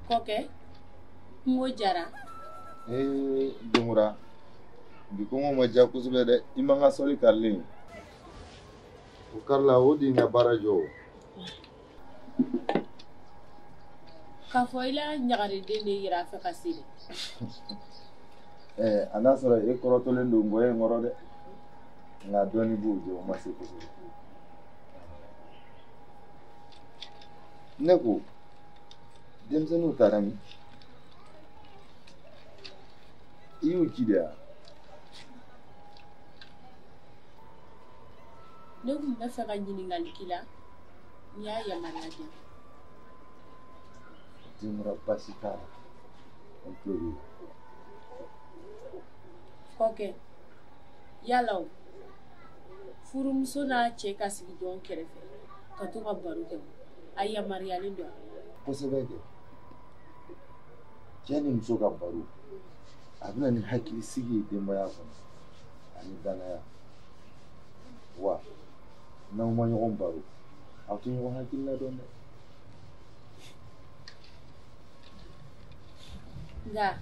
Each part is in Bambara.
Kɔkɛ, kungo jara. Ee Denkura, bi kɔngɔ ma diya kosɛbɛ dɛ. I man ka sɔli karilen. O karila o de ye n ka baara jɔ o. K'a fɔ i la ɲagariden de yira a fɛ ka se dɛ. Ɛɛ a n'a sɔrɔ e kɔrɔtɔlen don ngɔyɔ in kɔrɔ dɛ. Nka dɔɔnin b'o jɛ o ma se kosɛbɛ. Ne ko denmisɛnninw taara min? I y'u ci de wa? Ne tun bɛ fɛ ka ɲininkali k'i la, n'i y'a yamaruya di yan. Denkura baasi t'a la, an tulo b'i la. Kɔkɛ, yala o furumuso n'a cɛ ka sigi ɲɔgɔn kɛrɛfɛ ka to ka baro kɛ, a yamaruyalen don wa? Kosɛbɛ kɛ. Cɛ ni muso ka baro, a bɛ na ni hakilisigi ye denbaya kɔnɔ ani danaya. Wa n'aw ma ɲɔgɔn baro, aw tɛ ɲɔgɔn hakilina dɔn dɛ. Nka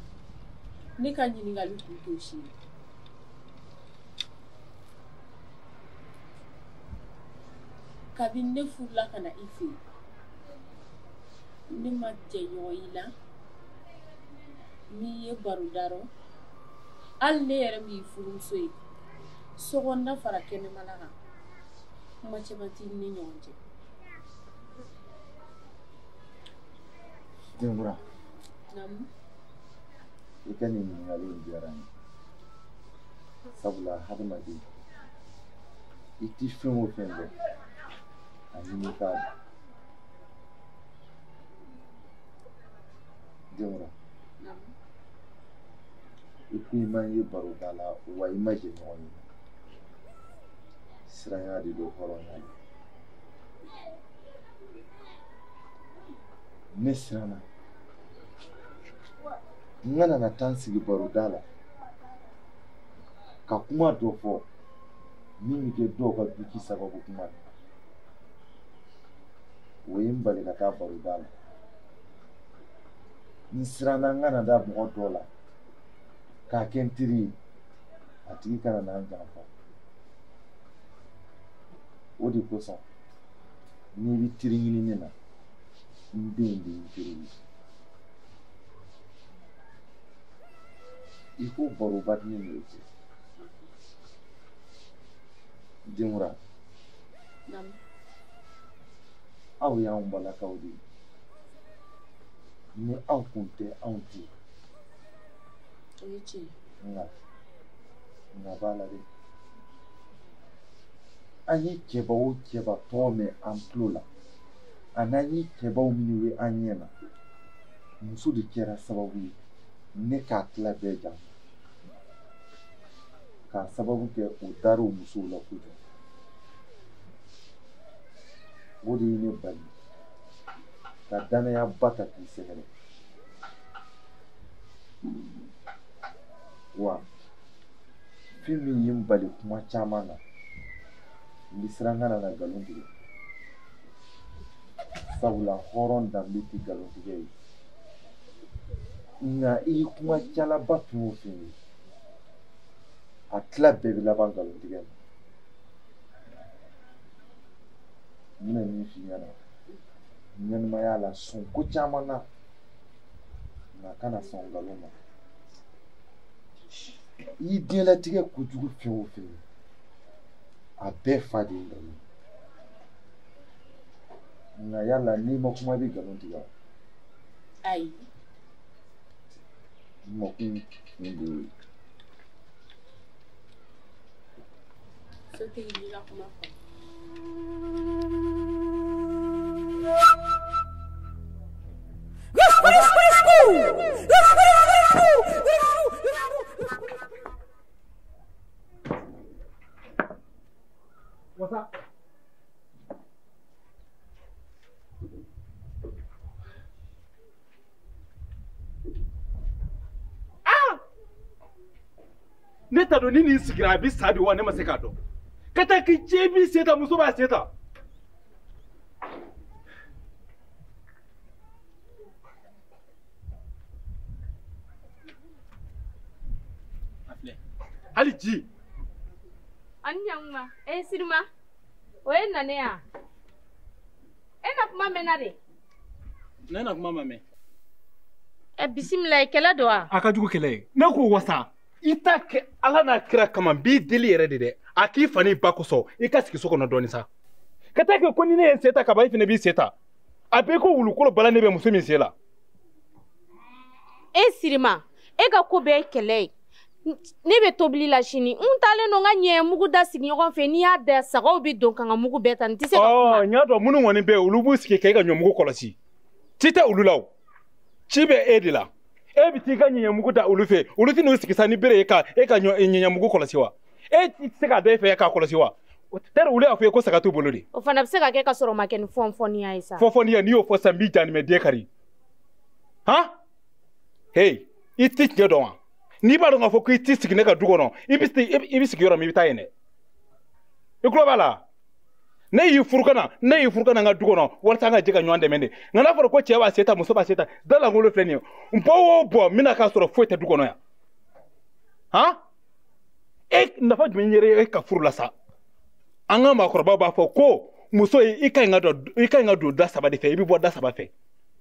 ne ka ɲininkali kun t'o si ye. Kabini ne furula ka na i fɛ yen, ne ma jɛɲɔgɔn i la min ye baroda rɔ. Hali ne yɛrɛ min y'i furumuso ye, sokɔnɔna fara kɛnɛmana kan, kuma caman t'i ni ne ɲɔgɔn cɛ. Denkura, Naamu. I ka nin ɲininkali in diyara n ye. Sabula hadamaden, i ti fɛn o fɛn dɔn, a ɲini i k'a dɔn. Denkura, Naamu. I ko i ma n ye baroda la wa i ma jɛɲɔgɔn ye. Siranya de don, hɔrɔnya de. Ne siranna n kana na taa n sigi baroda la ka kuma dɔ fɔ min bɛ kɛ dɔw ka duki sababu kuma ye. O ye n bali ka taa baroda la. N siranna n kana da mɔgɔ dɔ la k'a kɛ n teri ye, a tigi kana na n janfa. O de kosɔn n'i bɛ teri ɲini ne na, n denw de ye n teri ye. I ko baroba tɛ ne n'o cɛ. Denkura, Naamu. Aw y'anw balakaw de ye. Ni aw kun tɛ, anw tɛ yen. O ye tiɲɛ ye. Nka b'a la dɛ. An ye cɛba o cɛba tɔgɔ mɛn an tulo la, ani an ye cɛbaw minnu ye an ɲɛ na, muso de kɛra sababu ye ne k'a tila bɛɛ janfa. K'a sababu kɛ o dar'o musow la kojugu. O de ye ne bali ka danayaba ta k'i sɛgɛrɛ. Wa fɛn min ye n bali kuma caman na, n bɛ siran n kana na nkalon tigɛ. Sabula hɔrɔn danbe tɛ nkalon tigɛ ye. Nka i ye kuma calaba fɛn o fɛn ye, a tila bɛɛ bɛ laban nkalon tigɛ ma. N bɛna min f'i ɲɛna, ɲɛnɛmaya la sɔn ko caman na, nka kana sɔn nkalon ma. I ye diɲɛlatigɛ kojugu fɛn o fɛn ye, a bɛɛ fa de ye nkalon ye. Nka yala n'i ma kuma i bɛ nkalon tigɛ wa? Ayi. N makun kun de y'o ye. Sotigi, n'i ka kuma fɔ. Wasa. Ah! Ne t'a dɔn ni nin sigira a bɛ sa de wa ne ma se k'a dɔn. Ka taa k'i cɛ b'i sen ta muso b'a sen ta. A filɛ hali ji. Ani ɲankuma e Sirima o ye nane ya e na kuma mɛnna de. Ne na kuma ma mɛn. Ɛ bisimila kɛlɛ don wa. A ka jugu kɛlɛ ye ne ko wasa. I t'a kɛ ala n'a kira kama n b'i deli yɛrɛ de dɛ a k'i fa n'i ba kosɔn i ka sigi so kɔnɔ dɔɔnin sa ka taa kɛ ko ni ne ye n sen ta ka ban i fana b'i sen ta a bɛɛ ko wulukolo bala ne bɛ muso min sen la. E Sirima e ka ko bɛɛ ye kɛlɛ ye ne bɛ tobili la sini n taalen don n ka ɲɛ mugu da sigiɲɔgɔn fɛ n'i y'a da sagaw bɛ don ka n ka mugu bɛɛ ta n tɛ se ka kuma. N y'a dɔn minnu kɔni bɛ yen olu b'u sigi k'e ka ɲɔmugu kɔlɔsi ci tɛ olu la o ci bɛ e de la. E bɛ t'i ka ɲɛɲɛmugu da olu fɛ olu tɛ n'u sigi sa ni bere ye ka e ka ɲɛɲɛmugu kɔlɔsi wa e tɛ se k'a da e fɛ k'a kɔlɔsi wa tari olu y'a fɔ ye ko saga t'u bolo de. O fana bɛ se ka kɛ ka sɔrɔ o ma kɛ ni fɔnfɔniya ye sa. Fɔnfɔniya n'i y'o fɔ sisan n b'i janimɛ den kari han hey i tɛ tiɲɛ dɔn wa n'i b'a dɔn k'a fɔ k'i tɛ sigi ne ka du kɔnɔ i bɛ sigi yɔrɔ min i bɛ taa yen dɛ i tulo b'a la. Ne y'i furu ka na ne y'i furu ka na n ka du kɔnɔ walasa an ka jɛ ka ɲɔgɔn dɛmɛ de nka n'a fɔra ko cɛ b'a se ta muso b'a se ta da lankolon filɛ nin ye n bɔ o bɔ n bɛna k'a sɔrɔ foyi tɛ du kɔnɔ yan han e nafa jumɛn yɛrɛ e ka furu la sa an ka maakɔrɔbaw b'a fɔ ko muso ye i ka ɲi ka don da saba de fɛ i bɛ bɔ da saba fɛ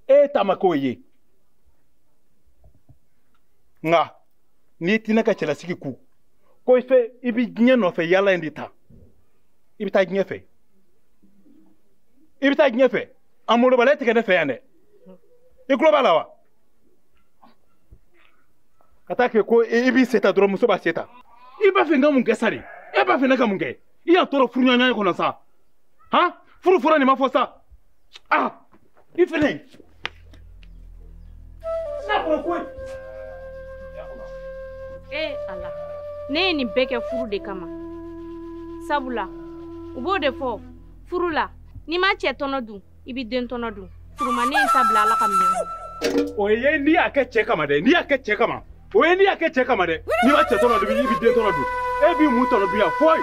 e ta ma k'o ye nka n'i tɛ ne ka cɛlasigi ku ko i fɛ i bɛ diɲɛ nɔfɛ yaala in de ta i bɛ taa diɲɛ fɛ. I bɛ taa diɲɛ fɛ a molobaliya tɛ kɛ ne fɛ yan dɛ i tulo b'a la wa ka taa kɛ ko i b'i se ta dɔrɔn muso b'a se ta i b'a fɛ n ka mun kɛ sa de e b'a fɛ ne ka mun kɛ i y'a tɔɔrɔ furuɲɔgɔnya kɔnɔ sa han furu fɔra nin ma fɔ sa ah i fɛnɛ n'a fɔra ko. Ee Ala ne ye nin bɛɛ kɛ furu de kama sabula u b'o de fɔ furu la. N'i ma cɛ tɔnɔ dun i bɛ den tɔnɔ dun furuma ne ye n ta bila Ala ka minɛn kɔnɔ. O ye n'i y'a kɛ cɛ kama dɛ n'i y'a kɛ cɛ kama o ye n'i y'a kɛ cɛ kama dɛ n'i ma cɛ tɔnɔ dun i bɛ den tɔnɔ dun e b'i mun tɔnɔ dun yan foyi.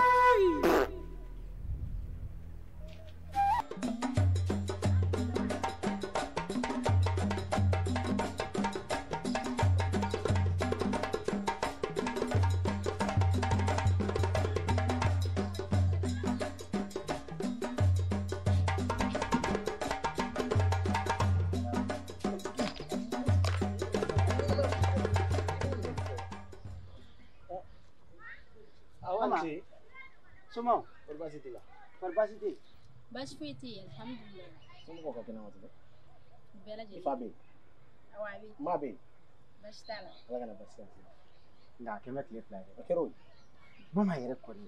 Somaw, kɔri baasi t'i la? Kɔri baasi tɛ yen? Baasi foyi tɛ yen, alhamdulilayi. Somɔgɔw ka kɛnɛ wa tuguni? Bɛɛ lajɛlen. I fa bɛ yen? Awɔ, a bɛ yen. Ma bɛ yen? Baasi t'a la. Ala kana baasi k'a la. Nka a kɛ bɛ tile 2 ye dɛ. O kɛra o ye. Mama yɛrɛ kɔni,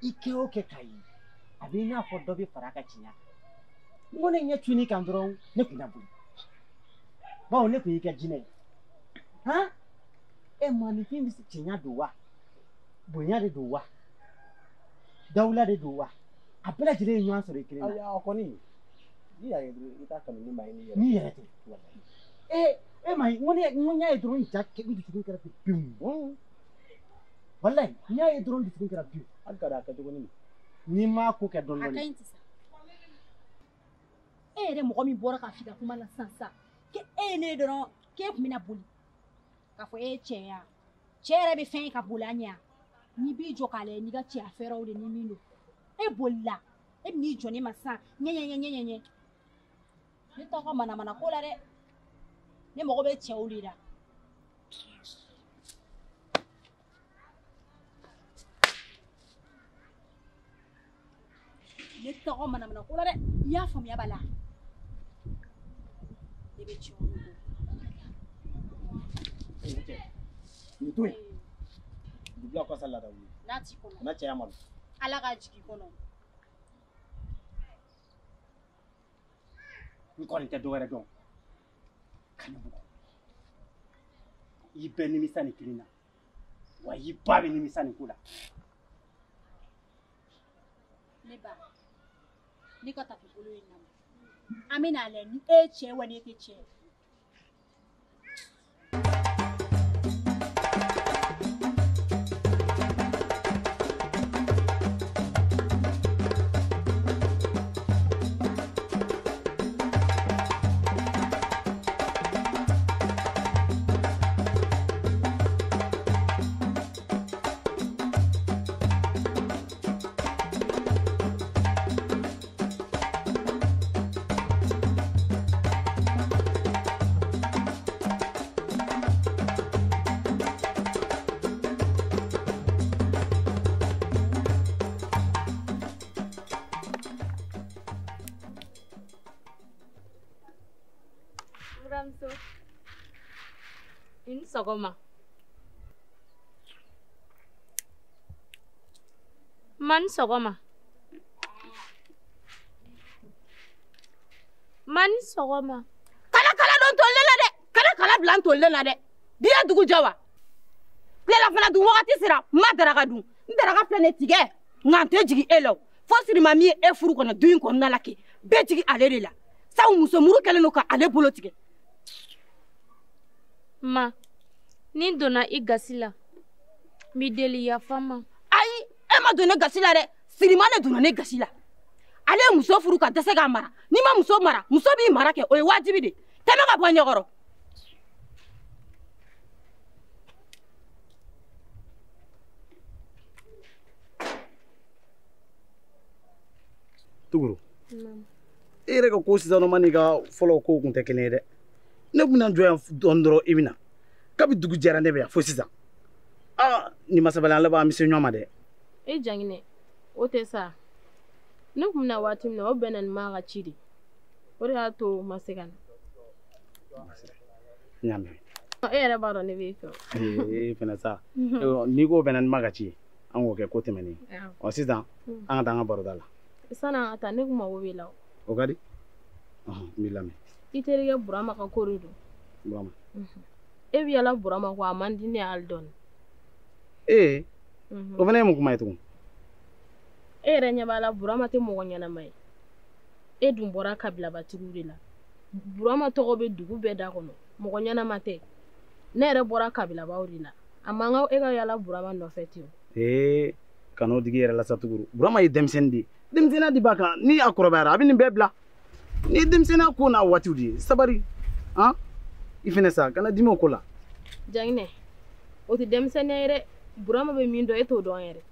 i kɛ o kɛ k'a ye, a b'i n'a fɔ dɔ bɛ fara a ka tiɲɛ kan. N ko ne ɲɛ cun'i kan dɔrɔn, ne kun na boli. Bawo ne kun y'i kɛ jinɛ ye. Han? E maaninfin bɛ se tiɲɛ don wa? Bonya de don wa? Dawula de don wa? A bɛɛ lajɛlen ye ɲɔgɔn sɔrɔ i kelen na. Ayi a kɔni n'i y'a ye dɔrɔn i t'a kanu ni maa ye n'i yɛrɛ. N'i yɛrɛ tɛ. Ee e ma ye n ko ne n y'a ye dɔrɔn n ja n dusukun kɛra pewu. Walayi n y'a ye dɔrɔn n dusukun kɛra pewu. Hali ka d'a kɛcogo ɲini. N'i m'a ko kɛ dɔɔnin dɔɔnin. A ka ɲi sisan. E yɛrɛ mɔgɔ min bɔra ka f'i ka kuma la sisan sisan k'e ye ne ye dɔrɔn k'e tun bɛna boli k'a fɔ e ye cɛ ye wa? Cɛ yɛrɛ bɛ fɛn ye ka boli a ɲɛ wa? N'i b'i jɔ k'a lajɛ n'i ka cɛya fɛɛrɛw de ni min don e bolila e bɛ n'i jɔ ne ma sisan ɲɛ ɲɛ ɲɛ ɲɛ ɲɛ ne t'aw ka manamana ko la dɛ ne mago bɛ cɛw de la. Ne t'aw ka manamana ko la dɛ i y'a faamuya b'a la ne bɛ cɛw de bɔ. Nin to yen. Dubila kɔsa la wuli. N'a t'i kɔnɔ. N'a cɛya ma don. Ala ka jigin kɔnɔ. N kɔni tɛ dɔwɛrɛ dɔn. Ka ne bugɔ. I bɛ nimisa nin kelen na. Wa i ba bɛ nimisa nin ko la. Ne ba, ne ka tafe bolo ye lamɔ. An bɛ n'a lajɛ ni e ye cɛ wa ni e tɛ cɛ ye. Sɔgɔma. Ma ni sɔgɔma. Ma ni sɔgɔma. Kala kala don tolilen na dɛ. Kala kala bila n tolilen na dɛ. Bi ye dugu jɛ wa? Tilela fana dun wagati sera, n ma daraka dun. N daraka filɛ nin ye tigɛ. Nka n tɛ jigin e la o. Fo Sirima min ye e furu kɔnɔ du in kɔnɔna la kɛ, bɛɛ jigin ale de la. Sabu muso muru kɛlen don ka ale bolo tigɛ. Ma, ni n donna i gasi la, n b'i deli yafa n ma. Ayi, e ma don ne gasi la dɛ. Sirima de donna ne gasi la. Ale ye muso furu ka dɛsɛ k'a mara. N'i ma muso mara, muso b'i mara kɛ, o ye wajibi de. Tɛmɛ ka bɔ n ɲɛkɔrɔ. Tuguru. E yɛrɛ ka ko sisan nɔ n'i ka fɔlɔ kow kun tɛ kelen ye dɛ. Ne kun bɛna jɔ yan dɔɔni dɔrɔn i bɛ na. Kabi dugu jɛra ne bɛ yan fo sisan. Aa nin ma sabali an laban an bɛ se ɲɔgɔn ma dɛ. E Janginɛ, o tɛ sa. Ne kun bɛna waati min na o bɛnna ni maa ka ci de. O de y'a to n ma se ka na. N y'a mɛn. E yɛrɛ b'a dɔn ne b'e fɛ. Ee fɛnɛ sa. N'i ko bɛnna ni maa ka ci ye, an k'o kɛ ko tɛmɛnen. Ɔ sisan an ka taa an ka baroda la. Sanni an ka taa ne kun mago b'e la o. O ka di? Ɔhɔn, n b'i lamɛn. I terikɛ Burama ka ko de don. Burama. E bɛ yala Burama kɔ, a man di ne ye hali dɔɔni. Ee, o fana ye mun kuma ye tugun? E yɛrɛ ɲɛ b'a la Burama tɛ mɔgɔ ɲɛnama ye. E dun bɔra kabilabatigiw de la. Burama tɔgɔ bɛ dugu bɛɛ da kɔnɔ. Mɔgɔ ɲɛnama tɛ. Ne yɛrɛ bɔra kabilabaw de la. A man kan e ka yala Burama nɔfɛ ten. Ee, kan'o digi i yɛrɛ la sa Tuguru. Burama ye denmisɛnnin de ye. Denmisɛnninya de b'a kan, ni a kɔrɔbayara a bɛ nin bɛɛ bila. Ni denmisɛnninya ko n'a waatiw de ye, sabali. Han? I fɛnɛ sa, kana dimi o ko la. Janginɛ, o tɛ denmisɛnninya ye dɛ. Burama bɛ min dɔn e t'o dɔn yɛrɛ.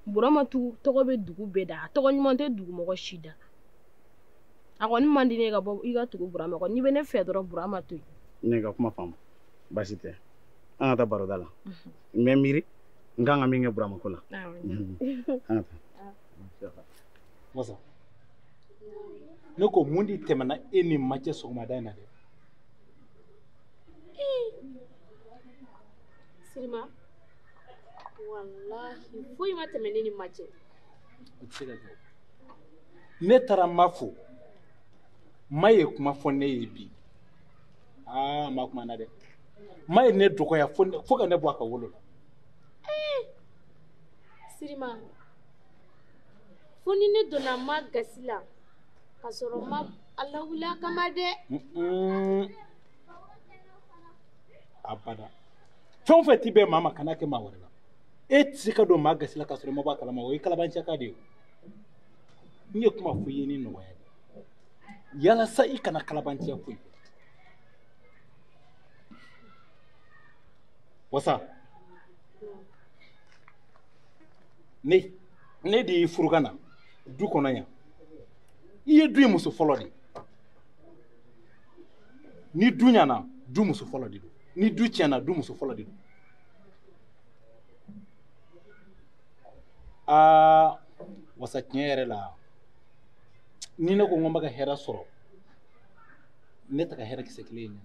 Burama tɔgɔ bɛ dugu bɛɛ da, a tɔgɔ ɲuman tɛ dugu mɔgɔ si da. A kɔni man di ne ye ka bɔ i ka tugu Burama kɔ. N'i bɛ ne fɛ dɔrɔn Burama to yen. Ne ka kuma faamu, baasi tɛ. An ka taa baroda la. N bɛ miiri n kan ka min kɛ Burama ko la. An ka taa. Wasa, ne ko mun de tɛmɛna e ni ma cɛ sɔgɔmada in na dɛ? Sirima, walahi foyi ma tɛmɛ ne ni ma cɛ. O tɛ se ka kɛ. Ne taara ma fo, ma ye kuma fɔ ne ye bi. Aa, ma kuma na dɛ. Ma ye ne dɔgɔya fo ka ne bɔ a ka wolo la. Sirima, fo ni ne donna ma gasi la ka sɔrɔ ma a lawuli a kama dɛ. Abada. Fɛn o fɛn ti bɛn maa ma, kana kɛ maa wɛrɛ la. E tɛ se ka don maa gasi la ka sɔrɔ i ma bɔ a kalama, o ye kalabanciya de ye. N ye kuma fɔ i ye ni nɔgɔya de ye. Yalasa i kana kalabanciya foyi. Wasa, ne de y'i furu ka na du kɔnɔ yan. I ye du in muso fɔlɔ de ye. Ni du ɲɛna, du muso fɔlɔ de don. Ni du tiɲɛna, du muso fɔlɔ de don. Aa, wasa tiɲɛ yɛrɛ la, ni ne ko n ko n bɛ ka hɛrɛ sɔrɔ, ne tɛ ka hɛrɛ kisɛ kelen ye ɲɛna.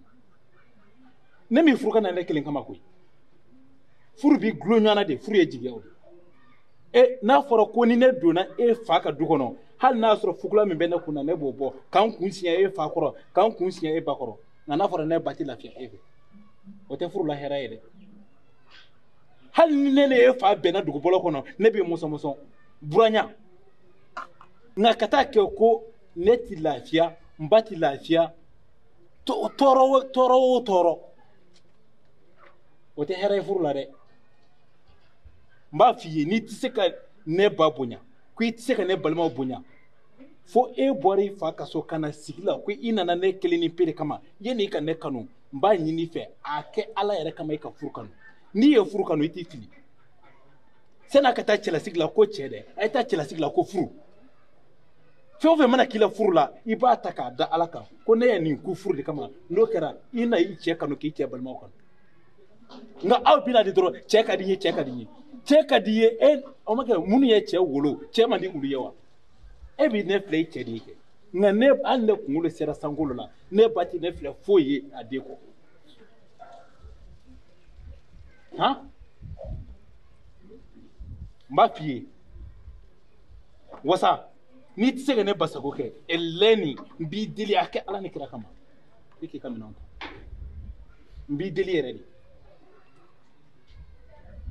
Ne m'i furu ka na ne kelen kama koyi. Furu b'i gulon ɲɔgɔn na de, furu ye jigiyaw de. E n'a fɔra ko ni ne donna e fa ka du kɔnɔ, hali n'a sɔrɔ fugula min bɛ ne kun na, ne b'o bɔ k'an kun siɲɛ e fa kɔrɔ, k'an kun siɲɛ e ba kɔrɔ. Nka n'a fɔra ne ba tɛ lafiya e fɛ, o tɛ furu la hɛrɛ ye dɛ. Hali ni ne e fa bɛnna dugubɔlɔ kɔnɔ, ne b'i mɔsɔn mɔsɔn buranya. Nka ka taa kɛ ko ne ti lafiya, n ba ti lafiya, tɔɔrɔ tɔɔrɔ o tɔɔrɔ, o tɛ hɛrɛ ye furu la dɛ. N b'a f'i ye, n'i tɛ se ka ne ba bonya, ko i tɛ se ka ne balimaw bonya, fo e bɔra i fa ka so ka na sigi la ko i nana ne kelen ni pe de kama, yanni i ka ne kanu, n b'a ɲini i fɛ a kɛ Ala yɛrɛ kama i ka furu kanu. N'i ye furu kanu, i t'i fili. San'a ka taa cɛlasigi la ko cɛ dɛ, a ye taa cɛlasigi la ko furu. Fɛn o fɛn mana k'i la furu la, i b'a ta k'a da Ala kan ko ne ye nin ku furu de kama. N'o kɛra, i na i cɛ kanu k'i cɛ balimaw kanu. Nka aw bɛna di dɔrɔn, cɛ ka di n ye, cɛ ka di n ye, cɛ ka di i ye. E o ma kɛ minnu ye cɛ wolo, cɛ man di olu ye wa? E bɛ ne filɛ i cɛ de ye kɛ. Nka ne hali ne kunkolo sera sankolo la, ne ba tɛ ne filɛ foyi ye a den kɔ. Han? N b'a f'i ye. Wasa, n'i tɛ se ka ne basago kɛ, eleni n b'i deli a kɛ Ala ni kira kama. I k'i ka minɛnw ta. N b'i deli yɛrɛ de.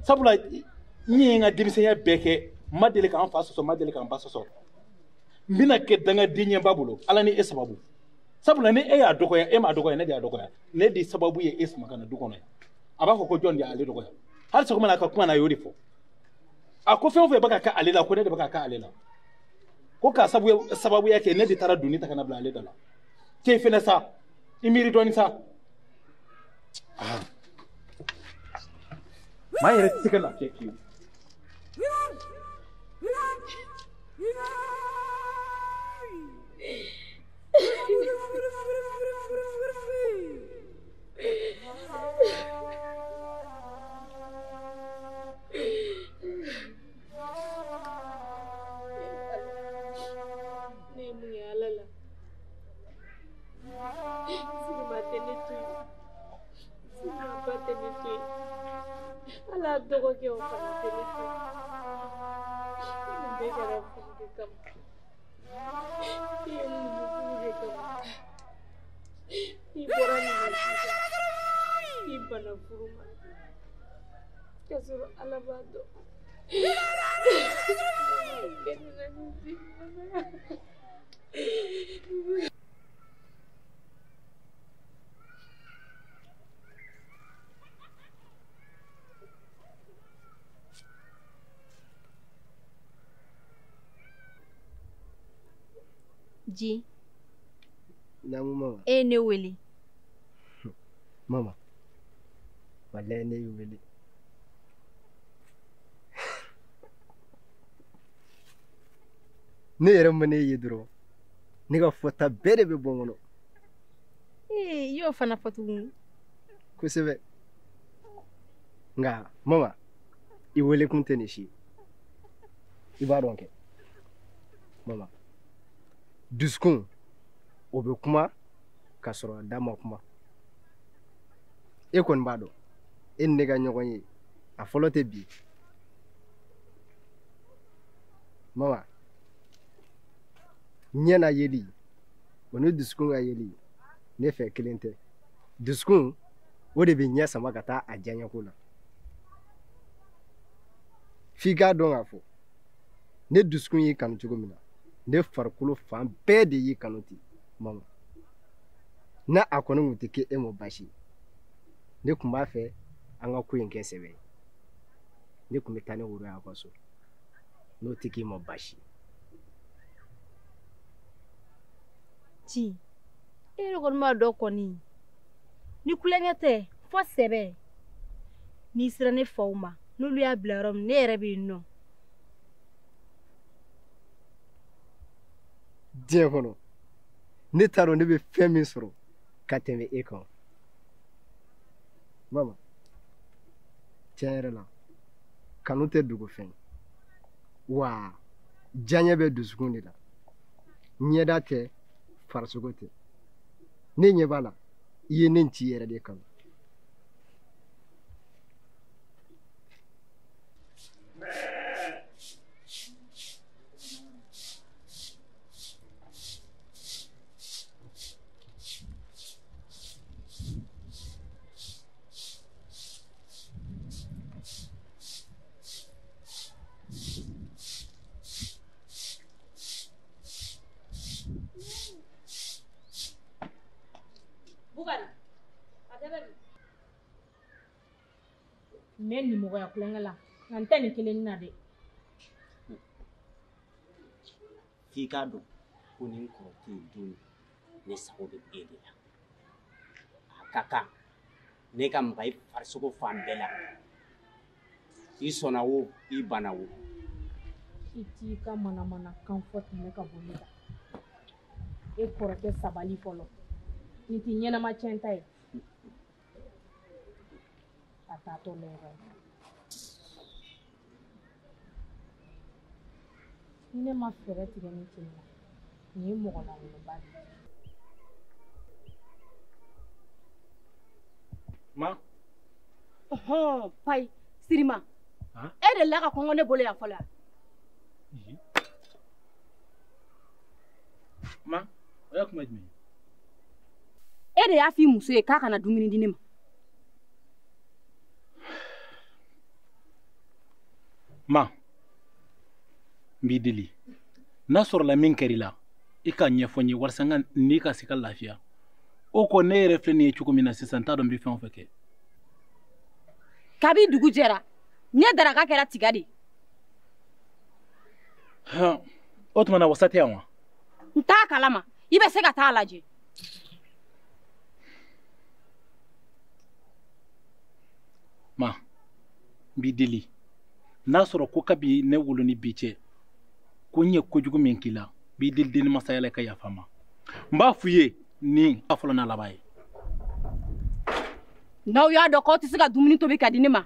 Sabula n ye n ka denmisɛnya bɛɛ kɛ, n ma deli k'an fa sɔsɔ, n ma deli k'an ba sɔsɔ. N bɛna kɛ dangaden ye n ba bolo, Ala ni e sababu. Sabula ni e y'a dɔgɔya, e m'a dɔgɔya, ne de y'a dɔgɔya. Ne de sababu ye e sama ka na du kɔnɔ yan. A b'a fɔ ko jɔn de y'ale dɔgɔya. Hali sɔgɔma na a ka kuma na a y'o de fɔ. A ko fɛn o fɛn bɛ ka kɛ ale la, ko ne de bɛ ka kɛ ale la. Ko k'a sababuya kɛ ne de taara doni ta ka na bila ale da la. K'e fɛnɛ sa, i miiri dɔɔni sa. Maa yɛrɛ tɛ se ka lafiya fiyewu. Ne ye mun ye Ala la? Sirima tɛ ne to yen. Sirima ba tɛ ne to yen. Ala dɔgɔkɛ o fana tɛ ne to yen. Nin bɛɛ kɛra furu de kama. I ye muɲu furu de kama. I bɔra nin na sisan. I banna furu ma. K'a sɔrɔ Ala b'a dɔn. Ji. Naamu mama. E ye ne wele. Mama, walayi ne y'i wele. Ne yɛrɛ ma ne ye dɔrɔn, ne ka fɔta bɛɛ de bɛ bɔ n kɔnɔ. Ee, i y'o fana fɔ tuguni. Kosɛbɛ. Nka mama, i wele kun tɛ nin si ye. I b'a dɔn kɛ. Mama, dusukun o bɛ kuma k'a sɔrɔ a da ma kuma. E kɔni b'a dɔn, e ni ne ka ɲɔgɔn ye, a fɔlɔ tɛ bi. Mama, ɲɛ na yeli o ni dusukun ka yeli ne fɛ kelen tɛ. Dusukun o de bɛ ɲɛ sama ka taa a diyaɲɛko la. F'i k'a dɔn k'a fɔ ne dusukun y'i kanu cogo min na, ne farikolo fan bɛɛ de y'i kanu ten mama. N'a a kɔni tun tɛ kɛ e ma baasi ye, ne tun b'a fɛ an ka ko in kɛ sɛbɛ ye. Ne tun bɛ taa ne woro ye aw ka so, n'o tɛ k'i ma baasi ye. Ci, e yɛrɛ kɔni b'a dɔn kɔni, ni kulonkɛ tɛ fɔ sɛbɛ. N'i sera ne faw ma, n'olu y'a bila yɔrɔ min, ne yɛrɛ bɛ yen nɔ. Diɲɛ kɔnɔ, ne t'a dɔn ne bɛ fɛn min sɔrɔ ka tɛmɛ e kan. Mama, tiɲɛ yɛrɛ la, kanu tɛ dogo fɛn ye. Wa diyaɲɛ bɛ dusukun de la. Ɲɛda tɛ, farisogo tɛ. Ne ɲɛ b'a la, i ye ne ci yɛrɛ de kanu. N bɛ nimɔgɔya kulonkɛ la nka n tɛ nin kelen na dɛ. F'i k'a dɔn ko ni n kɔrɔ tɛ yen don min, ne sago bɛ e de la. A ka kan ne ka maga i farisogo fan bɛɛ la. I sɔnna o, i banna o. I t'i ka manamanakan fɔ tɛmɛ ka bɔ ne da. E kɔrɔkɛ sabali fɔlɔ. Nin t'i ɲɛnama tiɲɛ ta ye. A taatɔ lɛrɛ. Ni ne ma fɛɛrɛ tigɛ ni cɛ in na, nin ye mɔgɔ lankolonba de ye. Ma, Ɔhɔn payi Sirima. E de la ka kɔngɔ ne bolo yan fɔlɔ yan. Ma, o y'a kuma jumɛn ye? E de y'a f'i muso ye k'a kana dumuni di ne ma. Ma, n b'i deli. N'a sɔrɔla min kɛr'i la, i k'a ɲɛfɔ n ye walasa n ka n'i ka se ka lafiya. O kɔ ne yɛrɛ filɛ nin ye cogo min na sisan, n t'a dɔn n bɛ fɛn o fɛn kɛ. Kabi dugu jɛra, ne daraka kɛra tiga de ye. Hɔn, o tuma na wasa tɛ yan wa? N t'a kalama, i bɛ se ka taa lajɛ. Ma, n b'i deli. N'a sɔrɔ ko kabi ne wolo ni bi cɛ, ko n ye kojugu min k'i la, n b'i deli denni masaya la i ka yafa n ma. N b'a f'i ye nin a fɔlɔ n'a laban ye. N'aw y'a dɔn k'aw tɛ se ka dumuni tobi ka di ne ma,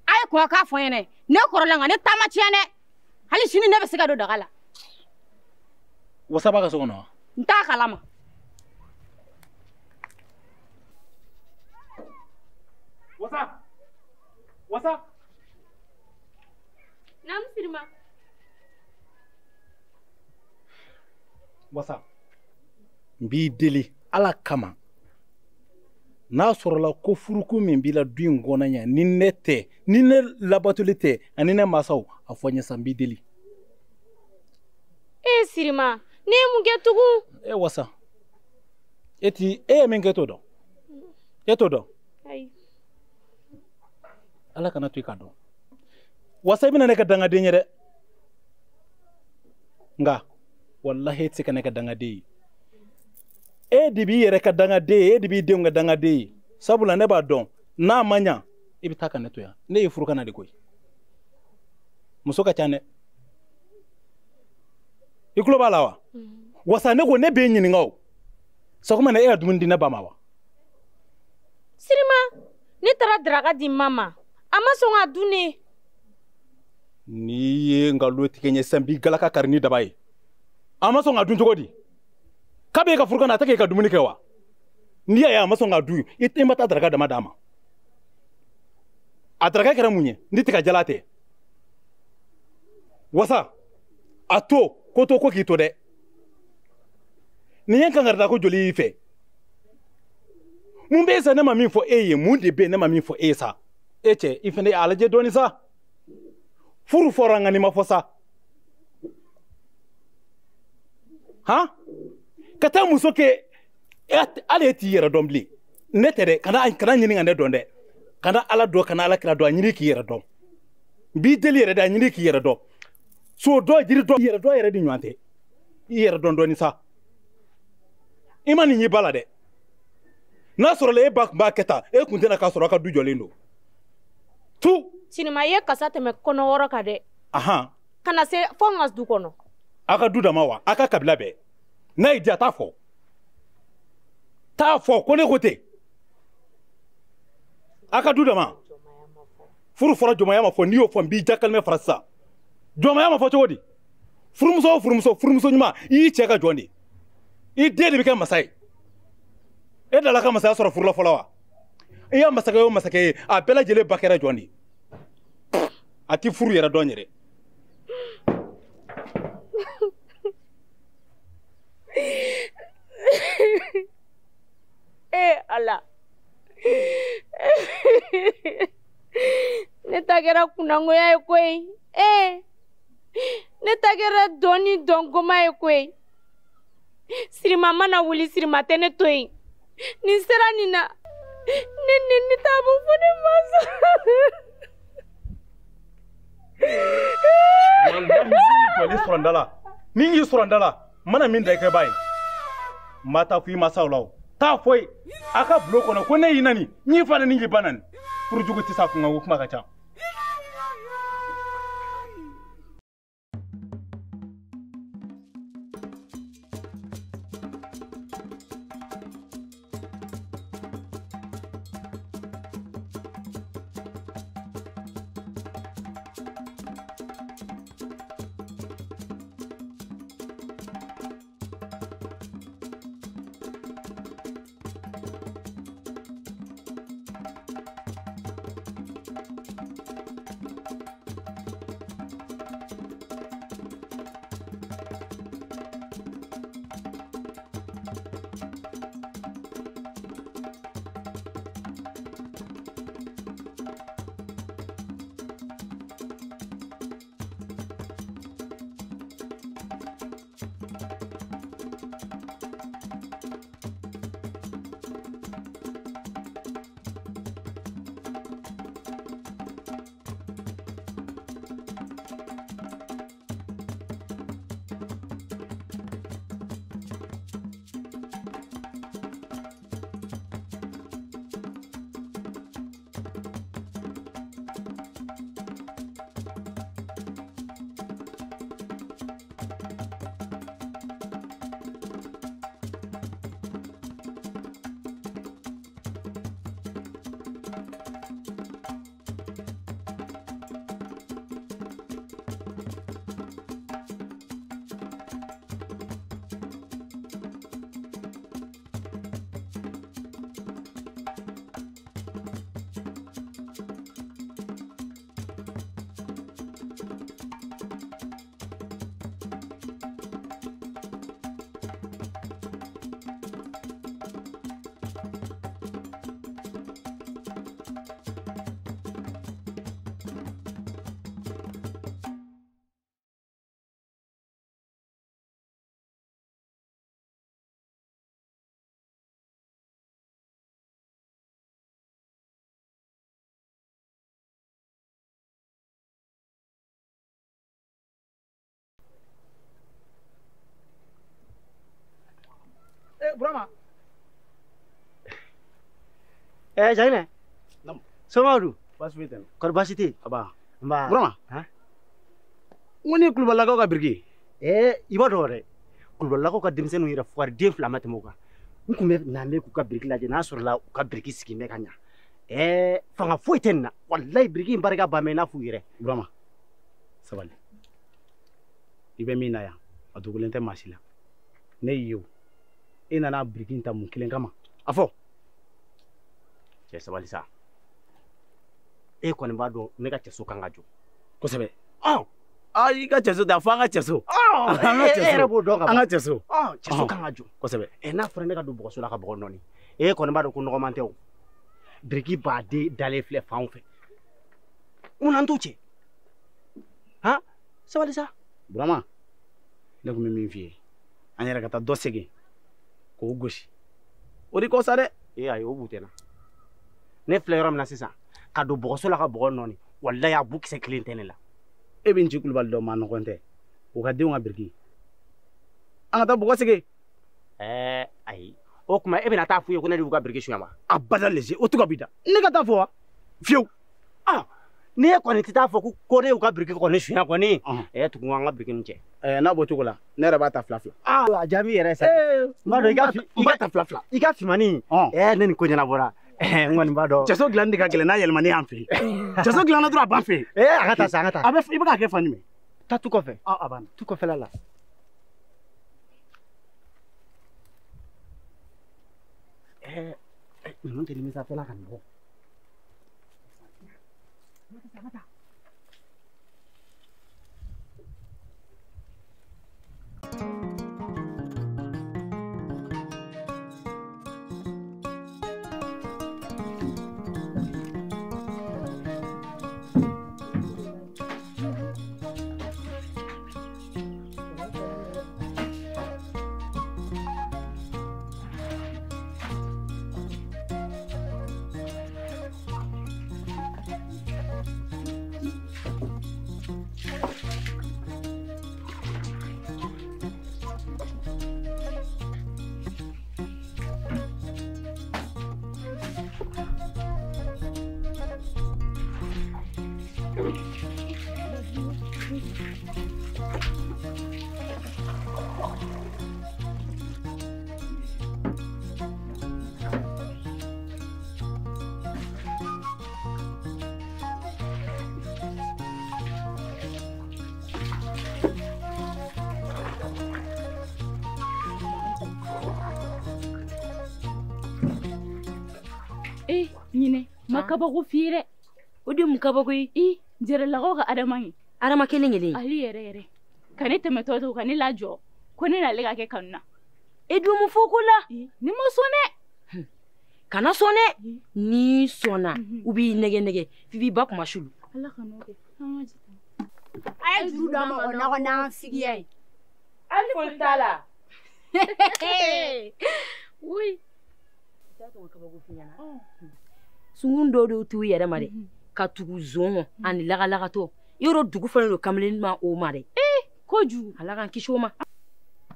a ye kɔn k'a fɔ n ɲɛnɛ. Ne kɔrɔla nka ne taama tiɲɛ dɛ. Hali sini ne bɛ se ka don daga la. Wasa b'a ka so kɔnɔ wa? N t'a kalama. Wasa! Wasa! Naamu Sirima. Wasa, n b'i deli Ala kama. N'a sɔrɔla ko furuko min b'i la du in kɔnɔ yan, ni ne tɛ, ni ne labatoli tɛ, ani ne mansaw, a fɔ n ye sa, n b'i deli. E Sirima, ne ye mun kɛ tugun? E Wasa, e ti e ye min kɛ t'o dɔn? E t'o dɔn? Ayi. Ala kana to i k'a dɔn. Wasa, i bɛna ne kɛ dangaden ye dɛ. Nka walahi e tɛ se ka ne kɛ dangaden ye. E de b'i yɛrɛ ka dangaden ye, e de b'i denw ka dangaden ye. Sabula ne b'a dɔn n'a ma ɲa i bɛ taa ka ne to yan. Ne ye furu kana de koyi. Muso ka ca dɛ. I tulo b'a la wa? Wasa, ne ko ne b'e ɲininka o. Sɔgɔma na e ka dumuni di ne ba ma wa? Sirima, ne taara daraka di ma ma. A ma sɔn k'a dun ne. N'i ye nkalon tigɛ n ye sisan, n b'i galaka kari ni daba ye. A ma sɔn k'a dun cogo di? Kabi e ka furu kana a tɛ k'e ka dumuni kɛ wa? N'i y'a ye a ma sɔn k'a dun, i ma taa daraka dama d'a ma. A daraka kɛra mun ye? Ni tiga jala tɛ. Wasa, a to ko to ko k'i to dɛ. Nin ye n kankarida ko joli y'i fɛ? Mun bɛ sa ne ma min fɔ e ye? Mun de bɛ ne ma min fɔ e ye sa? E cɛ, i fɛnɛ a lajɛ dɔɔni sa. Furu fɔra nka nin ma fɔ sa. Han? Ka taa muso kɛ, hali e t'i yɛrɛ dɔn bilen. Ne tɛ dɛ, kana ɲini ka ne dɔn dɛ. Kana Ala dɔn, kana Ala kira dɔn, a ɲini k'i yɛrɛ dɔn. N b'i deli yɛrɛ de, a ɲini k'i yɛrɛ dɔn. So dɔ, jiri dɔ, yɛrɛ dɔn yɛrɛ de ɲɔgɔn tɛ. I yɛrɛ dɔn dɔɔni sa. I ma nin y'i ba la dɛ. N'a sɔrɔla e ba tun b'a kɛ tan, e kun tɛna k'a sɔrɔ a ka du jɔlen don. Tu. Sirima, i ye kasa tɛmɛ kɔnɔ wɔɔrɔ kan dɛ. Ahan. Ka na se fo n ka du kɔnɔ. A ka du dama wa? A ka kabila bɛɛ. N'a y'i diya, t'a fɔ. T'a fɔ ko ne ko ten. A ka du dama. Furu fɔra jɔnmaya ma fɔ, n'i y'o fɔ n b'i jakalimɛ fara sisan. Jɔnmaya ma fɔ cogo di? Furumuso o furumuso, furumuso ɲuman, i y'i cɛ ka jɔn de. I den de bɛ kɛ masa ye. E dala ka masaya sɔrɔ furu la fɔlɔ wa? I y'a masakɛ o masakɛ ye, a bɛɛ lajɛlen ba kɛra jɔn de ye. A ti furu yɛrɛ dɔn yɛrɛ. Eh Ala. Ne ta kɛra kunnangoya ye koyi. Eh. Ne ta kɛra dɔn ni dɔnkoma ye koyi. Sirima mana wuli, Sirima tɛ ne to yen. Nin sera nin na. Ne ni t'a bɔ fo ne mansa. Walahi ni jɔlen sɔrɔ n da la. Ni n y'i sɔrɔ n da la, n mana min da i kɛ ba ye. N ma taa fɔ i mansaw la o. Taa fɔ ye a ka bulon kɔnɔ ko ne y'i nani, n y'i fa nani, n y'i ba nani. Furujugu tɛ s'a kunkan ko kuma ka ca. Jaginɛ. Somɔgɔw dun? Baasi foyi tɛ n na. Kɔri baasi tɛ yen? Aba. Nba. Burama. Han? N ko ne ye Kulubalilakaw ka biriki ye. I b'a dɔn dɛ. Kulubalilakaw ka denmisɛnninw yɛrɛ fugari den 2 ma tɛmɛ o kan. N kun bɛ na ne k'u ka biriki lajɛ n'a sɔrɔla u ka biriki sigi bɛ ka ɲa. Fanga foyi tɛ nin na. Walayi biriki in barika ban bɛ i n'a f'u yɛrɛ. Burama, sabali. I bɛ min na yan, a dogolen tɛ maa si la. Ne y'i ye o. E nana biriki in ta mun kelen kama? A fɔ. Cɛ sabali sa. E kɔni b'a dɔn ne ka cɛso kan ka jɔ. Kosɛbɛ. I ka cɛso ta fo an ka cɛso. An ka cɛso. E yɛrɛ b'o dɔn ka ban. An ka cɛso. Cɛso kan ka jɔ. Kosɛbɛ. N'a fɔra ne ka don bɔgɔso la ka bɔgɔ nɔɔni. E kɔni b'a dɔn ko nɔgɔman tɛ o. Biriki baden dalen filɛ fanw fɛ. Mun na an t'o cɛ? Han? Sabali sa. Burama, ne kun bɛ min f'i ye, an yɛrɛ ka taa dɔ segin k'o gosi. O de kɔ sa dɛ. Ayi o bu tɛ n na. Ne filɛ yɔrɔ min na sisan, ka don bɔgɔso la ka bɔgɔ nɔɔni, walayi a bu kisɛ kelen tɛ ne la. E bɛ n ci Kulubali dɔn, maa nɔgɔn tɛ. O ka denw ka biriki. An ka taa bɔgɔ segin. Ayi. O tuma e bɛna taa f'u ye ko ne de y'u ka biriki suɲɛ wa? A bada lese, o tɔgɔ b'i da. Ne ka taa fɔ wa? Fiyewu. Ni e kɔni tɛ taa fɔ ko ne y'u ka biriki kɔni suɲɛ kɔni, tugun an ka biriki nin cɛ. N'a b'o cogo la, ne yɛrɛ b'a ta 2 2. A jaabi yɛrɛ sa. N b'a dɔn i b'a ta 2 2. I ka finmani. Ne ni ko ɲɛnabɔra. N kɔni b'a dɔn. Cɛso dilanni de ka gɛlɛn n'a yɛlɛmani y'an fɛ yen. Cɛso dilanna dɔrɔn a b'an fɛ yen. A ka taa sa, an ka taa. A bɛ i bɛ k'a kɛ fan jumɛn? Taa tu kɔfɛ. A banna. Tu kɔfɛla la. Ninnu tɛ nimisa fɛn la ka nin bɔ. Ɲinɛ ma kabako f'i ye dɛ. O de mun kabako ye? I Jɛrɛlakaw ka Adama ye. Adama kelen kelen. Ale yɛrɛ yɛrɛ. Ka ne tɛmɛtɔ to ka ne lajɔ ko ne n'ale ka kɛ kanu na. E dun mun fɔ ko la? Ne ma sɔn dɛ. Kana sɔn dɛ. N'i sɔnna u b'i nɛgɛ nɛgɛ f'i b'i ba kuma sulu. Ala ka n'o kɛ. An ka ji ta. A ye juru d'a ma o nakɔ n'an sigiya ye. Hali foli t'a la. Oui. Sungun dɔw de t'u yɛrɛ ma dɛ ka tugu zon ani lagalagatɔ yɔrɔ dugu fana don kamalen ma o ma dɛ. Kojugu ala k'an kisi o ma.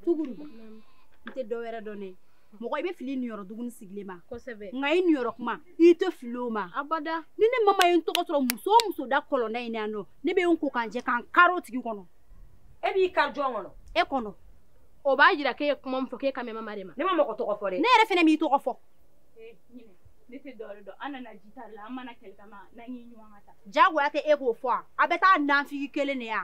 Tuguru n tɛ dɔ wɛrɛ dɔn dɛ. Mɔgɔ i bɛ fili niyɔrɔ duguni sigilen ma. Kosɛbɛ. Nka i niyɔrɔ kuma i tɛ fili o ma. Abada. Ni ne mama ye n tɔgɔ sɔrɔ muso o muso da kɔlɔnda in na yan nɔ, ne bɛ n ko k'an jɛ k'an kari o tigi kɔnɔ. E b'i kari jɔn kɔnɔ? E kɔnɔ. O b'a jira k'e ye kuma min fɔ k'e ka mɛn mama de ma. Ne ma mɔgɔ tɔgɔ fɔ dɛ. Ne yɛrɛ fana m'i tɔgɔ fɔ. Ne tɛ dɔwɛrɛ dɔn, an nana ji ta la, an mana kɛlɛ kama n'an y'i ɲɔgɔn ka taa. Jagoya tɛ e k'o fɔ wa? A bɛ taa nanfigi kelen de ya.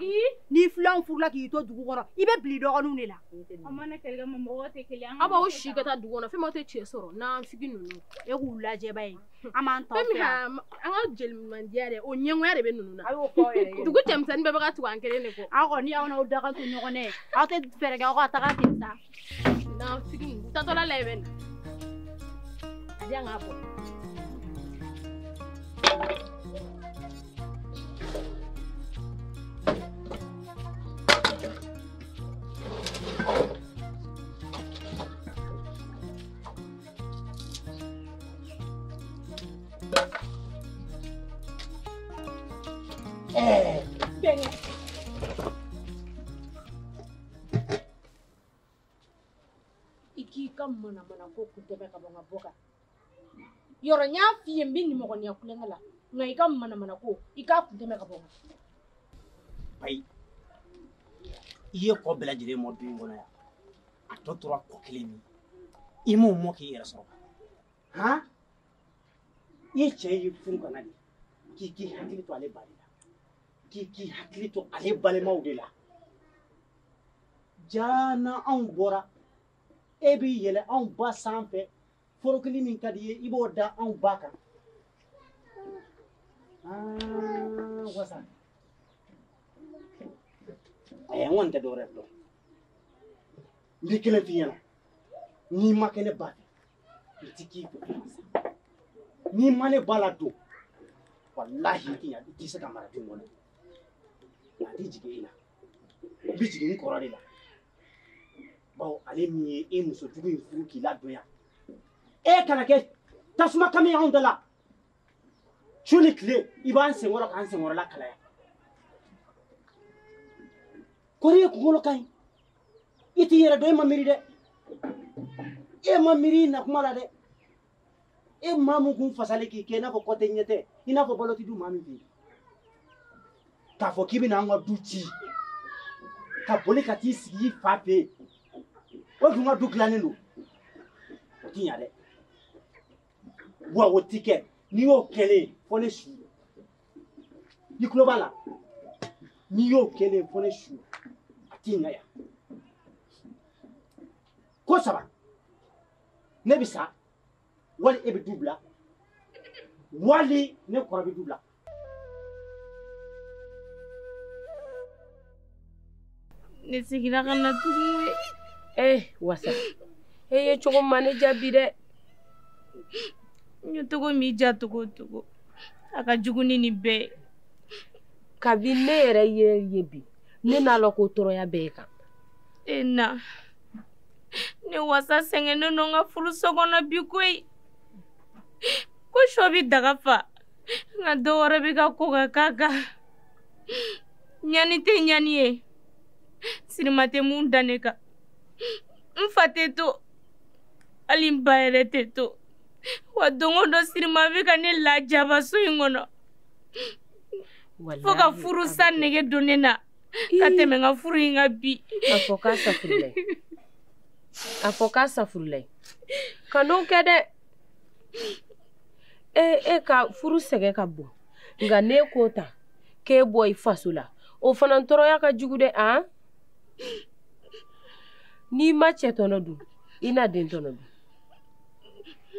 Ni filanw furula k'i to dugu kɔnɔ, i bɛ bila i dɔgɔninw de la. An mana kɛlɛ kama mɔgɔw tɛ kelen. Aw b'aw si ka taa dugu kɔnɔ, fɛn m'aw tɛ cɛ sɔrɔ nanfigi ninnu. E k'u lajɛ ba ye, an b'an ta fɛn min an ka jelimandiya dɛ, o ɲɛngoya de bɛ ninnu na. A y'o fɔ aw yɛrɛ ye. Dugu cɛmisɛnnin bɛɛ bɛ ka tugu an kelen de kɔ. Aw kɔni aw n'aw dakan to ɲɔgɔn na ye, aw tɛ fɛɛrɛ kɛ aw ka taga ten sa. Nanfigi ninnu tatɔla la i bɛ na. A di yan k'a bɔ. I k'i ka manamana ko kun tɛmɛ ka bɔ n ka bɔ kan. Yɔrɔ n y'a f'i ye n bɛ nimɔgɔniya kulonkɛ la nka i ka manamana ko i k'a kun tɛmɛ ka bɔ n kan. Bayi i ye kɔ bɛɛ lajɛlen mɔ du in kɔnɔ yan a tɔ tora kɔ kelen min i m'o mɔ k'i yɛrɛ sɔrɔ han i ye cɛ ye furu ka na de k'i k'i hakili to ale ba de la k'i k'i hakili to ale balimaw de la jaa na anw bɔra e b'i yɛlɛ anw ba sanfɛ forokili min ka di i ye i b'o da anw ba kan aa wasa ayi n kɔni tɛ dɔwɛrɛ dɔn n bɛ kelen f'i ɲɛna n'i ma kɛ ne ba fɛ n ti k'i fɛ n'i ma ne ba ladon walahi i ti ɲa i ti se ka mara du kɔnɔ nka n ti jigin e la n bɛ jigin n kɔrɔ de la bawo ale min ye e muso jugu in furu k'i ladon yan e kana kɛ tasuma kami anw da la su ni tile i b'an senkɔrɔ k'an senkɔrɔla kalaya kɔri ye kunkolo ka ɲi i t'i yɛrɛ dɔn e ma miiri dɛ e ma miiri i na kuma la dɛ e maa mun kun fasalen k'i kɛ i n'a fɔ kɔtɛ ɲɛ tɛ i n'a fɔ balo tɛ du maa min fɛ yen k'a fɔ k'i bɛna an ka du ci ka boli ka t'i sigi i fa fɛ yen o dun ka du dilannen don o ti ɲa dɛ wa o ti kɛ n'i y'o kɛlen fɔ ne su i tulo b'a la n'i y'o kɛlen fɔ ne su a ti ɲa yan ko saba ne bɛ sa wali e bɛ du bila wali ne kɔrɔ bɛ du bila. Ne seginna ka na tugun. Eh wasa e ye cogo ma ne jaabi dɛ. N ye cogo min ja cogo o cogo a ka jugu ni nin bɛɛ ye. Kabi ne yɛrɛ ye bi ne n'a lɔn ko tɔɔrɔya bɛɛ kan. E na ne wasa sɛgɛnnen don n ka furuso kɔnɔ bi koyi ko sɔ bɛ daga fa nka dɔ wɛrɛ bɛ ka ko ka k'a kan ɲani tɛ ɲani ye sirima tɛ mun da ne kan n fa tɛ to hali n ba yɛrɛ tɛ to wa don o don sirima bɛ ka ne lajaba so in kɔnɔ fo ka furusa nege don ne na ka tɛmɛ n ka furu in kan bi. A fɔ k'a safurulayi a fɔ k'a safurulayi kan'o kɛ dɛ e ka furu sɛgɛn ka bon nka n'e k'o ta k'e bɔ i faso la o fana tɔɔrɔya ka jugu dɛ an n'i ma cɛ tɔnɔ dun i na den tɔnɔ dun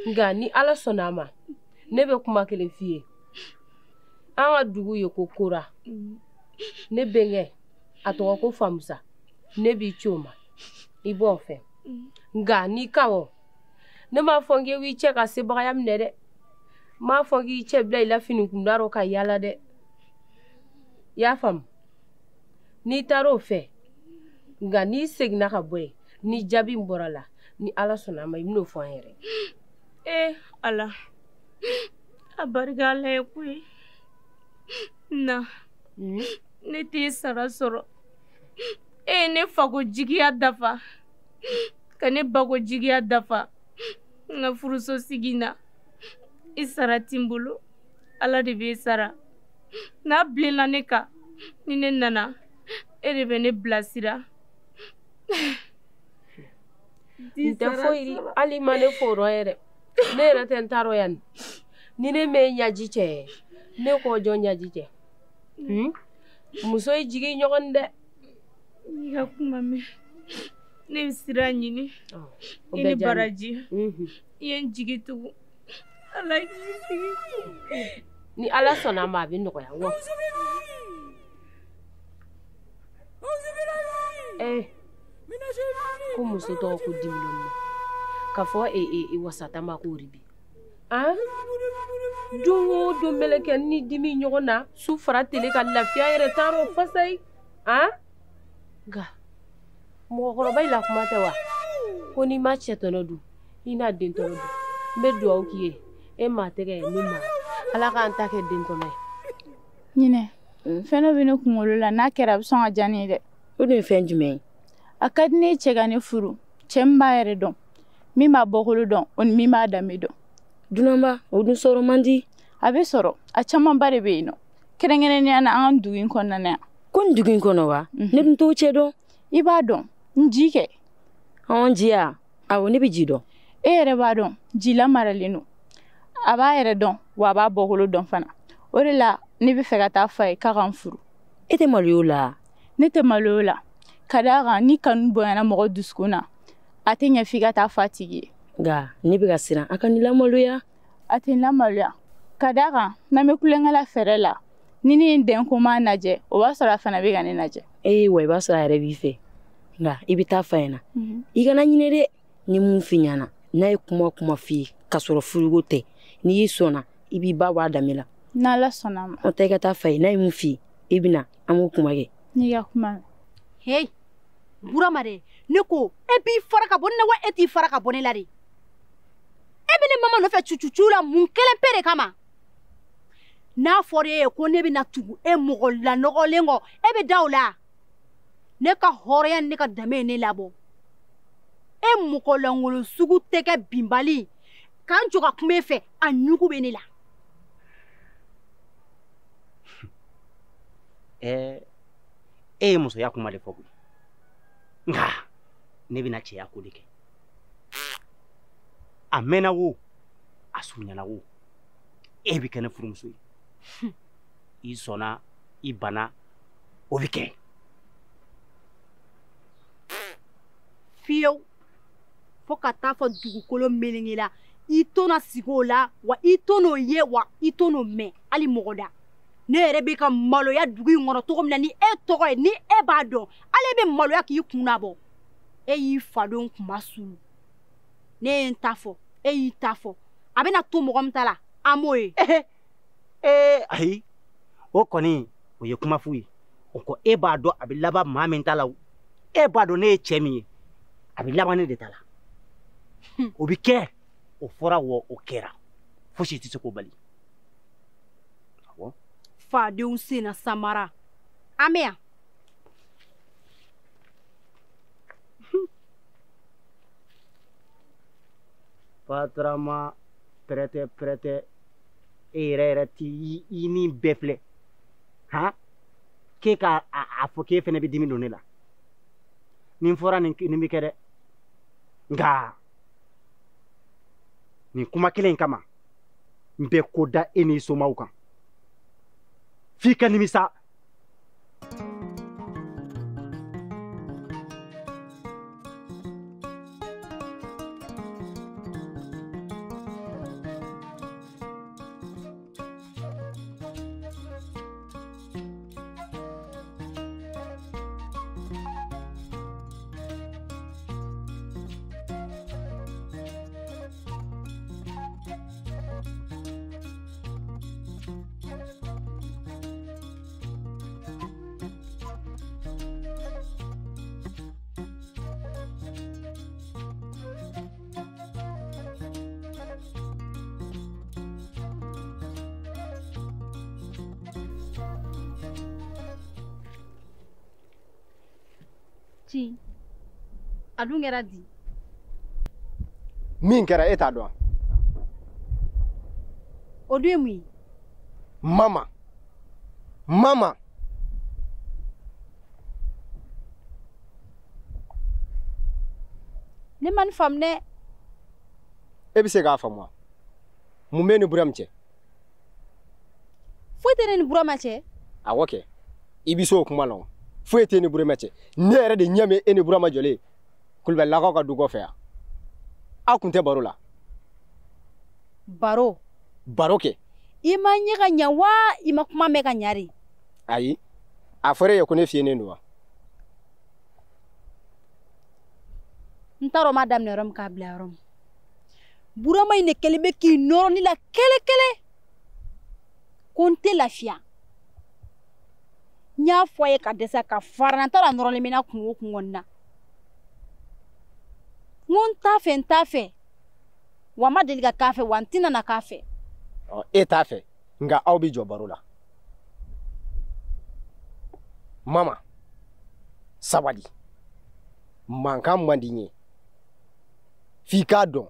nka ni ala sɔnna a ma ne bɛ kuma kelen f'i ye an ka dugu ye ko kora ne bɛnkɛ a tɔgɔ ko Famusa ne b'i ci o ma i b'o fɛ nka n'i ka wɔ ne m'a fɔ n k'i cɛ ka sebagaya minɛ dɛ n m'a fɔ k'i cɛ bila i la fini kunda rɔ ka yaala dɛ i y'a faamu n'i taara o fɛ nka n'i seginna ka bɔ yen ni jaabi in bɔra la ni ala sɔnna a ma i bɛn'o fɔ an yɛrɛ. Ee ala a barika ala ye koyi na ne t'e sara sɔrɔ e ye ne fako jigiya dafa ka ne bako jigiya dafa n ka furuso sigi na i sara ti n bolo ala de b'e sara n'a bilenna ne kan ni ne nana e de bɛ ne bilasira. N tɛ foyi hali ma ne fo rɔ yɛrɛ ne yɛrɛ tɛ n ta rɔ yan ni ne m'e ɲaji cɛ ne k'o jɔn ɲaji cɛ muso ye jigi ɲɔgɔn dɛ. I ka kuma mɛn ne bɛ sira ɲini i ni baraji i ye n jigi tugu ala k'i sigi. Ni ala sɔnna a ma a bɛ nɔgɔya wa. Ko muso tɔgɔ ko Dimilɔnna k'a fɔ e wasata ma k'o de bi an don o don mɛlɛkɛ ni dimi ɲɔgɔn na su fara tele ka lafiya yɛrɛ taar'o fasa ye an nka mɔgɔkɔrɔba i la kuma tɛ wa ko n'i ma cɛ tɔnɔ dun i n'a den tɔnɔ dun n bɛ dugawu k'i ye e maa tɛgɛ ne ma ala k'an ta kɛ den tɔnɔ ye. Ɲinɛ fɛn dɔ bɛ ne kunkolo la n'a kɛra a bɛ sɔn ka diya ne ye dɛ. O de ye fɛn jumɛn ye? A ka di ne cɛ ka ne furu cɛ min b'a yɛrɛ dɔn min b'a bɔkolo dɔn o ni min b'a danbe dɔn Dunanba, o dun sɔrɔ man di. A bɛ sɔrɔ, a camanba de bɛ yen nɔ. Kɛrɛnkɛrɛnnenya la an ka dugu in kɔnɔna na yan. Ko nin dugu in kɔnɔ wa? Ne dun t'o cɛ dɔn. I b'a dɔn, n ji kɛ. Ɔn ji ya? Awɔ, ne bɛ ji dɔn. E yɛrɛ b'a dɔn, ji lamaralen don. A b'a yɛrɛ dɔn, wa a b'a bɔkolo dɔn fana. O de la ne bɛ fɛ ka taa f'a ye k'a ka n furu. E tɛ maloya o la? Ne tɛ maloya o la. Ka d'a kan ni kanu bonyana mɔgɔ dusukun na, a tɛ ɲɛ f'i ka taa f'a tigi ye. Nka ne bɛ ka siran a ka n'i lamaloya. A tɛ n lamaloya. Ka d'a kan n'an bɛ kulonkɛ la fɛɛrɛ la, ni ne ye n den ko m'a lajɛ, o b'a sɔrɔ a fana bɛ ka ne lajɛ. Ee wa i b'a sɔrɔ a yɛrɛ b'i fɛ. Nka i bɛ taa f'a ɲɛna. I kana ɲinɛ dɛ. Ni mun f'i ɲɛna, n'a ye kuma o kuma f'i ye k'a sɔrɔ furuko tɛ, n'i y'i sɔnna, i b'i ba bɔ a danbe la. N'Ala sɔnna a ma. O tɛ i ka taa f'a ye, n'a ye mun f'i ye, i bɛ na an b'o kuma kɛ. N'i ka kuma mɛn. Hey, Burama dɛ, ne ko e b'i fara ka bɔ ne la wa e t'i fara ka bɔ ne la de? E bɛ ne mama nɔfɛ cucucu la mun kelen pe de kama? N'a fɔra e ye ko ne bɛna tugu e mɔgɔ lanɔgɔlen kɔ, e bɛ da o la? Ne ka hɔrɔnya ni ne ka danbe ye ne labɔ. E mɔgɔ lankolon sugu tɛ kɛ binbali k'an jɔ ka kuma e fɛ, a ɲugu bɛ ne la. E ye musoya kuma de fɔ koyi, nka ne bɛna cɛya ko de kɛ. A mɛnna wo, a surunyana wo, e bɛ kɛ ne furumuso ye. I sɔnna, i banna, o bɛ kɛ. Fiyewu, fo ka taa fɔ dugukolo meleke la, i to na sigi o la, wa i to n'o ye, wa i to n'o mɛn hali mɔgɔ da. Ne yɛrɛ bɛ ka maloya dugu in kɔnɔ cogo min na ni e tɔgɔ ye, ni e b'a dɔn, ale bɛ maloya k'i kun labɔ. E y'i fadenw kuma sulu. Ne ye n ta fɔ, e y'i ta fɔ. A bɛna to mɔgɔ min ta la, an m'o ye. Ee ayi, o kɔni o ye kuma fu ye. O kɔ e b'a dɔn a bɛ laban maa min ta la, e b'a dɔn ne ye cɛ min ye, a bɛ laban ne de ta la. O bɛ kɛ, o fɔra wa o kɛra, fosi tɛ se k'o bali. Awɔ. Fadenw senna samara, an bɛ yan. Fatarama pɛrɛtɛ pɛrɛtɛ, e yɛrɛ ti i ni bɛɛ filɛ han, k'e ka a fɔ k'e fɛnɛ bɛ dimi don ne la. Nin fɔra nin bɛ kɛ dɛ, nka nin kuma kelen in kama n bɛ ko da e n'i somaw kan f'i ka nimisa. A dun kɛra di? Min kɛra e t'a dɔn. O dun ye mun ye? Mama, mama. Ne ma nin faamu dɛ. E bɛ se k'a faamu wa? Mun bɛ ni Burama cɛ? Foyi tɛ ne ni Burama cɛ. Awɔ kɛ, i bɛ se o kuma la o. Foyi tɛ ni Burama cɛ. Ne yɛrɛ de ɲɛ bɛ e ni Burama jɔlen Kulubalilakaw ka du kɔfɛ yan. Aw kun tɛ baro la? Baro? Baro kɛ. I ma ɲɛ ka ɲɛ wa i ma kuma mɛn ka ɲa de? Ayi, a fɔra e ye ko ne fiyennen don wa? N t'a dɔn n b'a daminɛ yɔrɔ min k'a bila yɔrɔ min. Burama in de kɛlen bɛ k'i nɔrɔ ne la kelen kelen ko n tɛ lafiya. N y'a fɔ a ye ka dɛsɛ ka fara n na, n t'a dɔn a nɔrɔlen bɛ n na kun o kun kɔni na. N ko n t'a fɛ, n t'a fɛ, wa n ma deli ka k'a fɛ, wa n tɛna na k'a fɛ. Ɔ, e t'a fɛ, nka aw bɛ jɔ baro la. Mama, sabali. Mankan man di n ye. F'i k'a dɔn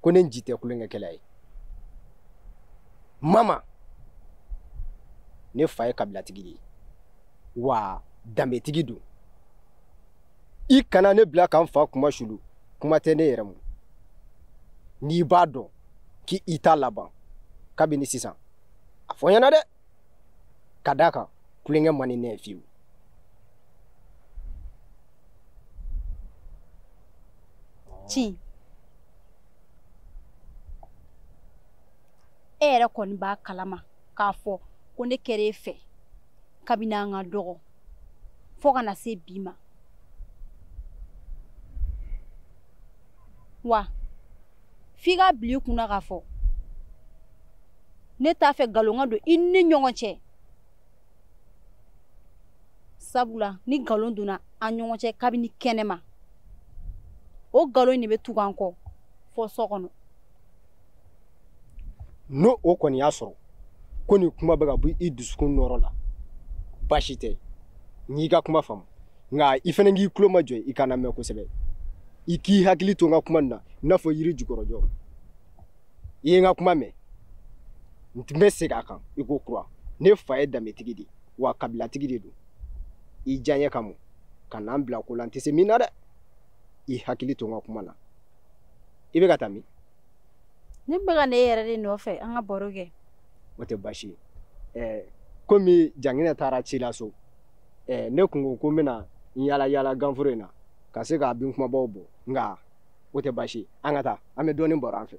ko ne nci tɛ kulonkɛkɛla ye. Mama, ne fa ye kabilatigi de ye, wa danbetigi don. I kana ne bila ka n fa kuma sulu, kuma tɛ ne yɛrɛ ma. N'i b'a dɔn k'i t'a laban kabini sisan, a fɔ n ɲɛna dɛ. Ka d'a kan kulonkɛ man di ne ye fiyewu. Ci, e yɛrɛ kɔni b'a kalama k'a fɔ ko ne kɛra e fɛ kabini an ka dɔgɔ fo ka na se bi ma. Wa f'i ka bila i kunna k'a fɔ ne t'a fɛ nkalon ka don i ni ɲɔgɔn cɛ. Sabula ni nkalon donna an ɲɔgɔn cɛ kabini kɛnɛma, o nkalon in de bɛ tugu an kɔ fɔ so kɔnɔ. N'o o kɔni y'a sɔrɔ ko nin kuma bɛ ka bɔ i dusukun nɔrɔ la, baasi tɛ, n y'i ka kuma faamu. Nka i fana k'i tulo majɔ i kana mɛn kosɛbɛ. I k'i hakili to n ka kuma nin na i n'a fɔ yiri jukɔrɔjɔ. I ye n ka kuma mɛn, n tun bɛ segin a kan i ko kura. Ne fa ye danbetigi de ye, wa kabilatigi de don. I diyaɲɛ kama ka n'an bila ko la n tɛ se min na dɛ. I hakili to n ka kuma na. I bɛ ka taa min? Ne bɛ ka na e yɛrɛ de nɔfɛ an ka baro kɛ. O tɛ baasi ye. Komi Janginɛ taara ci la so, ne kun ko n bɛna n yaala yaala ganforo in na ka se k'a bin kumabaw bɔ, nka o tɛ baasi ye. An ka taa, an bɛ dɔɔnin baro an fɛ.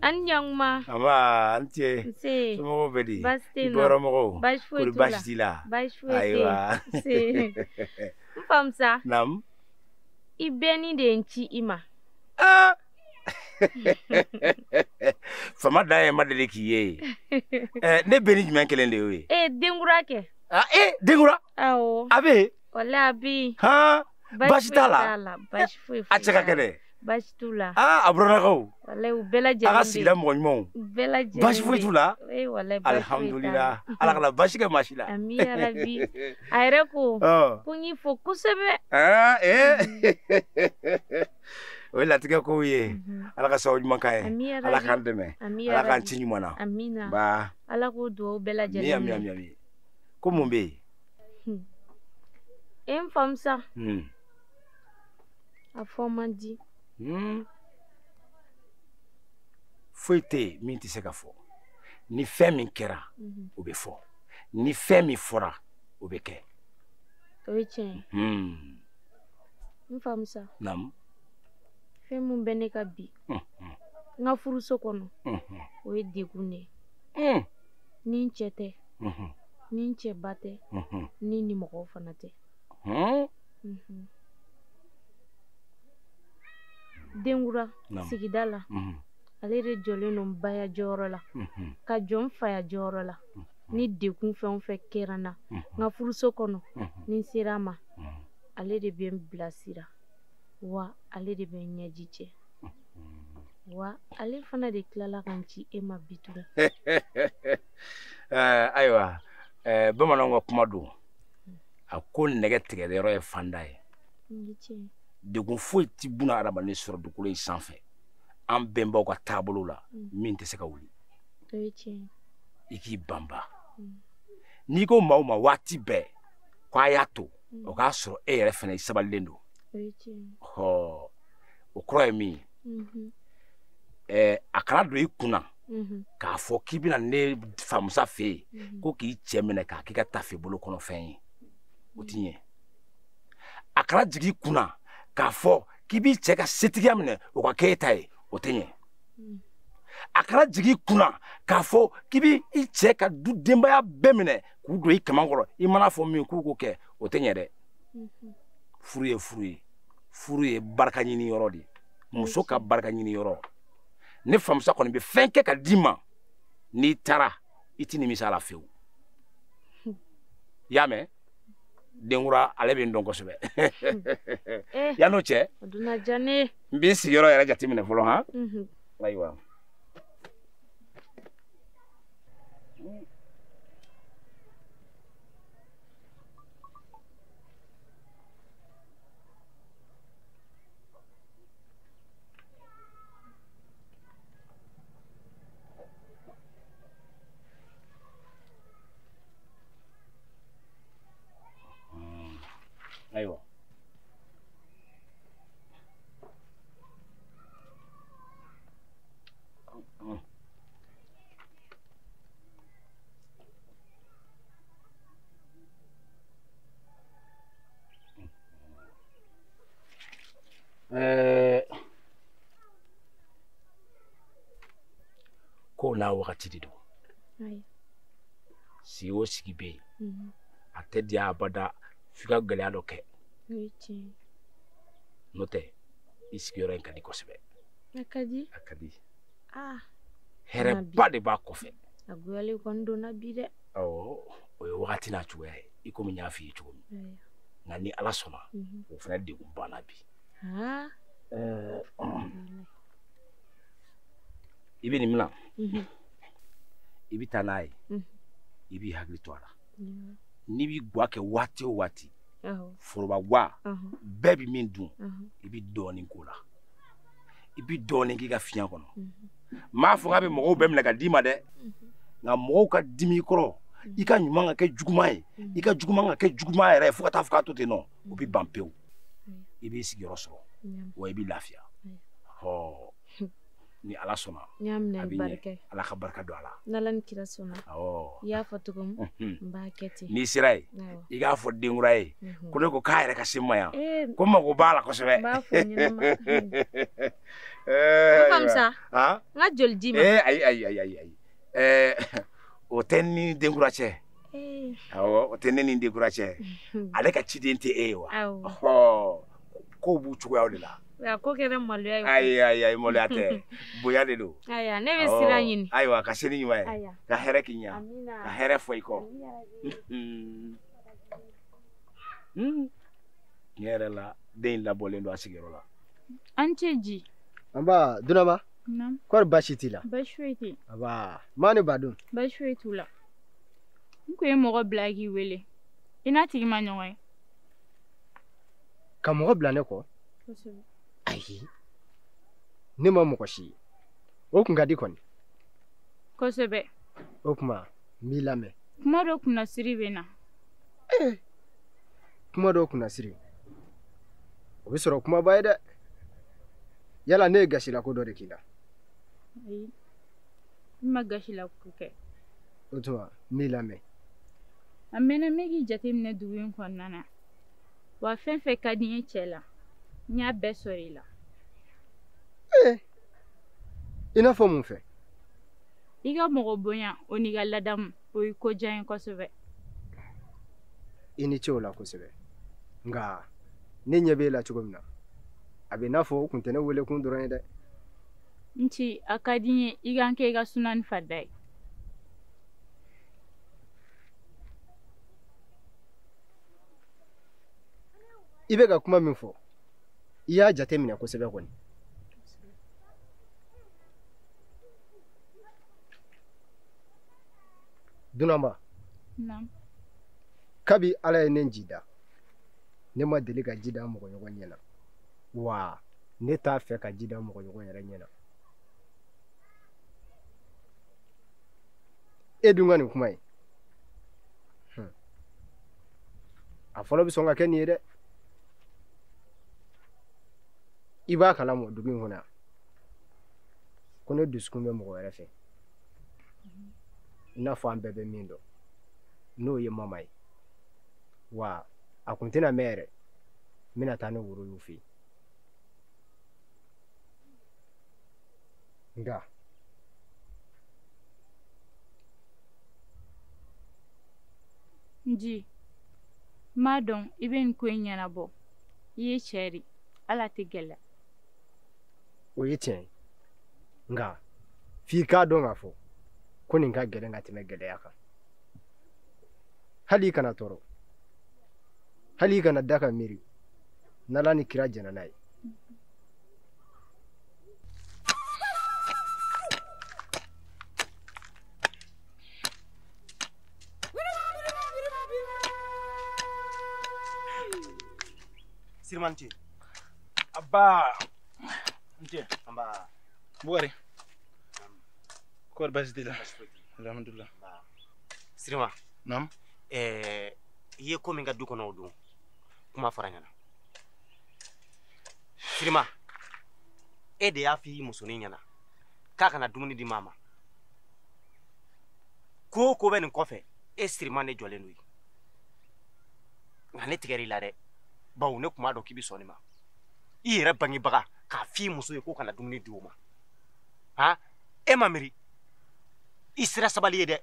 An ɲankuma. Nba, an ce. Nse. Somɔgɔw bɛ di? Baasi tɛ yen nɔ. Bɔrɔmɔgɔw? Baasi foyi t'u la. Baasi t'i la? Baasi foyi tɛ yen. Ayiwa. Nse. N famusa. Naamu. I bɛnni de ye n ci i ma. Aa. Fama dan ye ma deli k'i ye. Ne bɛnni jumɛn kelen de y'o ye? Denkura kɛ. Ah, denkura? Awɔ. A bɛ yen? Walahi a bɛ yen. Han. Baasi t'a la? Baasi foyi foyi. A cɛ ka kɛnɛ. Baasi t'u la. Aa, a burannakaw. Walahi u bɛɛ lajɛlen. A ka sigida mɔgɔ ɲumanw. U bɛɛ lajɛlen. Baasi foyi t'u la? Ee walahi baasi foyi t'a la. Alihamudulila. Ala kana baasi kɛ maa si la. Ami yarabi. A yɛrɛ ko. Ko n y'i fo kosɛbɛ. Aa o ye latigɛ kow ye. Ala ka sababu ɲuman k'an ye. Ami yarabi. Ala k'an dɛmɛ. Ami Ala k'an yarabi. ci ɲuman na. Amina. Ba. Ala k'o dugawu bɛɛ lajɛlen. Ami ami ami. Ko mun bɛ yen? E n famusa. A fɔ man di. Foyi tɛ yen min tɛ se ka fɔ. Ni fɛn min kɛra, o bɛ fɔ. Ni fɛn min fɔra, o bɛ kɛ. O ye tiɲɛ ye. N famusa. Naamu. Fɛn min bɛ ne ka bi, n ka furuso kɔnɔ, o ye degun de ye. Ni n cɛ tɛ, ni n cɛ ba tɛ, ni ni mɔgɔw fana tɛ. Denkura sigida la, ale de jɔlen don n baya jɔyɔrɔ la, ka jɔ n faya jɔyɔrɔ la. Ni degun fɛn o fɛn kɛra n na, n ka furuso kɔnɔ, ni n sera a ma, ale de bɛ n bilasira, wa ale de bɛ n ɲɛji cɛ, wa ale fana de tilala ka n ci e ma bi tugun. Ayiwa, bamananw ka kuma don, a ko nɛgɛ tigɛyɔrɔ ye fanda ye. Degun foyi ti buna hadamaden sɔrɔ dugukolo in sanfɛ an bɛnbaw ka taabolo la min tɛ se ka wuli. I k'i banba. N'i ko maa o ma waati bɛɛ ko a y'a to, o k'a sɔrɔ e yɛrɛ fana i sabalilen don. Ɔ, o kɔrɔ ye min ye, a kana don i kunna k'a fɔ k'i bɛna ne famusa fɛ yen ko k'i cɛ minɛ k'a k'i ka tafe bolo kɔnɔ fɛn ye, o ti ɲɛ. A kana jigin i kunna k'a fɔ k'i b'i cɛ ka setigiya minɛ o ka k'e ta ye, o tɛ ɲɛ. A kana jigin i kunna k'a fɔ k'i b'i cɛ ka du denbaya bɛɛ minɛ k'u don i kaman kɔrɔ, i mana fɔ min k'u k'o kɛ, o tɛ ɲɛ dɛ. Furu ye furu ye, furu ye barika ɲini yɔrɔ de ye, muso ka barika ɲini yɔrɔ. Ne famusa kɔni bɛ fɛn kɛ ka d'i ma, n'i taara i ti nimisa a la fiyewu. I y'a mɛn? Denkura ale bɛ n dɔn kosɛbɛ. Yan'o cɛ. O dun diya ne ye. N b'i sigiyɔrɔ yɛrɛ jateminɛ fɔlɔ han. Ayiwa. Ayiwa. Ko n'a wagati de don. Sigi o sigi bɛ yen. A tɛ diya abada f'i ka gɛlɛya dɔ kɛ. N'o tɛ i sigiyɔrɔ in ka di kosɛbɛ. A ka di? A ka di. Hɛrɛba de b'a kɔfɛ. A goyalen kɔni donna bi dɛ. Awɔ, o ye wagati n'a cogoya ye i komi n y'a f'i ye cogo min. Nka ni Ala sɔnna o fana degun banna bi. I bɛ nin minɛ. I bɛ taa n'a ye. I b'i hakili to a la. N'i b'i gwa kɛ waati o waati, foroba gwa bɛɛ bɛ min dun, i bɛ dɔɔnin k'o la. I bɛ dɔɔnin k'i ka fiɲɛ kɔnɔ. N m'a fɔ k'a bɛ mɔgɔw bɛɛ minɛ ka d'i ma dɛ. Nka mɔgɔw ka dimi i kɔrɔ, i ka ɲuman ka kɛ juguman ye, i ka juguman ka kɛ juguman yɛrɛ ye fo ka taa fɔ k'a to ten nɔ, o bɛ ban pewu. I b'i sigiyɔrɔ sɔrɔ, wa i b'i lafiya. Ɔ ni Ala sɔnna, a bɛ ɲɛ. Ala ka barika don a la. N'Ala ni kira sɔnna. Awɔ. I y'a fɔ cogo min, n b'a kɛ ten. N'i sera yen, i k'a fɔ denkura ye, ko ne ko k'a yɛrɛ ka se n ma yan, ko n mago b'a la kosɛbɛ. N b'a fɔ ɲɛnama. N famusa, n ka joli d'i ma. Ayi ayi ayi ayi. O tɛ ni denkura cɛ. Awɔ, o tɛ ne ni denkura cɛ. Ale ka ciden tɛ e ye wa? Awɔ. Kow b'u cogoyaw de la. A ko kɛra maloya ye. Ayi ayi ayi, maloya tɛ, bonya de don. Ayiwa, ne bɛ sira ɲini. Ayiwa, ka se ni ɲuman ye. Ka hɛrɛ k'i ɲɛ. Ka hɛrɛ fɔ i kɔ. Tiɲɛ yɛrɛ la, den in labɔlen don a sigiyɔrɔ la. An ce Ji. Nba Dunanba. Naamu. Kɔri baasi t'i la? Baasi foyi tɛ yen. Aba, maa ni ba dun? Baasi foyi t'u la. N kun ye mɔgɔ bila k'i wele. I n'a tigi ma ɲɔgɔn ye. Ka mɔgɔ bila ne kɔ? Kosɛbɛ. Ayi, ne ma mɔgɔ si ye. O kun ka di kɔni. Kosɛbɛ. O tuma n b'i lamɛn. Kuma dɔ kunnasiri bɛ na. Kuma dɔ kunnasiri, o bɛ sɔrɔ kumaba ye dɛ. Yala ne ye gasilako dɔ de k'i la? Ayi, n ma gasilako kɛ. O tuma n b'i lamɛn. A mɛnna n bɛ k'i jateminɛ dugu in kɔnɔna na. Wa fɛn fɛn ka di n ye cɛ la, n y'a bɛɛ sɔrɔ i la. I n'a fɔ mun fɛ? I ka mɔgɔ bonya o n'i ka ladamu, o ye ko diya n ye kosɛbɛ. I ni ce o la kosɛbɛ. Nka ne ɲɛ b'e la cogo min na, a bɛ i n'a fɔ o kun tɛ ne wele kun dɔrɔn ye dɛ. N ci, a ka di n ye i ka n kɛ i ka suna ni farida ye. I bɛ ka kuma min fɔ, i y'a jate minɛ kosɛbɛ kɔni. Dunanba. Naamu. Kabi Ala ye ne ji da, ne ma deli ka ji da mɔgɔ ɲɔgɔn ɲɛ na. Wa ne t'a fɛ ka ji da mɔgɔ ɲɔgɔn yɛrɛ ɲɛ na. E dun ka nin kuma ye, a fɔlɔ bɛ sɔn ka kɛ nin ye dɛ. I b'a kalama dugu in kɔnɔ yan ko ne dusukun bɛ mɔgɔ wɛrɛ fɛ, i n'a fɔ an bɛɛ bɛ min dɔn, n'o ye mama ye. Wa a kun tɛna mɛn yɛrɛ, n bɛna taa ne woro y'u fɛ yen. Nka Nji, n b'a dɔn i bɛ nin ko in ɲɛnabɔ. I ye cɛ de, Ala tɛ gɛlɛya. O ye tiɲɛ ye, nka f'i k'a dɔn k'a fɔ ko nin ka gɛlɛn ka tɛmɛ gɛlɛya kan. Hali i kana tɔɔrɔ, Hali i kana da ka miiri n'Ala ni kira jɛnna n'a ye. Sirima ni ce. Abba. N ce. Nba. Bukari. Kɔri baasi t'i la? Alhamdulilah. Sirima. Naam. I ye ko min kɛ du kɔnɔ o don, kuma fɔra n ɲɛna. Sirima, e de y'a f'i musonin ɲɛna k'a kana dumuni di maa ma. Ko o ko bɛ nin kɔfɛ, e Sirima ne jɔlen don yen. Nka ne tigɛr'i la dɛ. Bawo ne kun b'a dɔn k'i bɛ sɔn nin ma. I yɛrɛ bangebaga k'a f'i muso ye k'o kana dumuni di o ma. Han, e ma miiri. I sera sabali ye dɛ.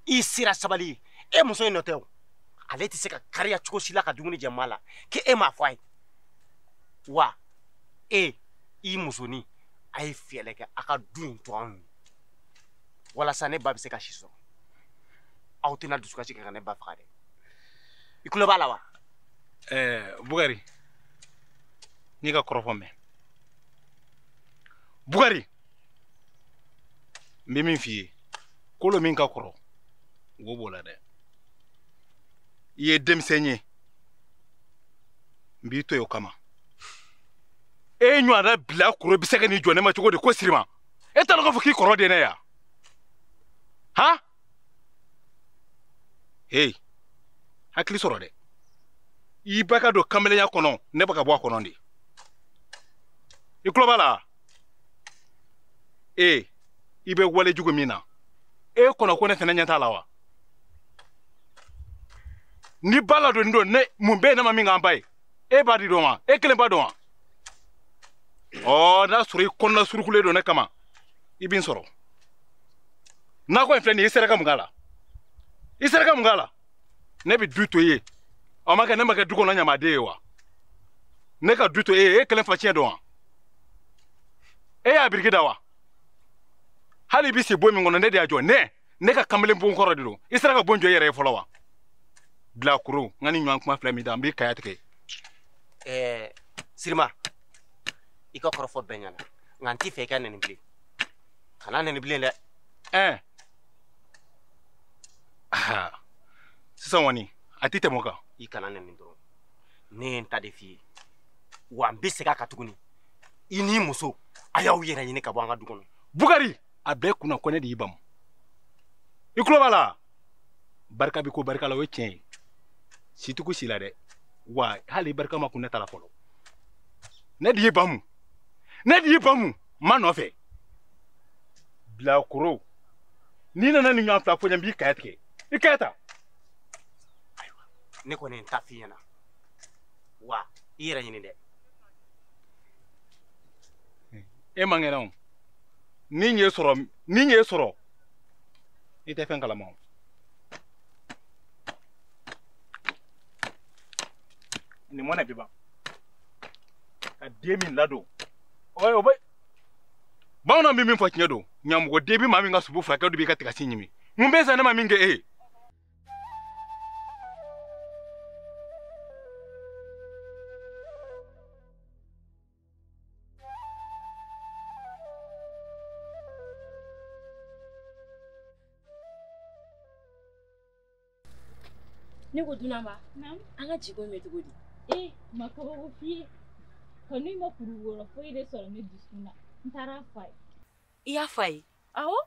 I sera sabali ye. E muso in nɔ tɛ o. Ale tɛ se ka kariya cogo si la ka dumuni jɛ maa la k'e m'a fɔ a ye. Wa e i musonin a ye fɛɛrɛ kɛ a ka du in to anw ye. Walasa ne ba bɛ se ka si sɔrɔ. Aw tɛna dusukasi kɛ ka ne ba faga dɛ. I tulo b'a la wa? Bukari, n'i ka kɔrɔfɔ mɛn. Bukari, n bɛ min f'i ye, kolo min ka kɔrɔ, wo b'o la dɛ. I ye denmisɛn ye, n b'i to yen o kama. E ɲɔgɔnna bila koro bɛ se ka n'i jɔ ne ma cogo di ko Sirima? E t'a dɔn k'a fɔ k'i kɔrɔ de ye ne ye wa? Han? Hey, hakili sɔrɔ dɛ. I ba ka don kamalenya kɔnɔ, ne bɛ ka bɔ a kɔnɔ de. I tulo b'a la? E, i bɛ wale jugu min na, e kɔnɔ ko ne fɛnɛ ɲɛ t'a la wa? Ni ba ladonni don, ne mun bɛ yen ne ma min k'an ba ye? E b'a di dɔn wa? E kelen b'a dɔn wa? Ɔ, n'a sɔrɔ i kɔnɔna surukulen don ne kama, i bɛ n sɔrɔ. Nakɔ in filɛ nin ye, i sera ka mun k'a la? I sera ka mun k'a la? Ne bɛ du to i ye. Aw ma kɛ ne ma kɛ du kɔnɔ ɲamaden ye wa? Ne ka du to e ye, e kelen fa tiɲɛ dɔn wa? E y'a biriki da wa? Hali i bɛ se bon min kɔnɔ, ne de y'a jɔ. Ne ka kamalen bon kɔrɔ de don. I sera ka bon jɔ i yɛrɛ ye fɔlɔ wa? Bilakoro, n ka nin ɲɔgɔn kuma filɛ min da, n b'i kaya tigɛ. Sirima, i ka kɔrɔfɔ bɛɛ ɲɛna, nka n t'i fɛ i ka nɛni bilen. Kana nɛni bilen dɛ. Sisan kɔni, a tɛ tɛmɛ o kan. I kana nɛni dɔrɔn. Ne ye n ta de f'i ye. Wa n bɛ segin a kan tuguni. I n'i muso, a y'aw yɛrɛ ɲini ka bɔ an ka du kɔnɔ. Bukari, a bɛɛ kunna ko ne de y'i bamu. I tulo b'a la? Barika bɛ ko barika la, o ye tiɲɛ ye. Si tugu si la dɛ. Wa hali barika ma kun ne ta la fɔlɔ. Ne de y'i bamu. Ne de y'i bamu. N ma nɔfɛ. Bilakoro, n'i nana nin ɲɔgɔn fila fɔ n ye, n b'i kaya tigɛ. I kaya ta. Ne kɔni ye n ta f'i ɲɛna. Wa i yɛrɛ ɲini dɛ. E man kɛnɛ o. Ni n y'e sɔrɔ, ni n y'e sɔrɔ, i tɛ fɛn kalama o. Nin mɔnɛ bi ban. Ka den min ladon. O bɛ bamananw bɛ min fɔ tiɲɛ don. Ɲamɔgɔ den bɛ maa min ka sogo furakɛ, o de b'i ka tigasi ɲimi. Mun bɛ sa ne ma min kɛ e ye? Ne ko dunanba, an ka jiko in bɛ cogo di? Ee, ma kabako f'i ye. Kanu in ma kuru wɔɔrɔ foyi de sɔrɔ ne dusukun na. N taara f'a ye. I y'a f'a ye? Awɔ.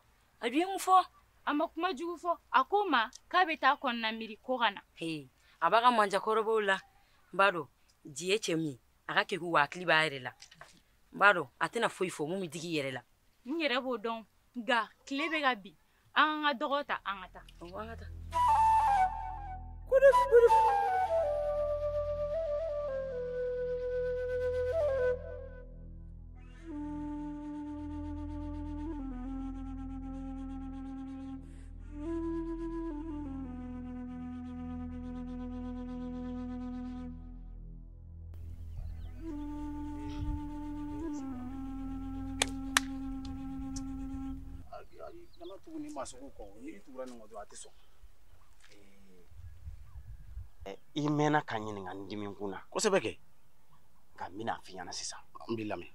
A dun ye mun fɔ? A ma kuma jugu fɔ. A ko n ma k'a bɛ taa kɔnɔna miiri ko ka na. He, a b'a ka manjakɔrɔbaw la. N b'a dɔn Ji ye cɛ min ye, a ka kegun wa hakili b'a yɛrɛ la. N b'a dɔn a tɛna foyi fɔ mun bɛ digi i yɛrɛ la. N yɛrɛ b'o dɔn, nka tile bɛ ka bin. An ka dɔgɔ ta, an ka taa. Awɔ, an ka taa. Kana tugu ni maa sugu kɔ, n'i tugura nin kɔ dɔrɔn a tɛ sɔn. I mɛnna ka ɲininka n dimi kun na. Kosɛbɛ kɛ. Nka n bɛna f'i ɲɛna sisan. N b'i lamɛn.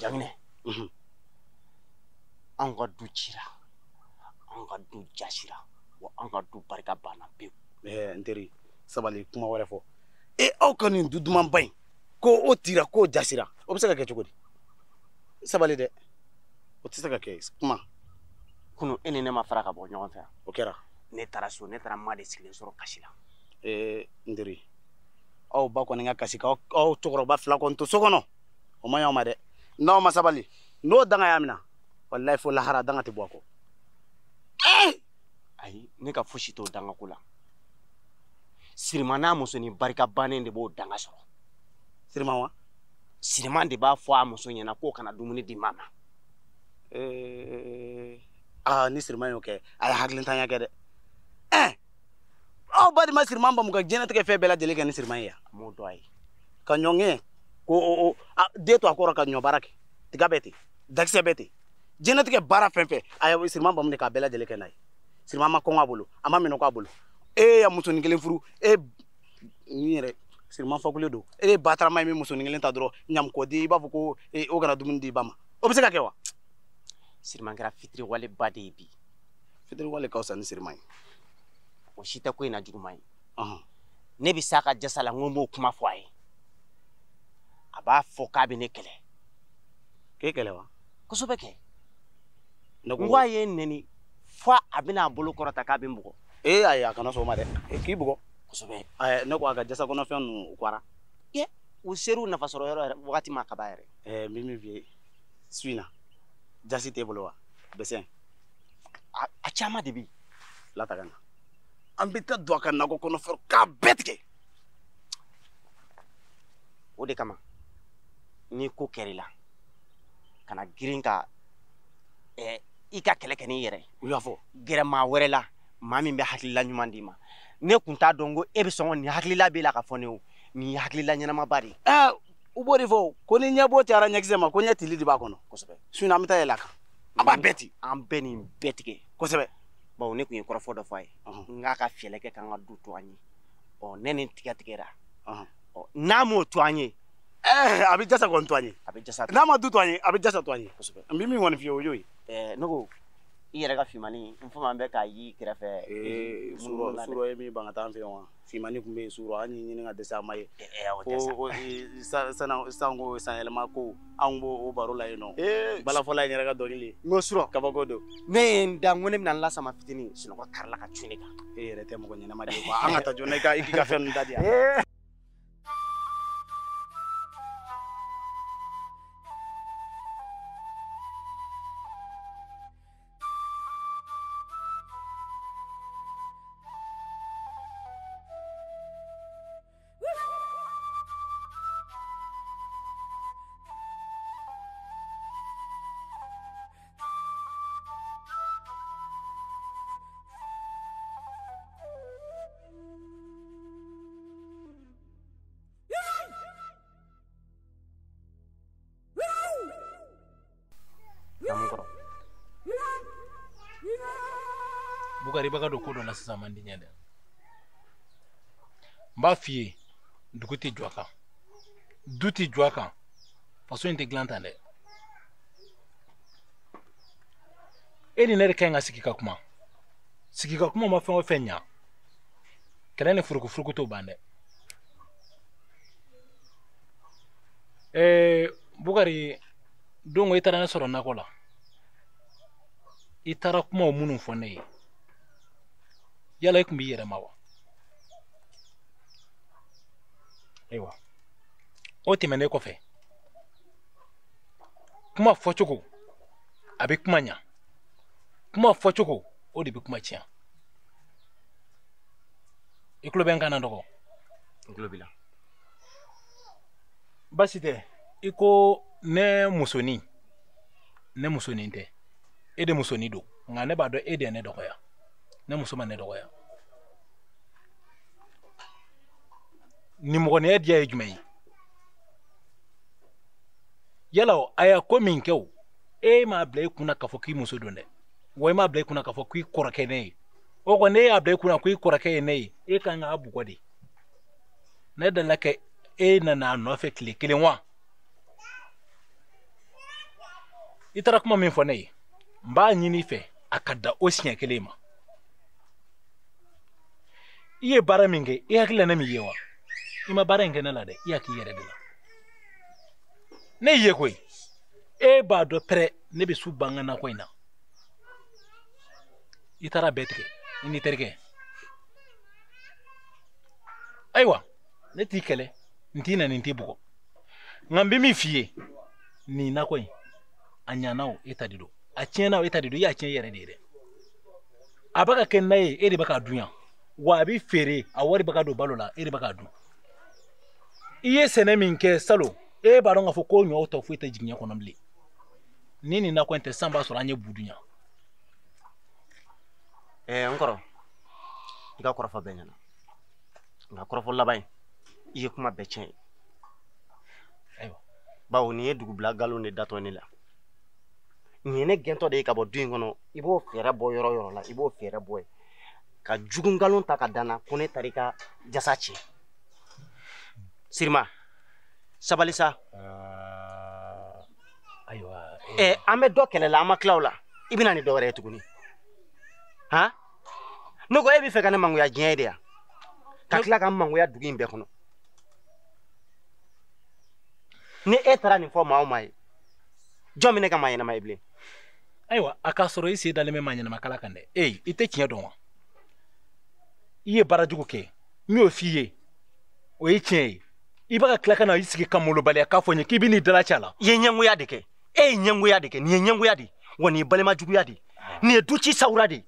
Jaginɛ. Anw ka du cira, anw ka du jasira, wa anw ka du barika banna pewu. N teri, sabali, kuma wɛrɛ fɔ. E aw ka nin du dumanba in, ko o tira k'o jasira, o bɛ se ka kɛ cogo di? Sabali dɛ, o tɛ se ka kɛ, kuma. Kunun e ni ne ma fara ka bɔ ɲɔgɔn fɛ. O kɛra. Ne taara so, ne taara ma de sigilen sɔrɔ kasi la. N teri, aw ba kɔni ka kasi k'aw cɛkɔrɔba fila kɔni to so kɔnɔ, o ma ɲi aw ma dɛ. N'aw ma sabali, n'o danga y'a minɛ, walayi fo lahara danga tɛ bɔ a kɔ. Ayi, ne ka fosi t'o danga ko la. Sirima n'a muso ni barika bannen de b'o danga sɔrɔ. Sirima wa? Sirima de b'a fɔ a muso ɲɛna k'o kana dumuni di maa ma. Ni Sirima y'o kɛ, a ye hakilintanya kɛ dɛ. Aw ba de ma Sirima bamu ka diɲɛlatigɛ fɛn bɛɛ lajɛlen kɛ ni Sirima ye yan. A m'o dɔn a ye. Ka ɲɔŋɛ ko den to a kɔrɔ ka ɲɔ baara kɛ, tiga bɛ ten, dakisɛ bɛ ten. Diɲɛlatigɛ baara fɛn fɛn, a ye Sirima bamu de k'a bɛɛ lajɛlen kɛ n'a ye. Sirima ma kɔngɔ a bolo, a ma minɛ a bolo. E ya musonin kelen furu, e ni yɛrɛ Sirima fakule don. E ye batarama ye min musonin kelen ta dɔrɔn ɲamukɔden, i b'a fɔ ko o kana dumuni di ba ma. O bɛ se ka kɛ wa? Sirima kɛra fitiriwaleba de ye bi. Fitiriwale ka fisa ni Sirima ye. O si tɛ ko in na juguman ye. Ne bɛ s'a ka jasa la, n ko n b'o kuma fɔ a ye. A b'a fɔ k'a bɛ ne kɛlɛ. K'e kɛlɛ wa? Kosɛbɛ kɛ. N ko a ye n nɛni fo a bɛna a bolo kɔrɔta k'a bɛ n bugɔ. Ayi, a kana sɔn o ma dɛ. K'i bugɔ. Kosɛbɛ. Ne ko a ka jasa kɔnɔfɛn ninnu u kɔra. U ser'u nafa sɔrɔ yɔrɔ yɛrɛ wagati ma kaba yɛrɛ. N bɛ min f'i ye, su in na, jasi t'e bolo wa? Bɛsɛn. A caman de bɛ yen. Fila ta ka na. An bɛ taa don a ka nakɔ kɔnɔ fɔlɔ k'a bɛɛ tigɛ. O de kama, ni ko kɛr'i la, kana girin ka i ka kɛlɛ kɛ n'i yɛrɛ ye. U y'a fɔ. Gɛrɛ maa wɛrɛ la, maa min bɛ hakilila ɲuman d'i ma. Ne kun t'a dɔn ko e bɛ sɔn nin hakilila b'e la ka fɔ ne o. Nin ye hakilila ɲɛnamaba de ye. U b'o de fɔ ko ni ɲɛbɔ cayara ɲɛkisɛ ma ko ɲɛ tili de b'a kɔnɔ. Kosɛbɛ. Su in an bɛ taa yɛlɛ a kan. An b'a bɛɛ ci. An bɛɛ nin bɛɛ tigɛ. Kosɛbɛ. Bawo ne kun ye kɔrɔfɔ dɔ fɔ a ye. N k'a ka fɛɛrɛ kɛ k'an ka du to an ye. Ne ni tiga tigɛra. N'a m'o to an ye. A bɛ jasa kɔni to an ye. A bɛ jasa. N'a ma du to an ye, a bɛ jasa to an ye. Kosɛbɛ. N bɛ min kɔni f'i ye, o y'o ye. Ne ko i yɛrɛ ka finmani n fama bɛ k'a y'i kɛrɛfɛ. Surɔ ye min ban ka taa an fɛ yan wa? Finmani tun bɛ yen surɔ, an y'i ɲini ka dɛsɛ a ma ye. O tɛ sa. Ko sanko sanyɛlɛma ko anw b'o baro la yen nɔ. Balafɔla ye n yɛrɛ ka dɔnkili ye. N ko surɔ. Kabako don. Ne ye n da n ko ne bɛna n lasama fitinin, sunɔgɔ karila ka cun ne kan. E yɛrɛ tɛ mɔgɔ ɲɛnama de ye quoi. An ka taa joona i k'i ka fɛn ninnu da di yan. Bukari b'a ka don ko dɔ la sisan man di ɲɛ dɛ. N b'a f'i ye, dugu tɛ jɔ a kan, du tɛ jɔ a kan, faso in tɛ dilan tan dɛ. E ni ne de ka ɲi ka sigi ka kuma. Sigi ka kuma ma fɛn o fɛn ɲa, kɛlɛ ni furukufuruku t'o ban dɛ. Bukari, don ko i taara ne sɔrɔ nakɔ la, i taara kumaw minnu fɔ ne ye, yala i kun b'i yɛrɛ ma wa? Ayiwa, o tɛmɛnen kɔfɛ, kuma fɔcogo a bɛ kuma ɲa, kuma fɔcogo o de bɛ kuma tiɲɛ. I tulo bɛ n kan na dɔgɔ? N tulo b'i la. Baasi tɛ, i ko ne musonin, ne musonin tɛ, e de musonin don, nka ne b'a dɔn e de ye ne dɔgɔya. Ne muso ma ne dɔgɔya. Nimɔgɔninya diya ye jumɛn ye? Yala a y'a ko min kɛ o, e m'a bila i kunna k'a fɔ k'i muso don dɛ, wa i m'a bila i kunna k'a fɔ k'i kɔrɔkɛ ne ye. O kɔni ne y'a bila i kunna ko i kɔrɔkɛ ye ne ye, e kan k'a bugɔ de. Ne delila ka e nana a nɔfɛ tile kelen wa? I taara kuma min fɔ ne ye, n b'a ɲini i fɛ a ka da o siɲɛ kelen ma. I ye baara min kɛ, i hakili la ne m'i ye wa? I ma baara in kɛ ne la dɛ, i y'a k'i yɛrɛ de la. Ne y'i ye koyi, e b'a dɔn pɛrɛ ne bɛ su ban n ka nakɔ in na. I taara bɛɛ tigɛ i n'i terikɛ. Ayiwa, ne t'i kɛlɛ, n t'i nɛni, n t'i bugɔ. Nka n bɛ min f'i ye, nin nakɔ in, a ɲana o, e ta de don. A tiɲɛna o, e ta de don. I y'a tiɲɛ i yɛrɛ de ye dɛ. A bɛ ka kɛ n'a ye, e de bɛ k'a dun yan. Wa a bɛ feere, a wari bɛ ka don balo la, e de bɛ k'a dun. I ye sɛnɛ min kɛ salon, e b'a dɔn k'a fɔ ko ɲɔ tɔ foyi tɛ jigiɲɛ kɔnɔ bilen. Ni nin nakɔ in tɛ, san b'a sɔrɔ an ye bu dun yan. N kɔrɔ, i ka kɔrɔfɔ bɛɛ ɲɛna. Nka kɔrɔfɔ laban in, i ye kuma bɛɛ tiɲɛ ye. Ayiwa. Bawo nin ye dugubila nkalon de datɔ ne la. Nin ye ne gɛntɔ de ye ka bɔ du in kɔnɔ. I b'o fɛɛrɛ bɔ yɔrɔ yɔrɔ la, i b'o fɛɛrɛ bɔ yen. Ka jugu nkalon ta ka da n na ko ne taara i ka jasa tiɲɛ. Sirima, sabali sa. Ayiwa. An bɛ dɔ kɛlɛ la, an ma tila o la. I bɛ na ni dɔ wɛrɛ ye tuguni. Han? Ne ko e bɛ fɛ ka ne mangoya diɲɛ ye de ya? Ka tila ka n mangoya dugu in bɛɛ kɔnɔ. Ni e taara nin fɔ maa o maa ye, jɔn bɛ ne ka maa ɲɛnama ye bilen? Ayiwa, a k'a sɔrɔ i sen dalen bɛ maa ɲɛnama kala kan dɛ. Ee, i tɛ tiɲɛ dɔn wa? I ye baara jugu kɛ, n y'o f'i ye, o ye tiɲɛ ye. I b'a ka tila ka na i sigi ka molobaliya k'a fɔ n ye k'i bɛ n'i dala ci a la. I ye ɲɛngoya de kɛ. E ye ɲɛngoya de kɛ. Nin ye ɲɛngoya de ye. Wa nin ye balima juguya de ye. Nin ye du ci sawura de ye.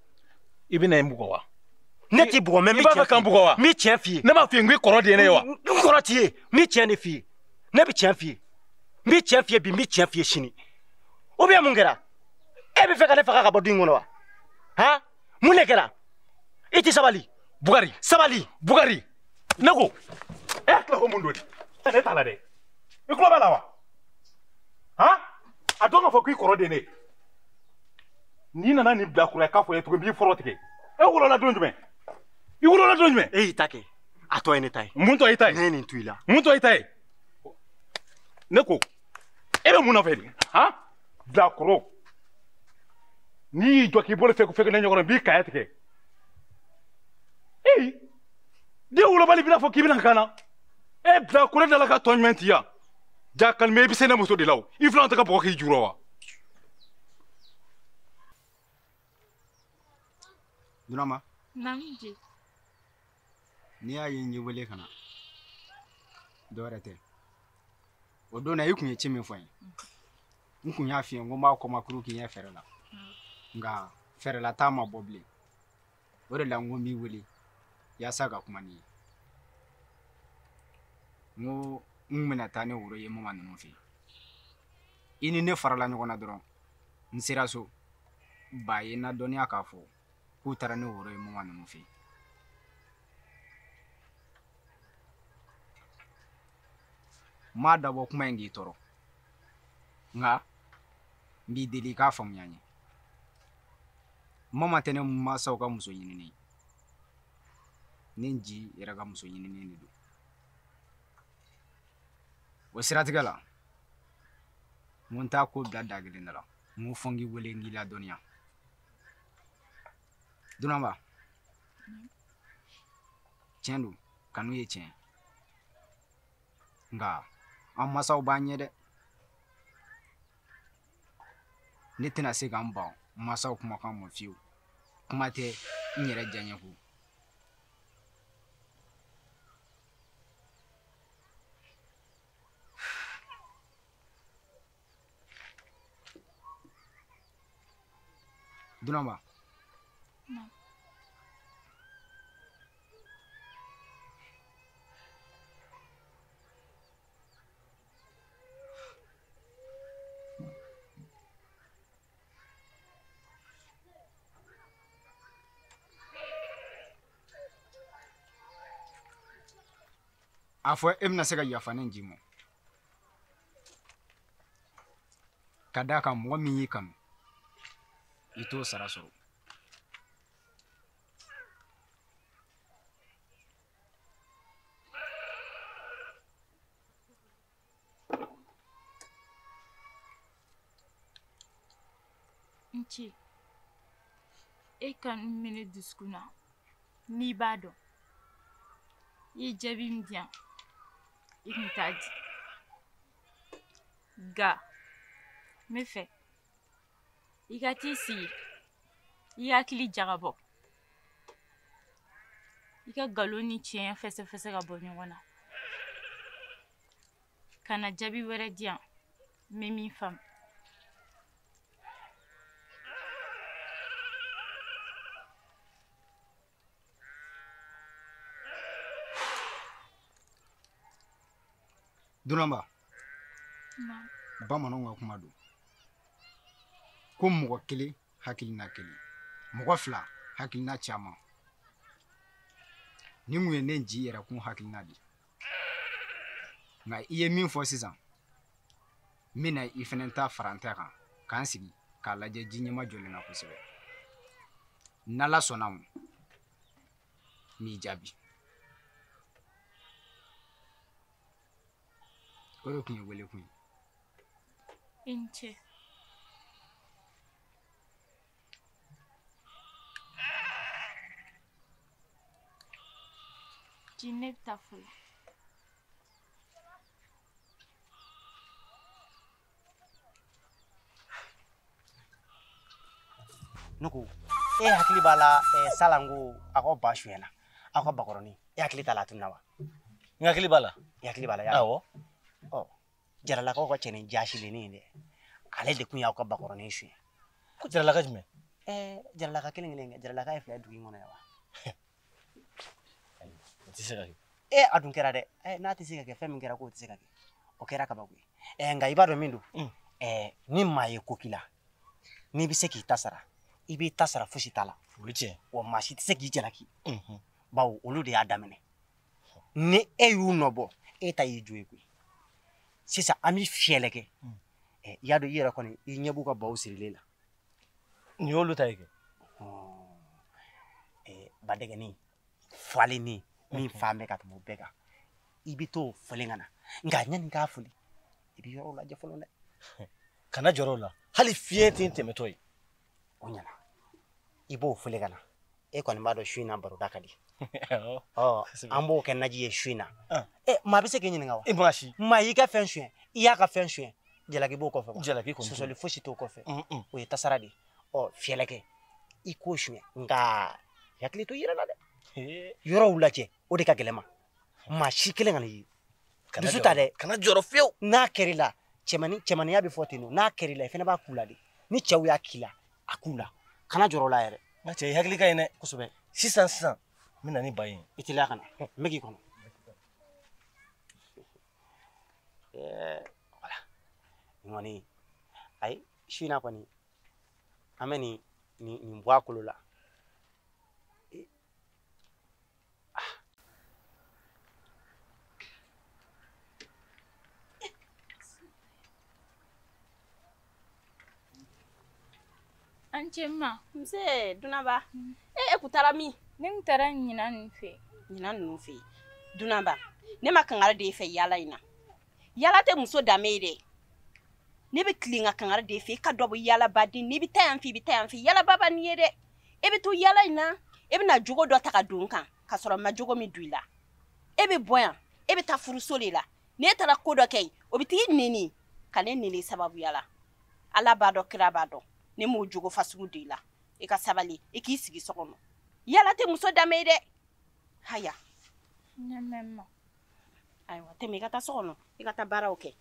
I bɛ na n bugɔ wa? Ne t'i bugɔ, mɛ n bɛ tiɲɛ f'i ye. I b'a fɛ ka n bugɔ wa? N bɛ tiɲɛ f'i ye. Ne m'a f'i ye n ko i kɔrɔ de ye ne ye wa? N kɔrɔ t'i ye. N bɛ tiɲɛ de f'i ye. Ne bɛ tiɲɛ f'i ye. N bɛ tiɲɛ f'i ye bi, n bɛ tiɲɛ f'i ye sini. Ou bien mun kɛra? E bɛ fɛ ka ne faga ka bɔ du in kɔnɔ wa? Han? Mun de kɛra? I tɛ sabali. Bugari. Sabali. Bugari. Ne ko, e hakili la ko mun don de? Ne t'a la dɛ. I tulo b'a la wa? Han? A dɔn k'a fɔ k'i kɔrɔ de ye ne ye. N'i nana nin bila kura k'a fɔ ye tugun, n b'i fɔlɔ tigɛ. E wolola don jumɛn? I wolola don jumɛn? E y'i ta kɛ. A tɔ ye ne ta ye. Mun tɔ y'i ta ye? Ne ye nin to i la. Mun tɔ y'i ta ye? Ne ko, e bɛ mun nɔfɛ de? Han? Bilakoro. N'i y'i jɔ k'i bolo fɛgɛ fɛgɛ ne ɲɔgɔn na, n b'i kaya tigɛ. Ee, den wolobali bɛna fɔ k'i bɛna kan na. E bilakoro da la ka tɔ jumɛn ti yan? Ja kalime, i bɛ se ne muso de la o. I filanw tɛ ka bɔgɔ k'i jukɔrɔ wa? Dunanba. Naamu Ji. N'i y'a ye n y'i wele ka na, dɔwɛrɛ tɛ. O don na i kun ye ci min fɔ n ye, n kun y'a f'i ye n ko n b'a kɔmakuru k'i ɲɛ fɛɛrɛ la. Nka fɛɛrɛla t'a ma bɔ bilen. O de la n ko n b'i wele yaasa ka kuma n'i ye. N ko n bɛna taa ne woro ye mama ninnu fɛ yen. I ni ne farala ɲɔgɔn na dɔrɔn, n sera so, ba ye n ladɔnniya k'a fɔ k'u taara ne woro ye mama ninnu fɛ yen. N m'a dabɔ kuma in k'i tɔɔrɔ, nka n b'i deli i k'a faamuya n ye. Mama tɛ ne mansaw ka muso ɲininen ye, ne Nji yɛrɛ ka muso ɲininen de don. O siratigɛ la, n ko n t'a ko bila da kelen da la, n ko fo n k'i wele n k'i ladɔnniya. Dunanba, tiɲɛ don, kanu ye tiɲɛ ye, nka an mansaw b'an ɲɛ dɛ. Ne tɛna se ka n ban mansaw kumakan ma fiyewu, kuma tɛ n yɛrɛ diyaɲɛ ko. Dunanba. A fɔ e bɛna se ka yafa ne Nji ma. Ka d'a kan mɔgɔ min y'i kanu, i t'o sara sɔrɔ. N ce, e kanu min bɛ ne dusukun na, n'i b'a dɔn, i ye jaabi min di yan, i kun t'a di. Nka n bɛ fɛ i ka t'i sigi, i hakili jagabɔ, i ka nkalon ni tiɲɛ fɛsɛfɛsɛ ka bɔ ɲɔgɔn na, ka na jaabi wɛrɛ di yan n bɛ min faamu. Dunanba, bamananw ka kuma don ko mɔgɔ kelen hakilina kelen, mɔgɔ fila hakilina caman. Nin kun ye ne nci yɛrɛ kun hakilina de ye. Nka i ye min fɔ sisan, n bɛna i fɛnɛ ta fara n ta kan k'an sigi k'a lajɛ ji ɲɛma jɔlen na kosɛbɛ. N'Ala sɔnna ma, n b'i jaabi. O de tun ye wele kun ye. I ni ce. Ji, ne bɛ taa fɔlɔ. Ne ko e hakili b'a la salanko a ka ba sonyɛna aw ka bakɔrɔnin, e hakili t'a la a tununna wa? N hakili b'a la. I hakili b'a la yala? Awɔ. Ɔ, jaralakaw ka cɛnin jasilennin in dɛ, ale de kun y'aw ka bakɔrɔnin suɲɛ. Ko jaralaka jumɛn? Jaralaka kelen kelen kɛ, jaralaka ye fila ye dugu in kɔnɔ yan wa? O tɛ se ka kɛ. A dun kɛra dɛ. N'a tɛ se ka kɛ, fɛn min kɛra k'o tɛ se ka kɛ. O kɛra kabako ye. Nka i b'a dɔn min don? Ni maa ye ko k'i la, n'i bɛ se k'i ta sara, i b'i ta sara, fosi t'a la. O ye tiɲɛ. Wa maa si tɛ se k'i jalaki. Bawo olu de y'a daminɛ. Ni e y'u nɔ bɔ, e ta y'i jo ye koyi. Sisan an bɛ fiyɛlɛ kɛ. I y'a dɔn i yɛrɛ kɔni, i ɲɛ b'u ka baw sirilen la. Nin y'olu ta ye kɛ. Badɛgɛnin falenni min fan bɛ ka tɛmɛ o bɛɛ kan, i bɛ t'o falen ka na. Nka yanni k'a foli, i bɛ yɔrɔw lajɛ fɔlɔ dɛ. Kana jɔrɔ o la, hali fiɲɛ tɛ n tɛmɛtɔ ye. O ɲɛna, i b'o foli ka na. E kɔni b'a dɔn su in na baroda ka di. Ɔ, an b'o kɛ naji ye su in na. Maa bɛ se k'i ɲininka wa? E maa si. Maa y'i ka fɛn suɲɛ, i y'a ka fɛn suɲɛ, jalaki b'o kɔfɛ wa? Jalaki kɔni. Sɔsɔli fosi t'o kɔfɛ. O ye tasara de ye. Ɔ, fiyɛlɛ kɛ, i k'o suɲɛ, nka i hakili to i yɛrɛ la dɛ. Yɔrɔw lajɛ, o de ka gɛlɛn ma. Maa si kelen kana ye. Dusu ta dɛ. Kana jɔrɔ fiyewu. N'a kɛr'i la, cɛmaniya bɛ fɔ ten nɔ, n'a kɛr'i la, i fana b'a k'u la de. Ni cɛw y'a k'i la, a k'u la. Kana jɔrɔ o la yɛrɛ. Nka cɛ, i hakili ka ɲi dɛ. Kosɛbɛ. Sisan sisan, n bɛ na ni ba ye. I teliya ka na, n bɛ k'i kɔnɔ. Voilà. Nin kɔni, ayi, su in na kɔni, an bɛ nin bɔ a kolo la. An cɛ ma. Nse Dunanba. E kun taara min? Ne kun taara ɲinan ninnu fɛ. Ɲinan ninnu fɛ. Dunanba, ne ma kangari de fɛ yaala in na. Yaala tɛ muso danbe ye dɛ. Ne bɛ tilen ka kangari de fɛ, i ka dɔ bɔ yaalabaden. N'i bɛ taa yan fɛ, i bɛ taa yan fɛ. Yaalaba b'a nin ye dɛ. E bɛ to yaala in na, e bɛna jogo dɔ ta ka don n kan, ka sɔrɔ n ma jogo min don i la. E bɛ bɔ yan, e bɛ taa furuso de la. N'e taara ko dɔ kɛ yen, o bɛ t'i neni ka ne neni sababuya la. Ala b'a dɔn, kira b'a dɔn. Ne m'o jogo fasugu don i la. I ka sabali, i k'i sigi so kɔnɔ. Yaala tɛ muso danbe ye dɛ. Haya. Ne mɛn ma. Ayiwa, tɛmɛ i ka taa so kɔnɔ, i ka taa baaraw kɛ.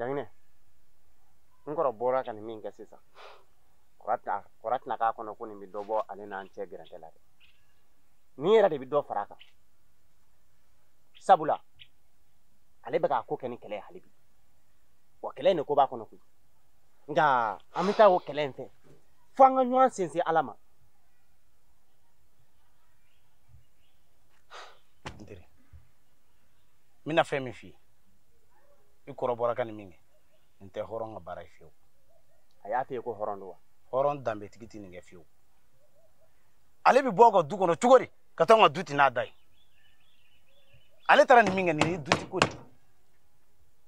Janginɛ, n kɔrɔ bɔra ka nin min kɛ sisan, kɔrɔ tɛna k'a kɔnɔ ko nin bɛ dɔ bɔ ale n'an cɛ gɛrɛntɛ la dɛ. Nin yɛrɛ de bɛ dɔ fara a kan. Sabula ale bɛ k'a ko kɛ ni kɛlɛ ye hali bi. Wa kɛlɛ in de ko b'a kɔnɔ koyi. Nka an bɛ taa o kɛlɛ in fɛ fo an ka ɲɔgɔn sinsin Ala ma. N teri, n bɛna fɛn min f'i ye, i kɔrɔ bɔra ka nin min kɛ, nin tɛ hɔrɔn ka baara ye fiyewu. A y'a f'i ye ko hɔrɔn don wa? Hɔrɔn danbetigi tɛ nin kɛ fiyewu. Ale bɛ bɔ aw ka du kɔnɔ cogo di ka taa anw ka du ti n'a da ye? Ale taara nin min kɛ, nin ye duti ko de ye.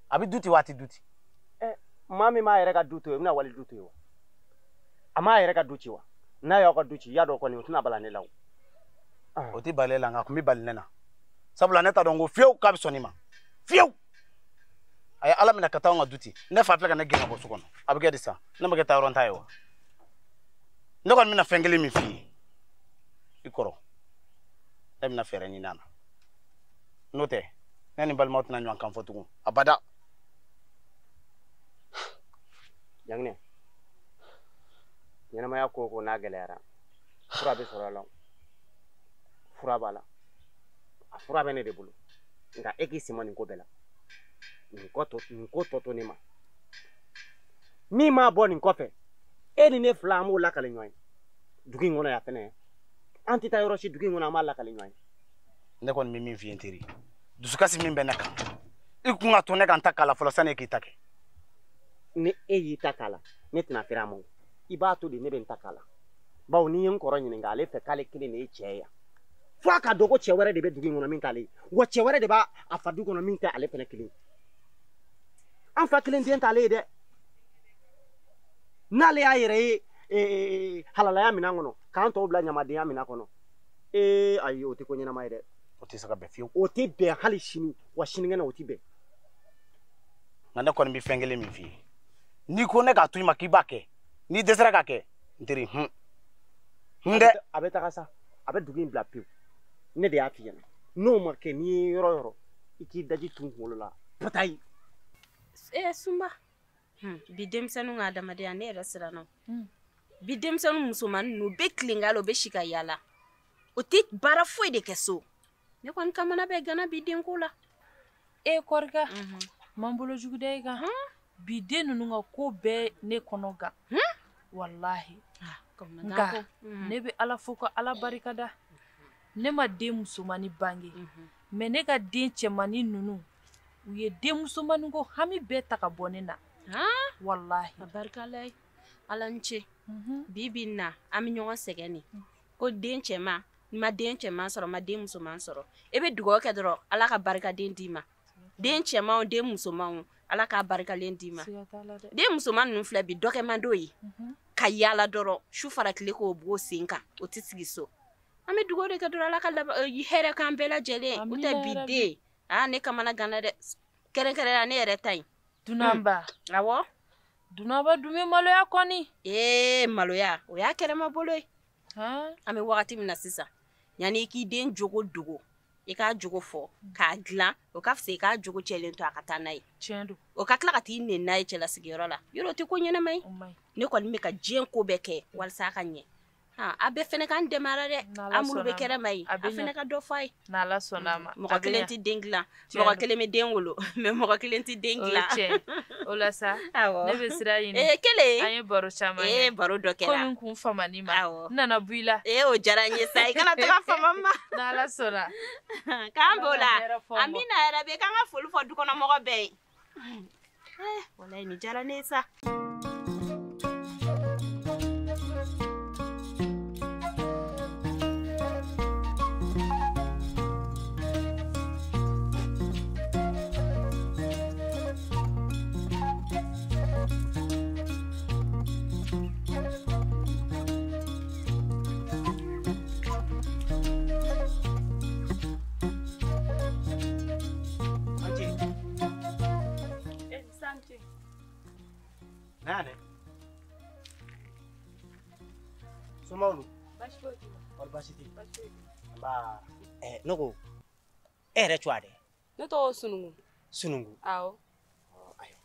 A bɛ du ti wa a tɛ du ti? Maa min m'a yɛrɛ ka du to yen, o bɛna wali du to yen wa? A m'a yɛrɛ ka du ci wa? N'a y'aw ka du ci, i y'a dɔn kɔni o tɛna bala ne la o. O tɛ bali e la, nka a tun bɛ bali ne na. Sabula ne t'a dɔn ko fiyewu k'a bɛ sɔn nin ma. Fiyewu! A ye Ala minɛ ka taa anw ka du ci. Ne fa filɛ ka ne gɛn ka bɔ so kɔnɔ. A bɛ kɛ di sisan? Ne ma kɛ taa yɔrɔ ta ye wa? Ne kɔni bɛna fɛn kelen min f'i ye, i kɔrɔ, ne bɛna fɛɛrɛ ɲini a la. N'o tɛ, ne ni n balimaw tɛna ɲɔgɔn kan fɔ tugun abada. Janginɛ, ɲɛnamaya ko o ko n'a gɛlɛyara, fura bɛ sɔrɔ a la, fura b'a la, a fura bɛ ne de bolo. Nka e k'i sen bɔ nin ko bɛɛ la. Nin ko tɔ to ne ma. Min m'a bɔ nin kɔfɛ, e ni ne fila an b'o lakale ɲɔgɔn ye. Dugu in kɔnɔ yan fɛnɛ, an tɛ taa yɔrɔ si dugu in kɔnɔ, an b'a lakale ɲɔgɔn ye. Ne kɔni bɛ min f'i ye n teri, dusukasi min bɛ ne kan, i kun ka to ne ka n ta k'a la fɔlɔ sani e k'i ta kɛ. Ni e y'i ta k'a la, ne tɛna fɛrɛ a ma o. I b'a to de ne bɛ n ta k'a la. Bawo n'i ye n kɔrɔ ɲininka, ale fɛ k'ale kelen de ye cɛ ye yan. Fo a ka dɔn ko cɛ wɛrɛ de bɛ dugu in kɔnɔ min t'ale ye. Wa cɛ wɛrɛ de b'a a fa du kɔnɔ min tɛ ale fɛnɛ kelen ye. An fa kelen den t'ale ye dɛ. N'ale y'a yɛrɛ ye halalaya minɛn kɔnɔ, k'an tɔw bila ɲamadenya minɛn kɔnɔ. Ee ayi, o tɛ ko ɲɛnama ye dɛ. O tɛ se ka bɛn fiyewu. O tɛ bɛn hali sini, wa sinikɛnɛ o tɛ bɛn. Nka ne kɔni bɛ fɛn kelen min f'i ye, n'i ko ne k'a to i ma k'i b'a kɛ, n'i dɛsɛra k'a kɛ, n teri, hun hun dɛ. A bɛ taga sa, a bɛ dugu in bila pewu. Ne de y'a f'i ɲɛna, n'o ma kɛ, n'i ye yɔrɔ yɔrɔ, i k'i daji tun kunkolo la, patayi. Sunba, bi denmisɛnninw ka adamadenya ne yɛrɛ siranna. Bi denmisɛnnin musomanin ninnu, u bɛ tilen k'a la, u bɛ si ka yaala. O tɛ baara foyi de kɛ so. Ne kɔni kamana bɛ gana bi denko la. E Kɔrika, m'an bolo jugu da e kan. Bi den ninnu ka ko bɛɛ ne kɔnɔ gan. Walahi. Nka ne bɛ Ala fo ka Ala barika da. Ne ma den musomanin bange. Mais ne ka den cɛmanin ninnu, u ye den musomanin ko hami bɛɛ ta ka bɔ ne na. Walahi. A barika Ala ye. Ala ni ce. Bi bi in na, an bɛ ɲɔgɔn sɛgɛn de. Ko den cɛman, n'i ma den cɛman sɔrɔ, ma den musoman sɔrɔ, e bɛ dugawu kɛ dɔrɔn Ala ka barikaden d'i ma. Den cɛman o, den musoman o, Ala k'a barikalen d'i ma. Den musoman ninnu filɛ bi, dɔ kɛ man d'o ye. Ka yaala dɔrɔn, su fara tile k'o b'o sen kan, o tɛ sigi so. An bɛ dugawu de kɛ dɔrɔn Ala ka hɛrɛ k'an bɛɛ lajɛlen. O tɛ bi den, ne kamana ganna dɛ. Kɛrɛnkɛrɛnnenya ne yɛrɛ ta in. Dunanba. Awɔ. Dunanba dun bɛ maloya kɔni. Ee maloya, o y'a kɛrɛma bolo ye. An bɛ wagati min na sisan, yanni i k'i den jogo dogo, i k'a jogo fɔ k'a dilan, o ka fisa i k'a jogo cɛlen to a ka taa n'a ye. Tiɲɛ don. O ka tila ka t'i neni n'a ye cɛlasigiyɔrɔ la. Yɔrɔ o tɛ ko ɲɛnama ye. Ne kɔni bɛ ka diɲɛ ko bɛɛ kɛ walasa a ka ɲɛ. A bɛɛ fɛnɛ k'an dɛmɛ a la dɛ. An minnu bɛ kɛnɛma ye, a fɛnɛ ka dɔ fɔ a ye. N'Ala sɔnna a ma. Mɔgɔ kelen tɛ den dilan, mɔgɔ kelen bɛ den wolo, mais mɔgɔ kelen tɛ den dilan. O la sa, ne bɛ sira ɲini. Kelen. An ye baro caman kɛ. Baro dɔ kɛra. Komi n kun famani ma. N nana bɔ i la. O diyara n ye sa, i kana taga fama n ma. N'Ala sɔnna. K'an b'o la. Amina yɛrɛ bɛ k'an ka foli fɔ dukɔnɔmɔgɔ bɛɛ ye. Walayi nin diyara ne ye sa. Nane. Somaw dun? Baasi foyi t'u la. Kɔri baasi tɛ yen? Baasi foyi tɛ yen. Nba. Ne ko e yɛrɛ tɔgɔ de? Ne tɔgɔ Sunungu. Sunungu? Awɔ. Ayiwa.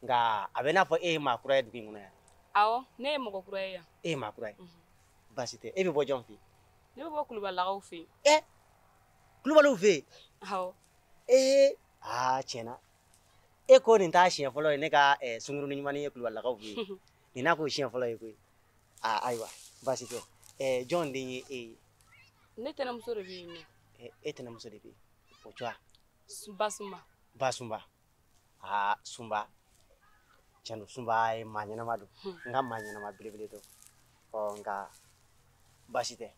Nka a bɛ n'a fɔ e ye maa kura ye dugu in kɔnɔ yan. Awɔ, ne ye mɔgɔ kura ye yan. E ye maa kura ye. Baasi tɛ, e bɛ bɔ jɔn fɛ yen? Ne bɛ bɔ Kulubalilakaw fɛ yen. Ɛ, Kulubaliw fɛ yen? Awɔ. Ee, aa tiɲɛna. E ko nin t'a siɲɛ fɔlɔ ye ne ka sunkurunin ɲumannin ye Kulubalilakaw fɛ yen. Nin n'a k'o siɲɛ fɔlɔ ye koyi. Aa ayiwa, baasi tɛ. Jɔn den ye e ye? Ne tɛnɛmuso de bɛ yen nɔ. E tɛnɛmuso de bɛ yen. O cogoya? Basunba. Basunba. Aa Sunba. Tiɲɛ don, Sunba ye maa ɲɛnama don. N ka maa ɲɛnama belebele don. Ɔ nka baasi tɛ.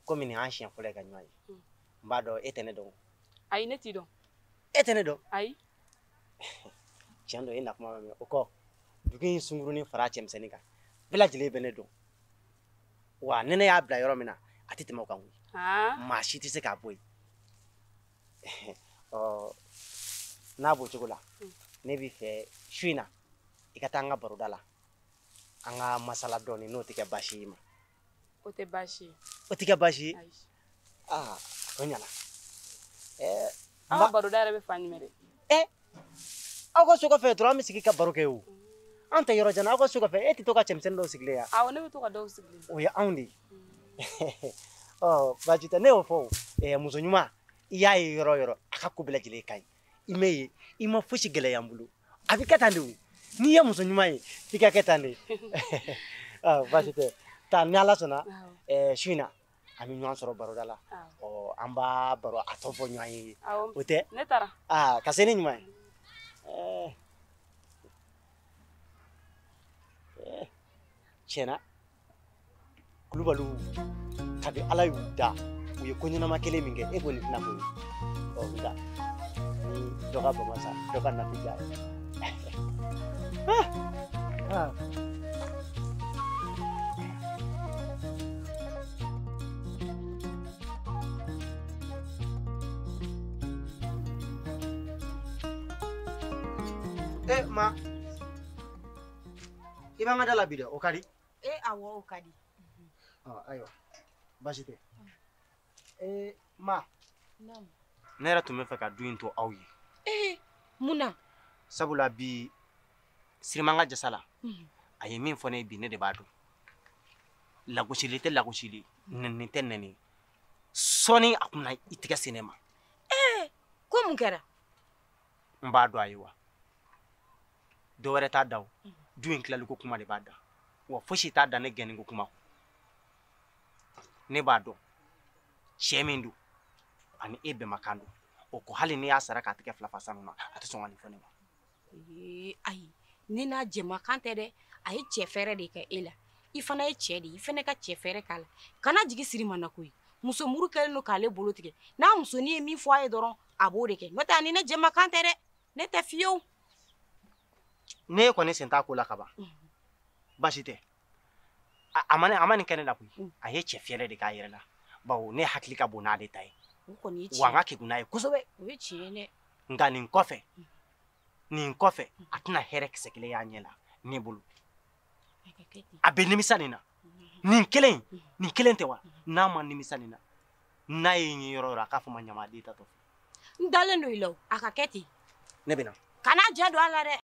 Komi nin y'an siɲɛ fɔlɔ ye ka ɲɔgɔn ye. N b'a dɔn e tɛ ne dɔn. Ayi, ne t'i dɔn. E tɛ ne dɔn? Ayi. Tiɲɛ don, e na kuma ma mɛn. O kɔ, dugu in sunkurunin fara cɛmisɛnnin kan. Bɛɛ lajɛlen bɛ ne dɔn. Wa ni ne y'a bila yɔrɔ min na, a tɛ tɛmɛ o kan koyi. Maa si tɛ se k'a bɔ yen. Ɔ n'a b'o cogo la, ne b'i fɛ su in na, i ka taa an ka baroda la. An ka masala dɔɔnin, n'o tɛ kɛ baasi ye i ma. O tɛ baasi ye. O tɛ kɛ baasi ye? Aa, o ɲɛna. An ka baroda yɛrɛ bɛ fan jumɛn de? Aw ka so kɔfɛ dɔrɔn an bɛ sigi ka baro kɛ o. An tɛ yɔrɔ jan na, aw ka so kɔfɛ, e tɛ to ka cɛmisɛnnin dɔw sigilen yan? Awɔ, ne bɛ to ka dɔw sigilen. O ye anw de ye. Ɔ baasi tɛ, ne y'o fɔ o. Muso ɲuman, i y'a ye yɔrɔ o yɔrɔ, a ka ko bɛɛ lajɛlen ka ɲi. I m'e ye, i ma fosi gɛlɛya n bolo. A bɛ kɛ tan de o. N'i ye muso ɲuman ye, f'i ka kɛ tan de. Ɔ baasi tɛ. Taa ni Ala sɔnna, su in na, an bɛ ɲɔgɔn sɔrɔ baroda la. Ɔ an b'a baro a tɔ fɔ ɲɔgɔn ye. O tɛ? Ne taara. Aa ka se ni ɲuman ye. Tiɲɛna, Kulubaliw kabi Ala y'u da, u ye ko ɲɛnama kelen min kɛ, e ko nin tɛna k'o ye. Ɔ nka ni dɔ ka bama sa, dɔ ka nafi diya ye. Ma, i b'an ka da la bi dɛ, o ka di? Awɔ, o ka di. Ayiwa, baasi tɛ. Ma, ne yɛrɛ tun bɛ fɛ ka du in to aw ye. Mun na? Sabula bi Siriman ka jasa la, a ye min fɔ ne ye bi, ne de b'a dɔn. Lagosili tɛ lagosili, nɛni tɛ nɛni. Sɔɔni a kun na i tɛgɛ se ne ma. Ko mun kɛra? N b'a dɔn a ye wa. Dɔ wɛrɛ t'a da o. Du in tilaliko kuma de b'a da. Wa fosi t'a da ne gɛnniko kuma. Ne b'a dɔn cɛ min don ani e bɛnbakan don. O ko hali n'i y'a sara k'a tigɛ fila fa sanu na, a tɛ sɔn ka nin fɔ ne ma. Ayi, ne n'a jɛmakan tɛ dɛ. A ye cɛ fɛrɛ de kɛ e la. I fana ye cɛ de ye, i fana ka cɛ fɛrɛ k'a la. Kana jigin Sirima na koyi. Muso muru kɛlen don k'ale bolo tigɛ. N'a musonin ye min fɔ a ye dɔrɔn, a b'o de kɛ. N'o tɛ a ni ne jɛmakan tɛ dɛ. Ne tɛ fiyewu. Ne kɔni sen t'a ko la kaban. Baasi tɛ. A ma nin kɛ ne la koyi. A ye cɛ fiyɛlɛ de k'a yɛrɛ la. Bawo ne hakili ka bon n'ale ta ye. Wa n ka kegun n'a ye kosɛbɛ. O ye tiɲɛ ye dɛ. Nka nin kɔfɛ, a tɛna hɛrɛ kisɛ kelen y'a ɲɛ la ne bolo. A bɛ nimisa nin na. Nin kelen tɛ wa? N'a ma nimisa nin na, n'a ye n ye yɔrɔ o yɔrɔ, a k'a fɔ ma ɲamaden tatɔ. N dalen don i la o, a ka kɛ ten. Ne bɛ na. Kana jɛ don a la dɛ.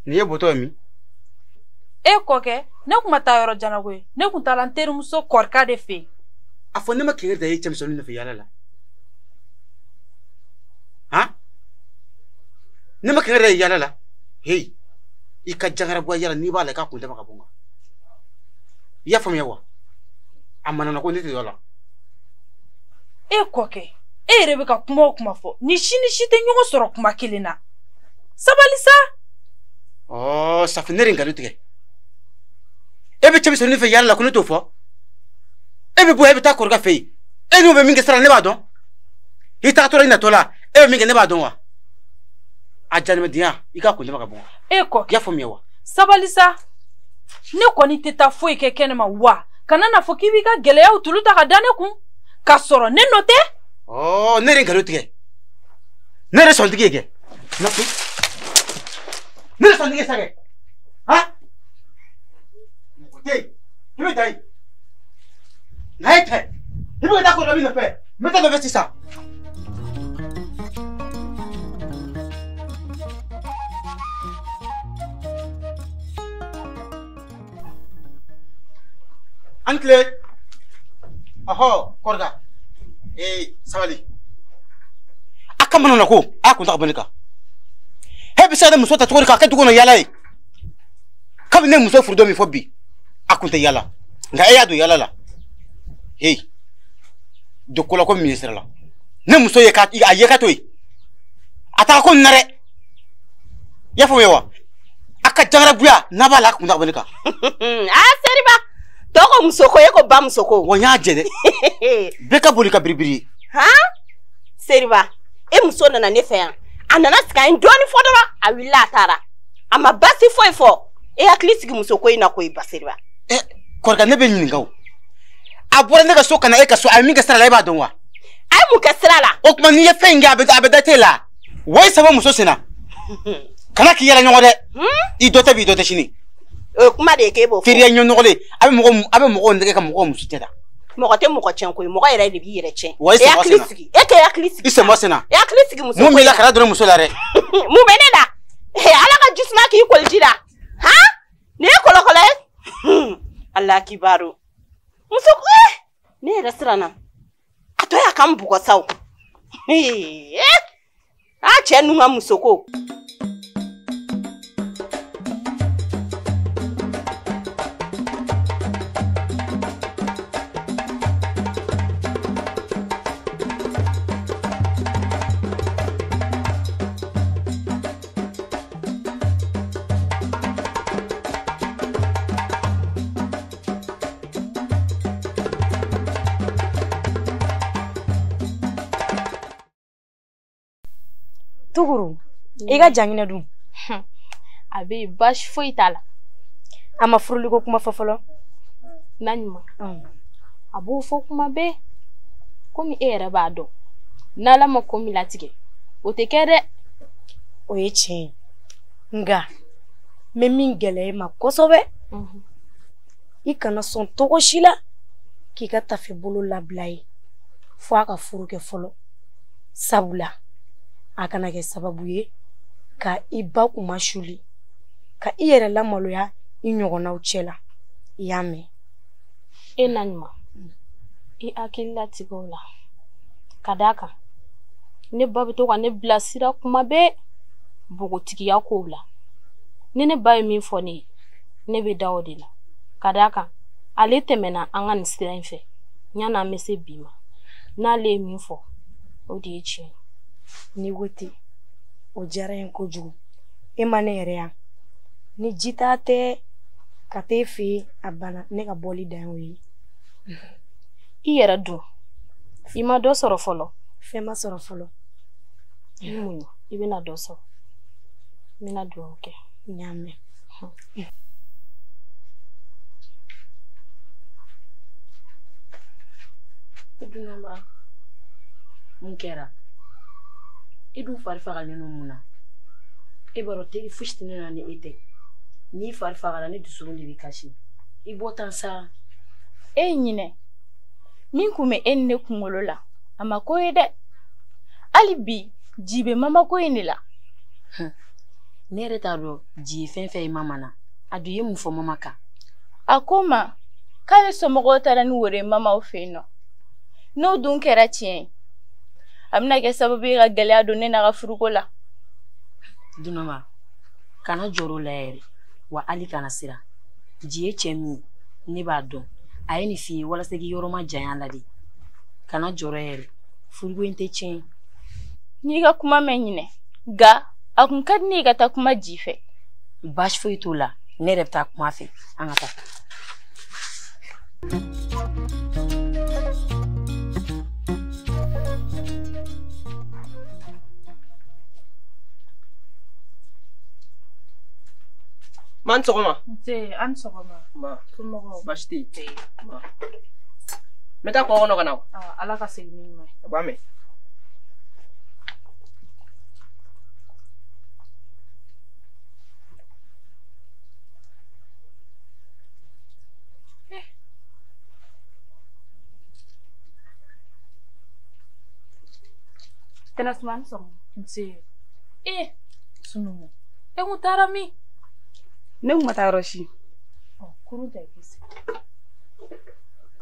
Nin ye bɔtɔ ye min? E kɔkɛ, ne kun ma taa yɔrɔ jan na koyi. Ne kun taara n terimuso Kɔrika de fɛ yen. A fɔ ne ma kɛlɛ da ye cɛmisɛnnin nɔfɛ yaala la. Han? Ne ma kɛlɛ da ye yaala la. Heyi, i ka jangarabuwa yaala n'i b'a la i k'a kun dama ka bɔ n kan. I y'a faamuya wa? A manana ko ne tɛ yɔrɔ la. E kɔkɛ, E yɛrɛ bɛ ka kuma o kuma fɔ ni si ni si tɛ ɲɔgɔn sɔrɔ kuma kelen na. Sabali sa. Ɔ Safi, ne de nkalon tigɛ. E bɛ cɛmisɛnnin ne fɛ yaala la ko ne t'o fɔ. E bɛ bɔ e bɛ taa kɔrɔkɛ fɛ yen. E n'o bɛ min kɛ sira la ne b'a dɔn. I taatɔ i natɔ la e bɛ min kɛ ne b'a dɔn wa. A janimɛdenya i k'a kun dama ka bɔ. E kɔ. I y'a faamuya wa? Sabali sa. Ne kɔni tɛ taa foyi kɛ kɛnɛma wa kana n'a fɔ k'i b'i ka gɛlɛyaw tulu ta ka da ne kun k'a sɔrɔ ne nɔ tɛ. Ɔ ne de nkalon tigɛ. Ne yɛrɛ sɔntigi ye kɛ. Ne yɛrɛ sɔntigi ye sa kɛ. Han? Mɔgɔ tɛ yen. I bɛ taa yen. N'a ye tɛ. I bɛ ka taa kɔrɔ min nɔfɛ. N bɛ taa nɔfɛ sisan. An tile. Ɔhɔ kɔrɔda. Ee sabali. A ka mana na ko a kun ta ka bɔ ne kan. E bɛ se ka ne muso ta cogo di k'a kɛ dugu kɔnɔ yaala ye? Kabini ne muso furu don min fɔ bi, a kun tɛ yaala. Nka e y'a don yaala la. Hey, don ko la ko min sira la. Ne muso ye ka a ye ka to yen. A taara ko nin na dɛ. I y'a faamuya wa? A ka jangarabuya n'a b'a la a kun ta ka bɔ ne kan. Aa Seriba, tɔ ko muso ko e ko ba muso ko. Wa n y'a jɛ dɛ. Bɛɛ ka boli ka biribiri. Han? Seriba, e muso nana ne fɛ yan. A nana sigi an ye dɔɔnin fɔ dɔrɔn a wulila a taara. A ma baasi foyi fɔ. E hakili sigi muso ko in na koyi Basiriba. Kɔrɔkɛ ne bɛ ɲininka o. A bɔra ne ka so ka na e ka so a ye min kɛ sira la e b'a dɔn wa? A ye mun kɛ sira la? O tuma n'i ye fɛn in kɛ a bɛ da t'e la. Wa i saba muso sen na. Kana k'i yɛlɛ ɲɔgɔn dɛ. I dɔ tɛ bi i dɔ tɛ sini. O ye kuma de ye k'e b'o fɔ. Teriya ɲɔgɔnlen a bɛ mɔgɔw nɛgɛ ka mɔgɔw muso cɛ ta. Mɔgɔ tɛ mɔgɔ tiɲɛ koyi, mɔgɔ yɛrɛ de b'i yɛrɛ tiɲɛ. Wa i E sen bɔ hakili sen na. sigi, e k'e hakili sigi. I sen bɔ sen na. E hakili sigi muso Mun ko b'i in la na. kana donna muso la dɛ. Mun bɛ ne la? Ala ka ji suma k'i koli ji la. Han? Nin ye kɔlɔkɔlɔ ye? Ala kibaru. Muso ko ne yɛrɛ siranna. A tɔ y'a ka n bugɔ sa o. A cɛ ninnu ka muso ko. Tuguru, i ka janginɛ dun? A bɛ yen, baasi foyi t'a la. A ma furuliko kuma fɔ fɔlɔ? Na ɲuman. A b'o fɔ kuma bɛɛ. Komi e yɛrɛ b'a dɔn. N'Ala ma ko min latigɛ, o tɛ kɛ dɛ. O ye tiɲɛ ye. Nka n bɛ min gɛlɛya e ma kosɛbɛ. I kana sɔn cogo si la k'i ka tafe bolo labila ye fo a ka furu kɛ fɔlɔ. Sabula a kana kɛ sababu ye ka i ba kuma suli ka i yɛrɛ lamaloya i ɲɔgɔnnaw cɛ la. I y'a mɛn? E na ɲuman, i hakili latigɛ o la. Ka d'a kan ne ba bɛ to ka ne bilasira kuma bɛɛ npogotigiya kow la. Ni ne ba ye min fɔ ne ye, ne bɛ da o de la. Ka d'a kan ale tɛmɛna an ka nin sira in fɛ yanni an bɛ se bi ma. N'ale ye min fɔ, o de ye tiɲɛ ye. N'i ko ten, o diyara n ye kojugu. E ma ne yɛrɛ yan. Ni jita tɛ ka t'e fɛ yen, a banna. Ne ka bɔli dan y'o ye. I yɛrɛ dun, i ma dɔ sɔrɔ fɔlɔ? Fɛn ma sɔrɔ fɔlɔ. I muɲu, i bɛna dɔ sɔrɔ. N bɛna dugawu kɛ. N y'a mɛn. Dunanba, mun kɛra? E dun fari fagalen don mun na? E b'a dɔn teri fosi tɛ ne na ni e tɛ. N'i fari fagara ne dusukun de bɛ kasi. I bɔ tan sa. E ɲinɛ, min kun bɛ e ni ne kunkolo la, a ma ko ye dɛ. Hali bi, ji bɛ mama ko in de la. Ne yɛrɛ t'a dɔn ji ye fɛn fɛn ye mama na. A dun ye mun fɔ mama kan? A ko n ma k'ale somɔgɔw taara ni woro ye mamaw fɛ yen nɔ. N'o dun kɛra tiɲɛ ye, a bɛna kɛ sababu ye ka gɛlɛya don ne n'a ka furuko la. Dunanba, kana jɔrɔ o la yɛrɛ, wa hali kana siran. Ji ye cɛ min ye, ne b'a dɔn. A ye nin f'i ye walasa k'i yɔrɔ ma janya a la de. Kana jɔrɔ yɛrɛ. Furuko in tɛ tiɲɛ ye. N'i ka kuma mɛn ɲinɛ, nka a kun ka di ne ye ka taa kuma Ji fɛ. Baasi foyi t'o la, ne yɛrɛ bɛ taa kuma fɛ. An ka taa. Ma ni sɔgɔma. Nse, an ni sɔgɔma. Ma. Somɔgɔw? Baasi tɛ yen. Ma. N bɛ taa kɔ kɔnɔ ka na. Ala ka segin ni ɲuman ye. A b'a mɛn. Tɛnɛ Suma, ni sɔgɔma. Nse. Eh, Sunungu. E kun taara min? Ne kun ma taa yɔrɔ si. Kurun ta i k'i sigi.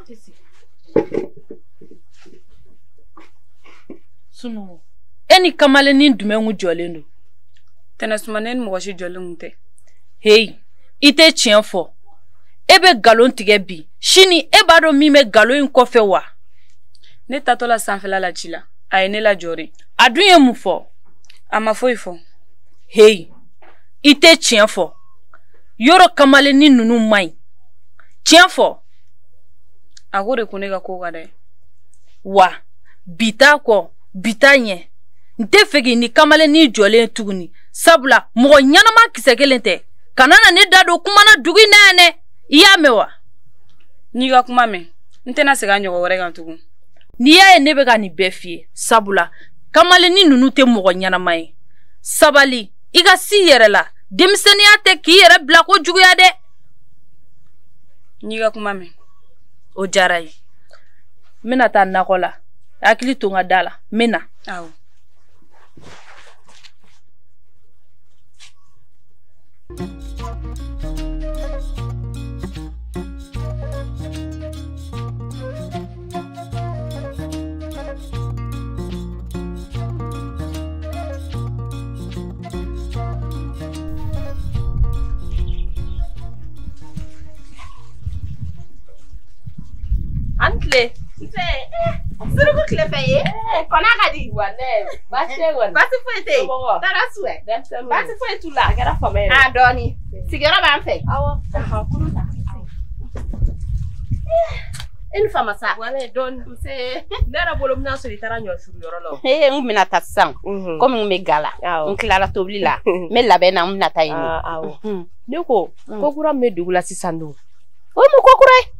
I sigi. Sunungu, e ni kamalennin jumɛn kun jɔlen don? Tɛnɛ Suma, ne ni mɔgɔ si jɔlen kun tɛ. Heyi, i tɛ tiɲɛ fɔ. E bɛ nkalon tigɛ bi. Sini e b'a dɔn min bɛ nkalon in kɔfɛ wa? Ne taatɔ la sanfɛla la ci la, a ye ne lajɔ de. A dun ye mun fɔ? A ma foyi fɔ. Heyi, i tɛ tiɲɛ fɔ. Yɔrɔ kamalennin ninnu man ɲi. Tiɲɛ fɔ. A ko de ko ne ka ko ka d'a ye. Wa bi t'a kɔ, bi t'a ɲɛ. N tɛ fɛ k'i ni kamalennin jɔlen tuguni. Sabula mɔgɔ ɲɛnama kisɛ kelen tɛ. Kana na ne da don kuma na dugu in na yan dɛ. I y'a mɛn wa? N'i ka kuma mɛn, n tɛna segin a ɲɔgɔn wɛrɛ kan tugun. N'i y'a ye ne bɛ ka nin bɛɛ f'i ye, sabula kamalennin ninnu tɛ mɔgɔ ɲɛnama ye. Sabali, i ka s'i yɛrɛ la. Denmisɛnninya tɛ k'i yɛrɛ bila ko juguya dɛ. N'i ka kuma mɛn. O diyara n ye. N bɛna taa nakɔ la. Hakili to n ka da la. N bɛ na. Awɔ. An tile. Nse. Suruku tile fɛ ye. Kɔnɔ ka di. Walayi. Baasi tɛ kɔni. Baasi foyi tɛ yen. Tɔɔrɔ su ɛ. Baasi foyi t'u la. A kɛra fama ye. A dɔɔni. Sigiyɔrɔ b'an fɛ. Awɔ. Kurun ta. E ni fama sa. Walayi dɔɔni. Nse. Ne yɛrɛ bolo bɛna sɔrɔ i taara ɲɔ suru yɔrɔ la. Ee n kun bɛna taa sisan. Komi n bɛ ga la. N tilara tobili la. N bɛ labɛn na n bɛna taa yen nɔ. Awɔ. Ne ko ko kura min bɛ dugu la sisan dun. O ye mun ko kura ye?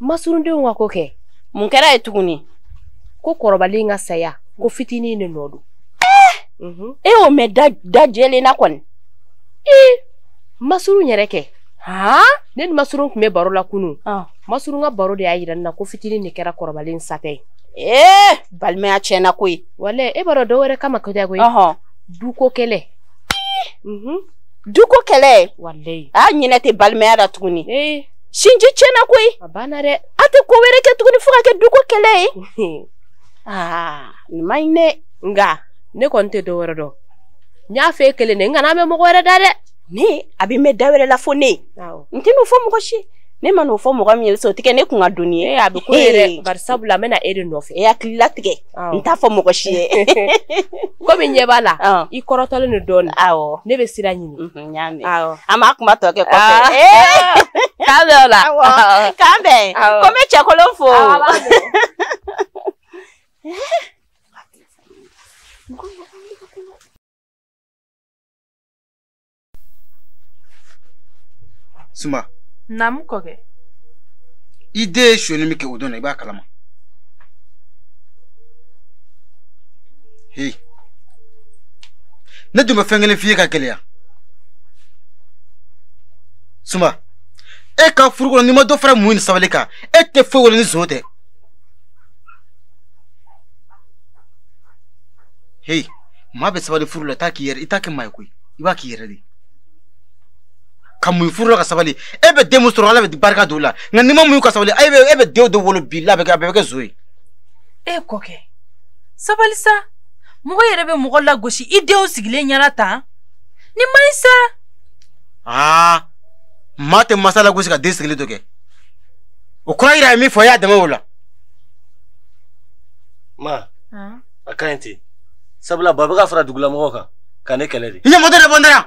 Masurundenw ka ko kɛ. Mun kɛra ye tuguni? Ko kɔrɔbalen ka saya, ko fitinin de nɔ don. E y'o mɛn da jɛlen na kɔni. Ee, Masurun yɛrɛ kɛ. Ne ni Masurun tun bɛ baro la kunun. Masurun ka baro de y'a yira ne na ko fitinin de kɛra kɔrɔbalen satɛ ye. Ee, balimaya tiɲɛna koyi. Walayi, e b'a dɔn dɔ wɛrɛ kama ko tɛ koyi. Duko kɛlɛ. Duko kɛlɛ? Walayi. A ɲinɛ tɛ balimaya la tuguni. Ee. Sinji tiɲɛna koyi. A banna dɛ. A tɛ ko wɛrɛ kɛ tuguni fo ka kɛ duko kɛlɛ ye. Aa, nin man ɲi dɛ. Nka ne kɔni tɛ dɔ wɛrɛ dɔn. N y'a fɔ e kelen de, n kana mɛn mɔgɔ wɛrɛ da dɛ. Ne a bɛ mɛn da wɛrɛ la fo ne. N tɛ n'o fɔ mɔgɔ si. Ne ma n'o fɔ mɔgɔ min ye o tɛ kɛ ne kun ka doni ye. A bɛ ko yɛrɛ bari sabula n bɛna e de nɔfɛ. E hakili latigɛ. N t'a fɔ mɔgɔ si ye. Komi ɲɛ b'a la. I kɔrɔtɔlen don dɔɔnin. Awɔ. Ne bɛ sira ɲini. N y'a mɛn. Awɔ. An b'a kuma tɔ kɛ kɔfɛ. K'an bɛn o la. K'an bɛn. Ko n bɛ cɛkolon fo. Suma. Naamu kɔkɛ. I den ye sonyɛni min kɛ o don na, i b'a kalama. Hey. Ne dun bɛ fɛn kelen f'i ye ka gɛlɛya. Suma, e ka furu kɔnɔ n'i ma dɔ fara mun ni sabali kan, e tɛ foyi wolo ni zon tɛ. Hey, maa bɛ sabali furu la, i t'a k'i yɛrɛ, i t'a kɛ maa ye koyi. I b'a k'i yɛrɛ de. Ka mun furu la ka sabali, e bɛ den mun sɔrɔ Ala bɛ barika don o la. Nka n'i ma mun ka sabali, e bɛ denw de wolo bi la, a bɛɛ bɛ kɛ zon ye. E kɔkɛ, sabali sa. Mɔgɔ yɛrɛ bɛ mɔgɔ lagosi i denw sigilen ɲɛna tan. Ni man ɲi sa. Aa, maa tɛ masa lagosi ka den sigilen to kɛ. O kɔrɔ yira ye min fɔ, i y'a dɛmɛ o la. Ma. A ka ɲi ten. Sabula ba bɛ ka fara dugulamɔgɔw kan ka ne kɛlɛ de. I ɲɛ moto de bɔ n da yan.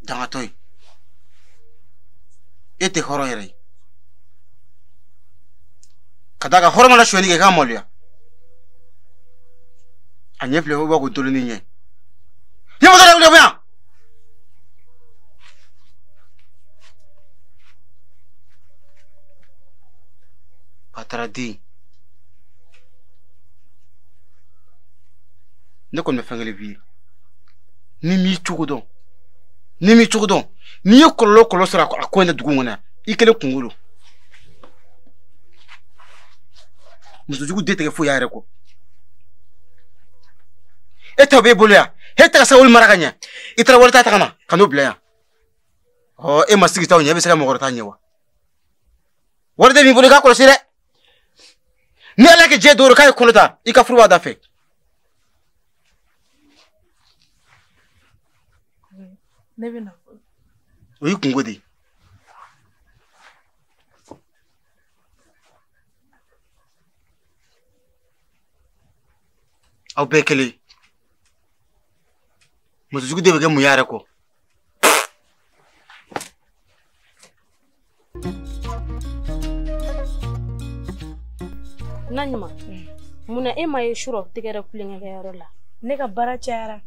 Dangatɔ ye. E tɛ hɔrɔn yɛrɛ ye. Ka d'a kan hɔrɔn mana sonyali kɛ k'a maloya. A ɲɛ filɛ o b'a ko toloni ɲɛ. I ɲɛ moto de wuli ka bɔ yan. Pataraden. Ne kɔni bɛ fɛn kelen f'i ye. Ni m'i cogo dɔn, ni m'i cogo dɔn, n'i ye kɔlɔlɔ sɔrɔ a ko in na dugu in kɔnɔ yan, i kelen kungo don. Musojugu den tɛ kɛ foyi y'a yɛrɛ kɔ. E ta b'e bolo yan, e tɛ ka se ka olu mara ka ɲɛ. I taara wari ta ka na, ka n'o bila yan. Ɔ e ma sigi t'aw ɲɛ, e bɛ se ka mɔgɔ wɛrɛ ta ɲɛ wa? Wari tɛ min bolo i k'a kɔlɔsi dɛ. Ni Ala kɛ diɲɛ don o don k'a ye kɔnɔ ta, i ka furu b'a da fɛ. Ne bɛ na. O y'i kungo de ye. Aw bɛɛ kelen. Musojugu de bɛ kɛ mun y'a yɛrɛ kɔ. Na ɲuman, munna e ma ye surɔ tɛgɛrɛ kulonkɛkɛyɔrɔ la? Ne ka baara cayara.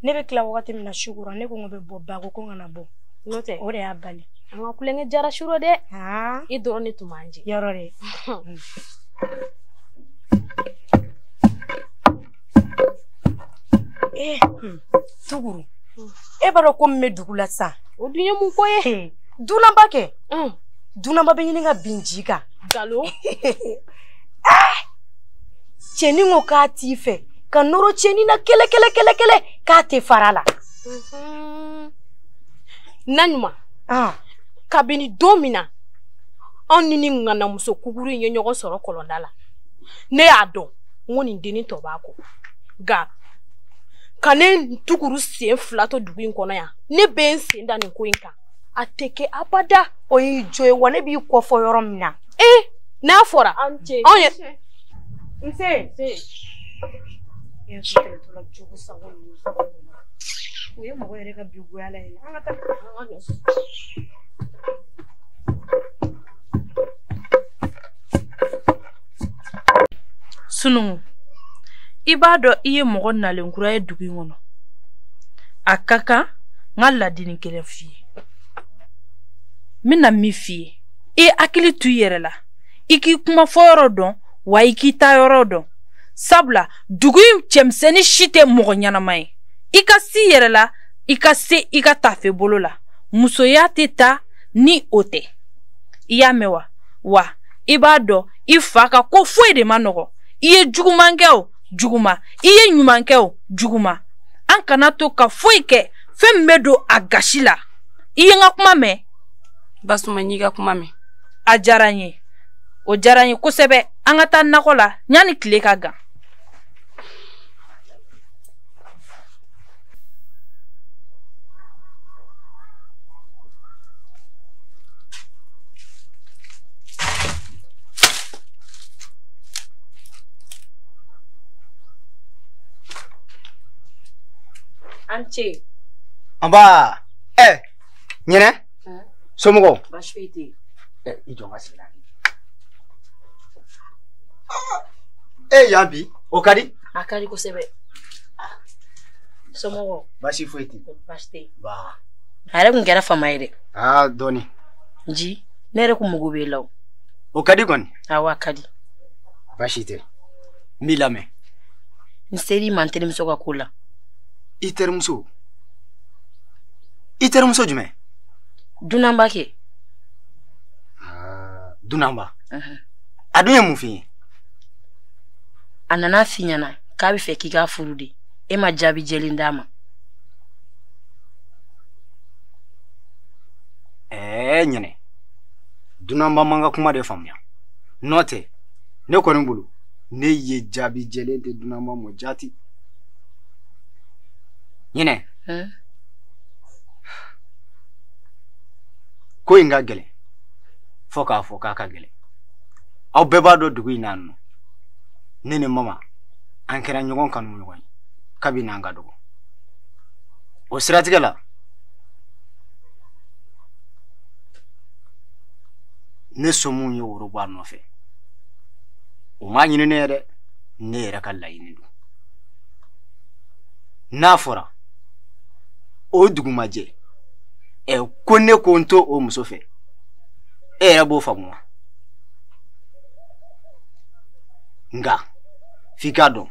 Ne bɛ tila wagati min na su kora, ne ko n ko bɛ bɔ, ba ko ko n kana bɔ. N'o tɛ, o de y'a bali. An ka kulonkɛ jara surɔ dɛ. I dɔrɔn de tun b'an jɛ. Yɔrɔ de. Tuguru, e b'a dɔn ko min bɛ dugu la sisan. O dun ye mun ko ye? Dunanba kɛ. Dunanba bɛ ɲini ka bin ji kan. Nkalon. Cɛnin ko k'a t'i fɛ. Ka nɔrɔ cɛnin na kɛlɛ kɛlɛ kɛlɛ kɛlɛ k'a tɛ fara la. Na ɲuman. Kabini don min na anw ni ni ŋanamuso kuguru in ye ɲɔgɔn sɔrɔ kɔlɔnda la, ne y'a dɔn n ko nin dennin tɔ b'a kɔ. Nka ka ne Tuguru sen fila to dugu in kɔnɔ yan, ne bɛ n sen da nin ko in kan, a tɛ kɛ abada. O y'i jo ye wa, ne b'i kɔfɔ yɔrɔ min na. N'a fɔra anw ye. Nse. O ye mɔgɔ yɛrɛ ka bi goya la yɛrɛ. An ka taa. Sunungu, i b'a dɔn i ye mɔgɔ nalen kura ye dugu in kɔnɔ. A ka kan n ka ladili kelen f'i ye. N bɛna min f'i ye, i hakili to i yɛrɛ la, i k'i kuma fɔyɔrɔ dɔn, wa i k'i taayɔrɔ dɔn. Sabula dugu in cɛmisɛnnin si tɛ mɔgɔ ɲɛnama ye. I ka si i yɛrɛ la, i ka se i ka tafe bolo la. Musoya tɛ taa ni o tɛ. I y'a mɛn wa? Wa i b'a dɔn i fa ka ko foyi de ma nɔgɔ. I ye juguman kɛ o juguman, i ye ɲuman kɛ o juguman. An kana to ka foyi kɛ fɛn min bɛ don a gasi la. I ye n ka kuma mɛn? Basuma, n y'i ka kuma mɛn. A diyara n ye. O diyara n ye kosɛbɛ. An ka taa nakɔ la yanni tile ka gan. An ce. Nba. Ɲɛnɛ. Somɔgɔw. Baasi foyi tɛ yen. I jɔ n ka sigi la. E yan bi, o ka di? A ka di kosɛbɛ. Somɔgɔw. Baasi foyi tɛ yen. Baasi tɛ yen. Ba. A yɛrɛ kun kɛra fama ye dɛ. Aa dɔɔni. Nji, ne yɛrɛ kun mago b'e la o. O ka di kɔni? Awɔ, a ka di. Baasi tɛ. N b'i lamɛn. N ser'i ma n terimuso ka ko la. I terimuso? I terimuso jumɛn? Dunanba kɛ. Dunanba. A dun ye mun f'i ye? A nana f'i ɲɛna k'a bɛ fɛ k'i ka furu de. E ma jaabi jɛlen d'a ma. Ɲɛnɛ. Dunanba man ka kuma de faamuya. N'o tɛ, ne kɔni bolo, ne ye jaabi jɛlen tɛ dunanba ma jaati. Ɲɛnɛ. Ko in ka gɛlɛn fo k'a fɔ k'a ka gɛlɛn. Aw bɛɛ b'a dɔn dugu in na yan nɔ. Ne ni mama an kɛra ɲɔgɔn kanu ɲɔgɔn ye kabini an ka dɔgɔ. O siratigɛ la, ne somɔgɔw ye woro bɔ a nɔfɛ. U m'a ɲini ne ye dɛ, ne yɛrɛ ka laɲini don. N'a fɔra o dugu ma jɛ, ko ne ko n to o muso fɛ, e yɛrɛ b'o faamu wa? Nka f'i k'a dɔn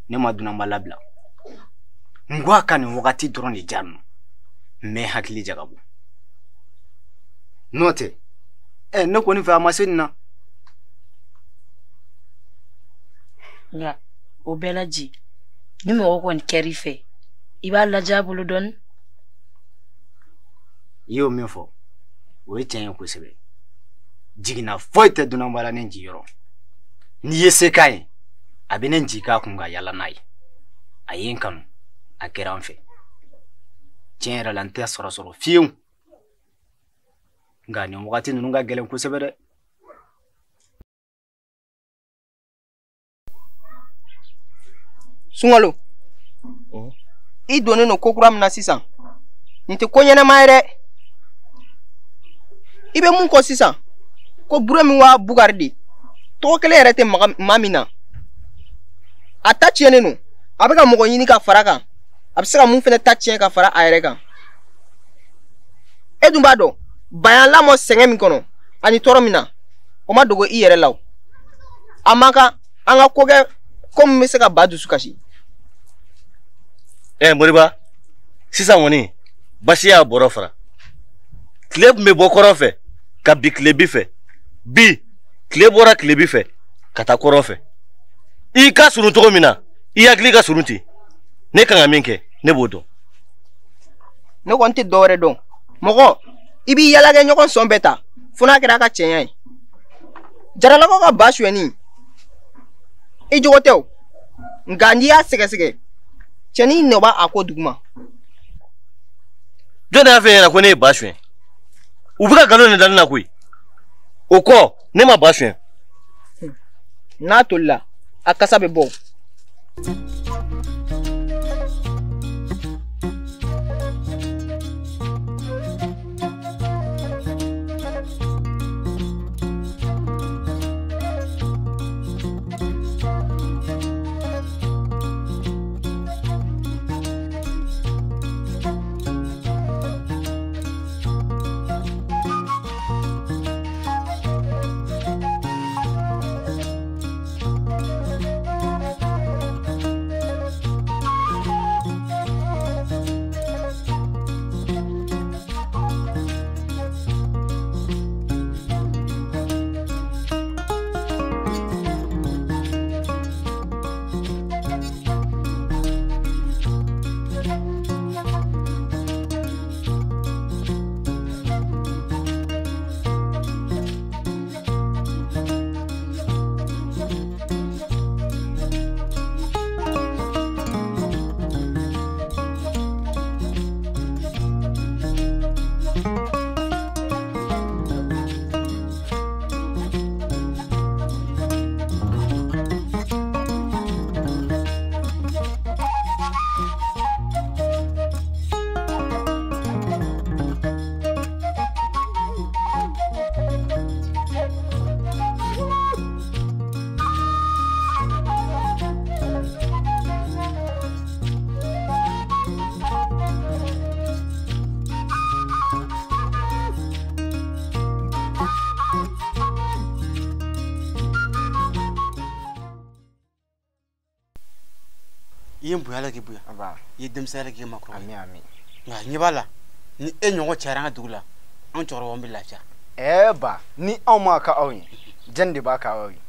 ne ma dunanba labila. N ko a ka nin wagati dɔrɔn de diya nɔ, n bɛ hakili jagabɔ. N'o tɛ, ne kɔni fɛ a ma se nin na. Nka o bɛɛ la ji, ni mɔgɔ kɔni kɛr'i fɛ, i b'a lajɛ a bolo dɔɔni. I y'o min fɔ, o ye tiɲɛ ye kosɛbɛ. Jiginna foyi tɛ dunanba la ne jiyɔrɔ. N'i ye se k'a ye, a bɛ ne jigin k'a kun ka yala n'a ye. A ye n kanu, a kɛra n fɛ. Tiɲɛ yɛrɛ la n tɛ sɔrɔ fiyewu. Nka nin wagati ninnu ka gɛlɛn kosɛbɛ dɛ. Sunkalo, i donnen don ko kura min na sisan, nin tɛ ko ɲɛnama ye dɛ. I bɛ mun kɔ sisan, ko Buremi wa Bugari de, tɔgɔ kelen yɛrɛ tɛ maa min na. A ta tiɲɛnen don, a bɛ ka mɔgɔ ɲini ka fara kan, a bɛ se ka mun fana ta tiɲɛ ka fara a yɛrɛ kan. E dun b'a dɔn, ba y'an lamɔ sɛgɛn min kɔnɔ ani tɔɔrɔ min na, o ma dogo i yɛrɛ la o. A man kan an ka ko kɛ ko min bɛ se ka ba dusu kasi. Moriba, sisan kɔni basi y'a bɔrɔ fara. Tile tun bɛ bɔ kɔrɔn fɛ ka bi tilebi fɛ. Bi tile bɔra tilebi fɛ ka taa kɔrɔn fɛ. I ka surun cogo min na, i hakili ka surun ten. Ne kan ka min kɛ, ne b'o dɔn. Ne kɔni tɛ dɔwɛrɛ dɔn. Mɔgɔ, i b'i yala kɛ ɲɔgɔn sɔn bɛɛ ta, fo n'a kɛra a ka cɛɲa ye. Jaralakaw ka ba sonyɛni, i jogo tɛ o. Nka n'i y'a sɛgɛsɛgɛ, cɛnin nɔ b'a ko duguma. Jɔn de y'a fɔ e ɲɛna ko ne ye ba suɲɛ? U bɛ ka nkalon de da ne la koyi. O kɔ, ne ma ba suɲɛ. N'a tolila, a kasa bɛ bɔ. I ye n bonya la k'i bonya, i ye denmisɛnya la k'i makɔrɔ. Ami ami. Nka ɲɛ b'a la, ni e ɲɔgɔn cayara an ka dugu la, an cɛkɔrɔbaw bɛ lafiya. Ba, ni anw m'a ka aw ye, jɛni de b'a ka aw ye.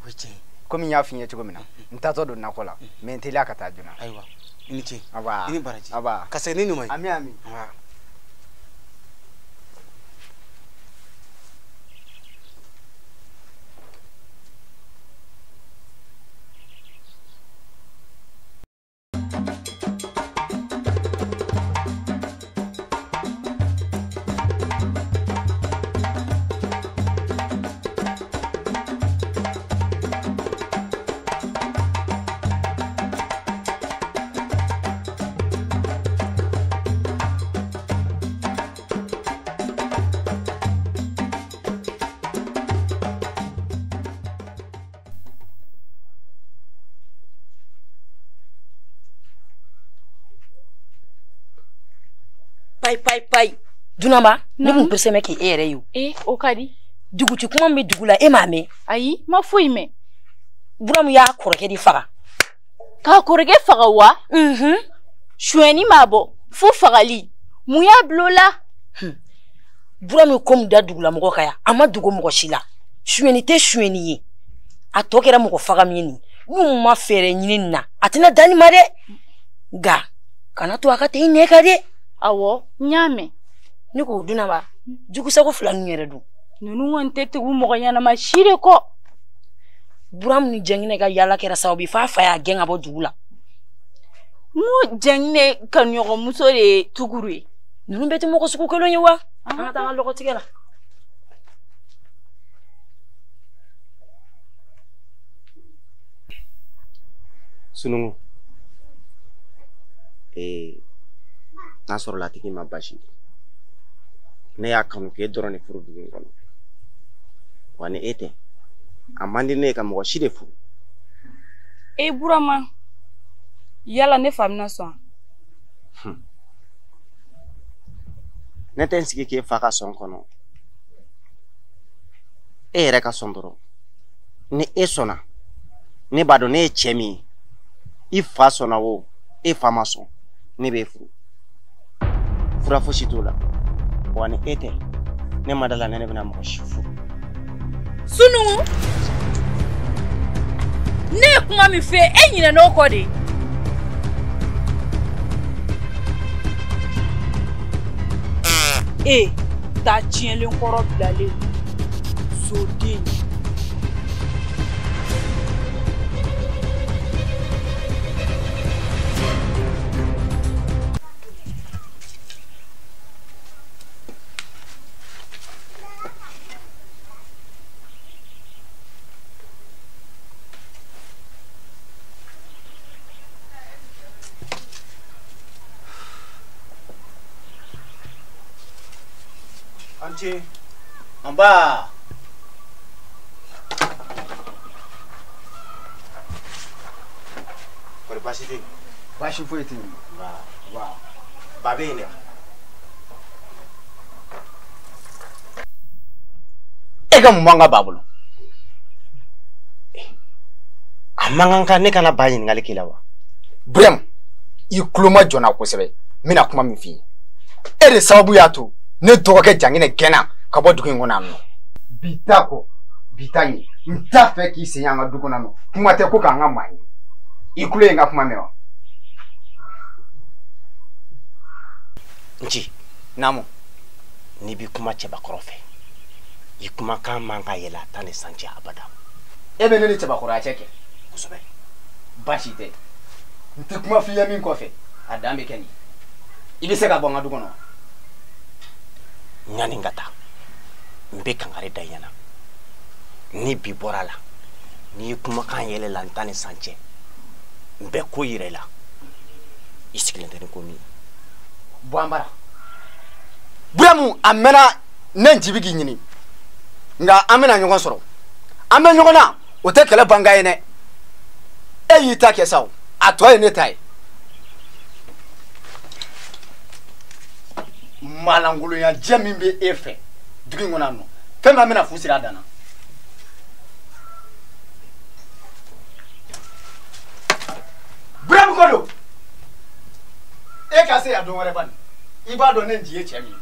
O ye tiɲɛ ye. Komi n y'a f'i ɲɛ cogo min na, n taatɔ don nakɔ la, mɛ n teliya ka taa joona. Ayiwa, i ni ce. Aba. I ni baraji. Aba. Ka segin ni ɲuman ye. Ami ami. Aba. payi payi payi. Dunanba, ne kun pressé mɛ k'e yɛrɛ ye o. Ee, o ka di. Duguci kuma min bɛ dugu la, e m'a mɛn? Ayi, ma foyi mɛn. Buramu y'a kɔrɔkɛ de faga. K'a kɔrɔkɛ faga wa? Unhun. Sonyɛni m'a bɔ, fo fagali. Mun y'a bila o la? Buramu ye ko min da dugulamɔgɔ kan yan, a ma dogo mɔgɔ si la. Sonyɛni tɛ sonyɛni ye. A tɔ kɛra mɔgɔ faga min ye nin. N'u ma fɛɛrɛ ɲini nin na, a tɛna dan nin ma dɛ. Nka, kana to a ka tɛ i nɛ kan dɛ. Awɔ, n y'a mɛn. Ne ko Dunanba, jugusago fila ninnu yɛrɛ dun. Ninnu kɔni tɛ tugu mɔgɔ ɲɛnama si de kɔ. Buramu ni Jɛnginɛ ka yaala kɛra sababu ye f'a fa y'a gɛn ka bɔ dugu la. N ko Jɛnginɛ kanuɲɔgɔnmuso de ye Tukuru ye. Ninnu bɛɛ tɛ mɔgɔ sugu kelen ye wa? An ka taa an ka lɔgɔtigɛ la. Sunungu, n'a sɔrɔ la a tigi ma baasi, ne y'a kanu k'e dɔrɔn de furu dugu in kɔnɔ. Wa ni e tɛ, a man di ne ye ka mɔgɔ si de furu. E Burama, yala ne fa bɛna sɔn? Ne tɛ n sigi k'e fa ka sɔn kɔnɔ. E yɛrɛ ka sɔn dɔrɔn. Ni e sɔnna, ne b'a dɔn ne ye cɛ min ye. I fa sɔnna o, e fa ma sɔn, ne b'e furu. Fura fosi t'o la. Wa ni e tɛ, ne ma da la ne bɛna mɔgɔ si furu. Sunungu, ne ye kuma min f'e ye, e ɲinɛn'o kɔ de. E ta tiɲɛlen kɔrɔ bilalen soden. Nba. Kɔri baasi tɛ yen? Baasi foyi tɛ yen. Nba. Nba. Ba bɛ yen dɛ. E ka mun b'an ka ba bolo? A man kan ka ne kana ba ɲininkali k'i la wa? Burama, i tulo ma jɔ n na kosɛbɛ. N bɛna kuma min f'i ye. E de sababu y'a to ne dɔgɔkɛ Janginɛ gɛnna ka bɔ dugu in kɔnɔ yan nɔ. Bi ta kɔ, bi ta ɲɛ. N t'a fɛ k'i sen y'an ka du kɔnɔ yan nɔ. Kuma tɛ ko k'an ka maa ye. I tulo ye n ka kuma mɛn wa? Nci. Naamu. N'i bɛ kuma cɛbakɔrɔ fɛ, i kumakan man ka yɛlɛ a ta ni san cɛ abada. E bɛ ne ni cɛbakɔrɔya cɛ kɛ. Kosɛbɛ. Baasi tɛ. N tɛ kuma f'i ye min kɔfɛ, a dan bɛ kɛ nin ye. I bɛ se ka bɔ n ka du kɔnɔ wa? Ɲani ka taa, n bɛ kankari da i ɲɛna. Ni bi bɔra la, n'i ye kumakan yɛlɛ la n ta ni san cɛ, n bɛ ko yira i la. I sigilen tɛ ni ko min ye. Bɔ an bara. Buramu, a mɛnna ne Nci bɛ k'i ɲini. Nka an bɛna ɲɔgɔn sɔrɔ. An bɛ ɲɔgɔn na, o tɛ kɛlɛ bankan ye dɛ. E y'i ta kɛ sa o, a tɔ ye ne ta ye. Malangolonya jɛ min bɛ e fɛ dugu in kɔnɔ yan nɔ, fɛn min bɛna fu siri a dan na. Buramu ko don, e ka se yan don wɛrɛ bani, i b'a dɔn ne Nci ye cɛ min ye.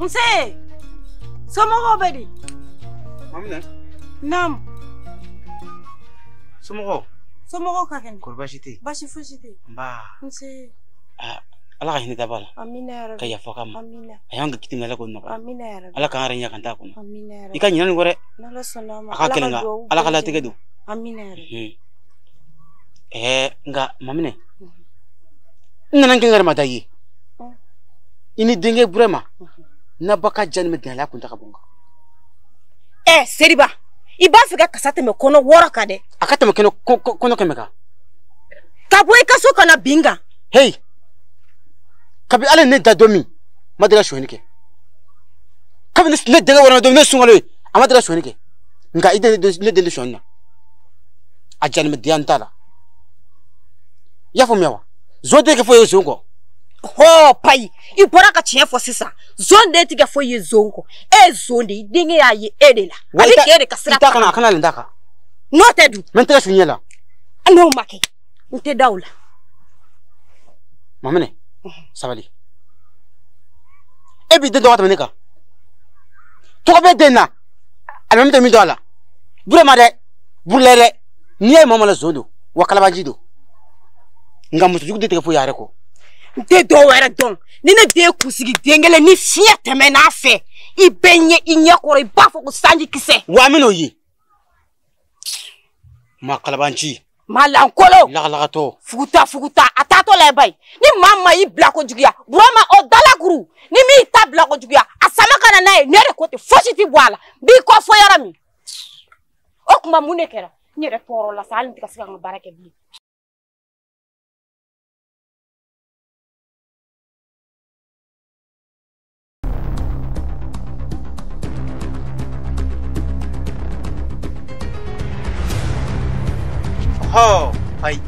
Nse, somɔgɔw bɛ di? Maminɛ. Naamu. Somɔgɔw? Somɔgɔw ka kɛnɛ. Kɔri baasi tɛ yen? Baasi fosi tɛ yen. Nba. Nse. Aa, Ala ka hinɛ da ba la. Amina yarabi. Ka yafa k'a ma. Amina. A y'an ka kiti min Ala k'o nɔgɔya. Amina yarabi. Ala k'an yɛrɛ ɲɛ k'an t'a kɔnɔ. Amina yarabi. I ka ɲinɛ nin kɔ dɛ. N'Ala sɔnna a ma. A ka gɛlɛn nka Ala ka latigɛ don. Amina yarabi. Ɛɛ nka Maminɛ. N nana n kɛ n yɛrɛ ma da i ye. I ni denkɛ Burama. N'a ba ka diya ni mɛ dɛnɛya kun ta ka bɔ n kan. Ɛ Seriba, I b'a fɛ ka kasa tɛmɛ kɔnɔ 6 kan dɛ. A ka tɛmɛ kɔnɔ 100 kan. Ka bɔ i ka so ka na bin kan. Hey, kabi ala ne da don min, ma deli ka sonyɛli kɛ. Kabi ne denkɛ wɔrɔ don min ne sunkalo ye, a ma deli ka sonyɛli kɛ. Nka i ne den tɛ sonyɛli na. A janimɛdenya n t'a la. I y'a faamuya wa? Zon tɛ kɛ foyi ye zon kɔ. Hɔ payi, i bɔra ka tiɲɛ fɔ sisan. Zon den tɛ kɛ foyi ye zon kɔ. E ye zon de ye, i denkɛ y'a ye e de la. A bɛ k'e de ka sira ta. I t'a kana, a kana nin d'a kan. N'o tɛ dun. N bɛ n tɛgɛ su ɲɛ la. N'o ma kɛ, n tɛ da o la. Maminɛ, sabali. E b'i den dɔgɔ tɛmɛ ne kan. Tɔgɔ bɛ den na, alimami tɛ min dɔn a la. Burama dɛ, Burulɛ dɛ. N'i y'a ye maa o maa la zon don, wa kalabanci don. Nka musojugu den tɛ kɛ foyi ye a yɛrɛ kɔ. N tɛ dɔw wɛrɛ dɔn. Ni ne den kunsigi den kelen ni fiɲɛ tɛmɛn'a fɛ, i bɛ ɲɛ i ɲɛ kɔrɔ, i b'a fɔ ko sanji kisɛ. Wa an bɛn'o ye. Maa kalabanci. Maa lankolon. Lagalagatɔ. Fuguta fuguta a taatɔ la ba ye. Ni maa ma y'i bila ko juguya, Burama o dalakuru, ni min ta bila ko juguya, a sama ka na n'a ye, ne de ko ten, fosi tɛ bɔ a la. N b'i kɔ fɔ yɔrɔ min. O tuma mun de kɛra? N yɛrɛ tɔɔrɔ la sa, hali n tɛ ka se ka n ka baara kɛ bilen. Hɔ, ayi.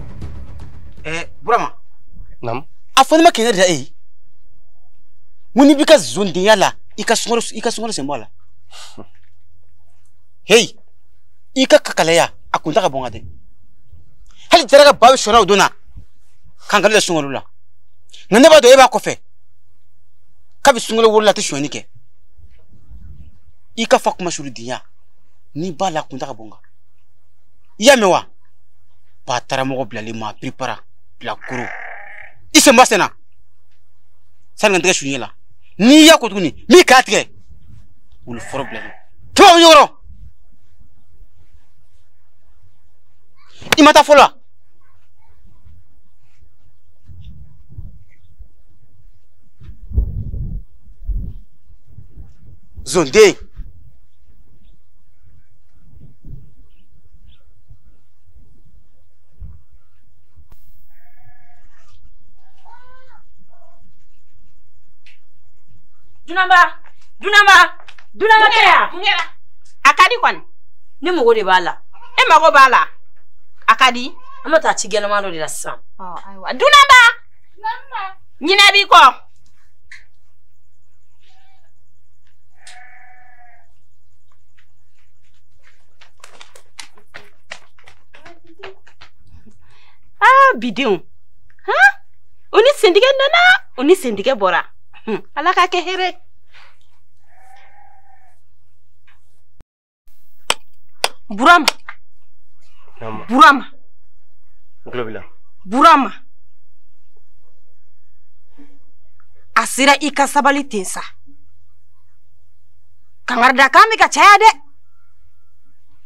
Burama. Naamu. A fɔ ne ma kɛnɛ de la e ye. Mun n'i b'i ka zondenya la, i ka sunkalo sen bɔ a la. Hey, i ka kakalaya a kun ta ka bɔn ka dɛ. Hali jara ka ba bɛ sɔnna o don na, k'an ka sunkalo la. Nka ne b'a dɔn e b'a kɔfɛ. Kabi sunkalo wolola a tɛ sonyɛni kɛ. I ka fa kuma suludenya, n'i b'a la a kun ta ka bɔn kan. I y'a mɛn wa? Ba taara mɔgɔ bilalen ma piripara bilakoro. I sen ba sen na. Sani ka n tɛgɛ su ɲɛ la. N'i y'a ko tuguni, n b'i k'a tigɛ. Wulu fɔlɔ bilalen. Tubabu ɲɔgɔrɔ. I ma taa fɔlɔ wa? Zonden. Dunanba, Dunanba, Dunanba tɛ yan. Mun kɛra? A ka di kɔni. Ne mago de b'a la. E mago b'a la? A ka di. An bɛ taa ci gɛlɛman dɔ de la sisan. Ayiwa. Dunanba. Ɲinɛ b'i kɔ. Aa bidenw. Han? O ni sentigɛ nana, o ni sentigɛ bɔra. Ala k'a kɛ hɛrɛ. Burama. Burama. N tulo b'i la. Burama. A sera i ka sabali ten sa. Kangaridakan bɛ ka caya dɛ.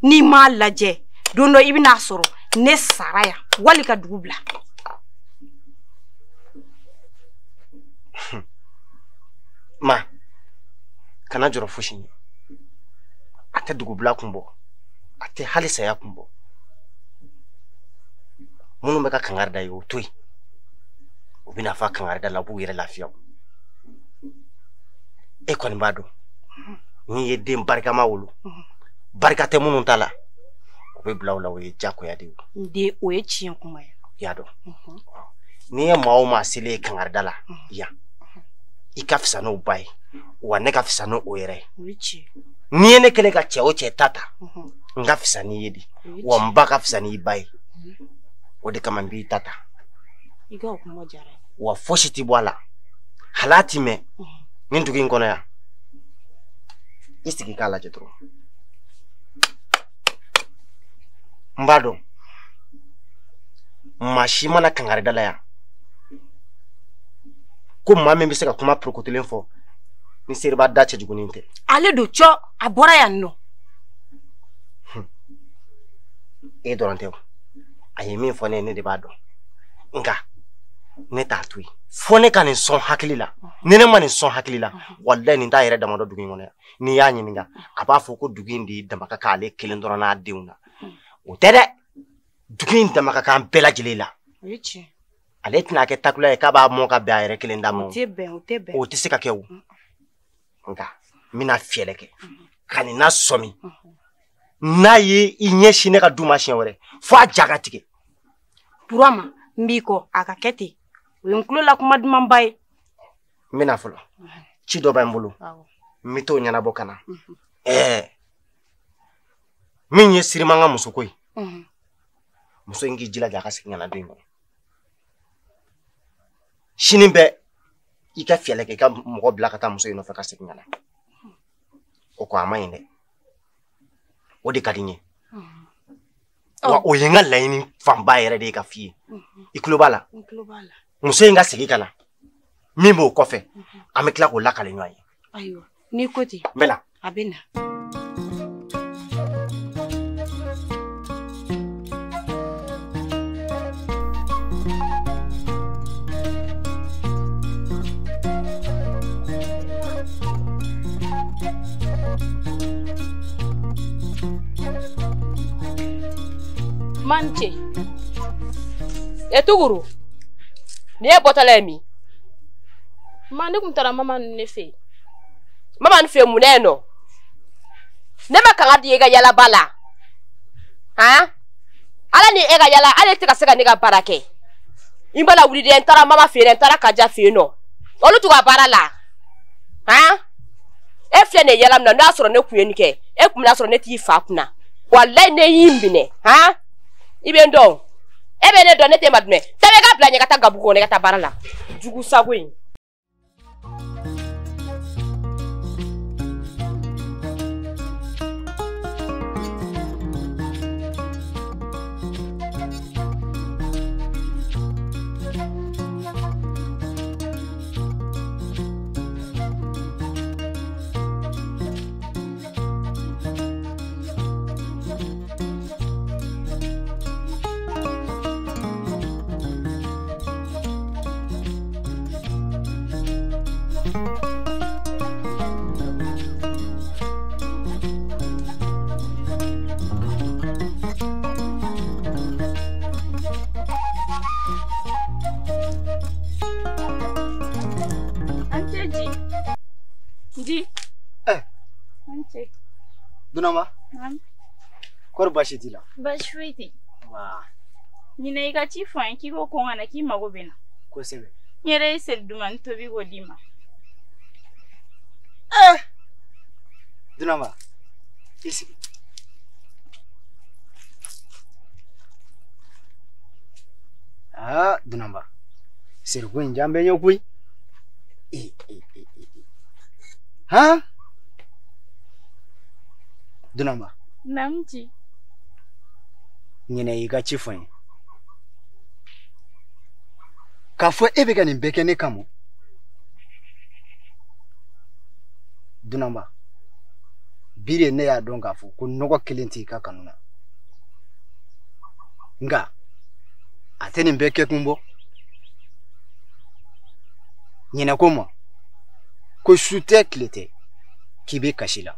N'i m'a lajɛ, don dɔ i bɛn'a sɔrɔ ne sara yan wali ka dugu bila. Ma, kana jɔrɔ fosi ɲɛ. A tɛ dugubila kun bɔ, a tɛ hali saya kun bɔ. Minnu bɛ ka kangari da ye, o to yen. U bɛna fɔ kangari da la, u b'u yɛrɛ lafiya. E kɔni b'a dɔn, n'i ye den barikama wolo, barika tɛ minnu ta la, o bɛ bila o la, o ye diyagoya de ye. N den, o ye tiɲɛ kuma ye. I y'a dɔn. N'i ye maa o maa selen ye kangari da la yan, i ka fisa n'o ba ye, wa ne ka fisa n'o yɛrɛ ye. N'i ye ne kɛlen ka cɛ o cɛ ta ta, n ka fisa n'i ye de, wa n ba ka fisa n'i ba ye. O de kama n b'i ta ta. I ka o kuma diyara n ye. Wa fosi tɛ bɔ a la, hali a ti mɛn nin dugu in kɔnɔ yan. I sigi k'a lajɛ dɔrɔn. N b'a dɔn maa si mana kangari da la yan ko maa min bɛ se ka kuma porokotolen fɔ ni seriba da cɛjugunin tɛ. Ale don cɔ, a bɔra yan nɔ. E dɔrɔn tɛ o, a ye min fɔ ne ye ne de b'a dɔn. Nka Ne t'a to yen fo ne ka nin sɔn hakili la. Ni ne ma nin sɔn hakili la, walayi nin t'a yɛrɛ damadɔ dugu in kɔnɔ yan. N'i y'a ɲininka, a b'a fɔ ko dugu in de ye dama ka k'ale kelen dɔrɔn n'a denw na. O tɛ dɛ, dugu in dama ka kan bɛɛ lajɛlen la. O ye tiɲɛ. Ale tɛna kɛ takula ye k'a b'a mɔ ka bɛn a yɛrɛ kelen da ma. O tɛ bɛn, o tɛ bɛn. O tɛ se ka kɛ o. Nka n bɛna fiyɛlɛ kɛ ka nin nasɔmi. N'a ye i ɲɛsin ne ka du ma siɲɛ wɛrɛ, fo a ja ka tigɛ. Burama, n b'i kɔ, a ka kɛ ten. O ye n tulo la kuma dumanba ye. N bɛna fɔlɔ. Ci dɔ bɛ n bolo. N bɛ t'o ɲɛnabɔ ka na. Min ye Siriman ka musoko ye. Muso in k'i jilaja a ka segin ka na du in kɔnɔ. Sini bɛɛ i ka fiyɛlɛ kɛ i ka mɔgɔ bila ka taa muso in nɔfɛ ka segin ka na. O ko a ma ɲi dɛ. O de ka di n ye. Wa o ye n ka laɲini fanba yɛrɛ de ye ka f'i ye. I tulo b'a la? N tulo b'a la. Muso in ka segin ka na. Min b'o kɔfɛ, an bɛ tila k'o lakale ɲɔgɔn ye. Ayiwa, n'i ko ten. N bɛ na. A bɛ na. Mance. E tuguru. Ni e bɔtɔla ye min? Ma ne kun taara mama ne fɛ yen. Mama ni fɛ mun na yen nɔ? Ne ma kanga di e ka yalaba la. Han? Ala ni e ka yala, ale tɛ ka se ka ne ka baara kɛ. I mana wuli dɛ, n taara mama fɛ yen dɛ, n taara Kaja fɛ yen nɔ. Olu t'u ka baara la. Han? E filɛ nin ye yala min na, n'o y'a sɔrɔ ne kun ye nin kɛ, e kun bɛna sɔrɔ ne t'i fa kunna. Walayi ne y'i minɛ, han? I bɛ n dɔn. E bɛ ne dɔn, ne tɛ ma dumɛ. Taa i ka bila ɲɛ ka taa gabugu kɔnɔ i ka taa baara la. Jugu sago in. Di. An ce. Dunanba. Naamu. Kɔri baasi t'i la? Baasi foyi tɛ. Wa. Ɲinɛ i ka ci fɔ an ye k'i ko ko n ka na k'i mago bɛ n na. Kosɛbɛ. N yɛrɛ ye seli dumani tobi k'o d'i ma. Dunanba, i sigi. Aa Dunanba, seriko in jan bɛ n ye koyi. Han? Dunanba. Naamu Ji. Ɲinɛ y'i ka ci fɔ n ye. K'a fɔ e bɛ ka nin bɛɛ kɛ ne kama. Dunanba, bi de ne y'a dɔn k'a fɔ ko nɔgɔ kelen t'i ka kanu na. Nka a tɛ nin bɛɛ kɛ kun bɔ. Ɲinɛ ko ma ko su tɛ tile tɛ k'i bɛ kasi la.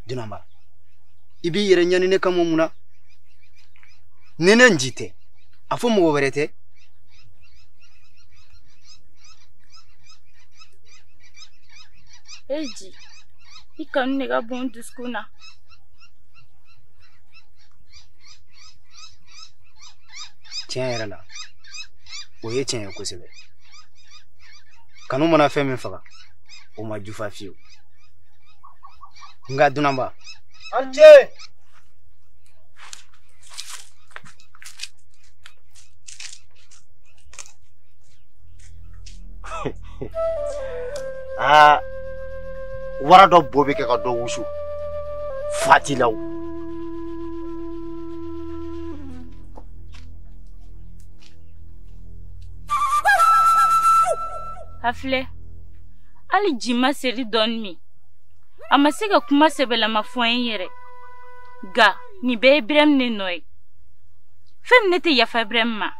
Dunanba, i b'i yɛrɛ ɲani ne kama mun na? Ni ne nji tɛ, a fɔ mɔgɔ wɛrɛ tɛ. E Ji, i kanu de ka bon n dusukun na. Tiɲɛ yɛrɛ la, o ye tiɲɛ ye kosɛbɛ. Kanu mana fɛn min faga, o ma jufa fiyewu. Nka Dunanba. An ce! Aa, wara dɔ bo bɛ kɛ ka dɔ wusu. Fa t'i la o. A filɛ, hali Ji ma seli dɔɔni min. A ma se ka kuma sɛbɛlama fɔ n ye yɛrɛ. Nka nin bɛɛ ye Birɛmu ne nɔ ye. Fɛn min ne tɛ yafa Birɛmu ma.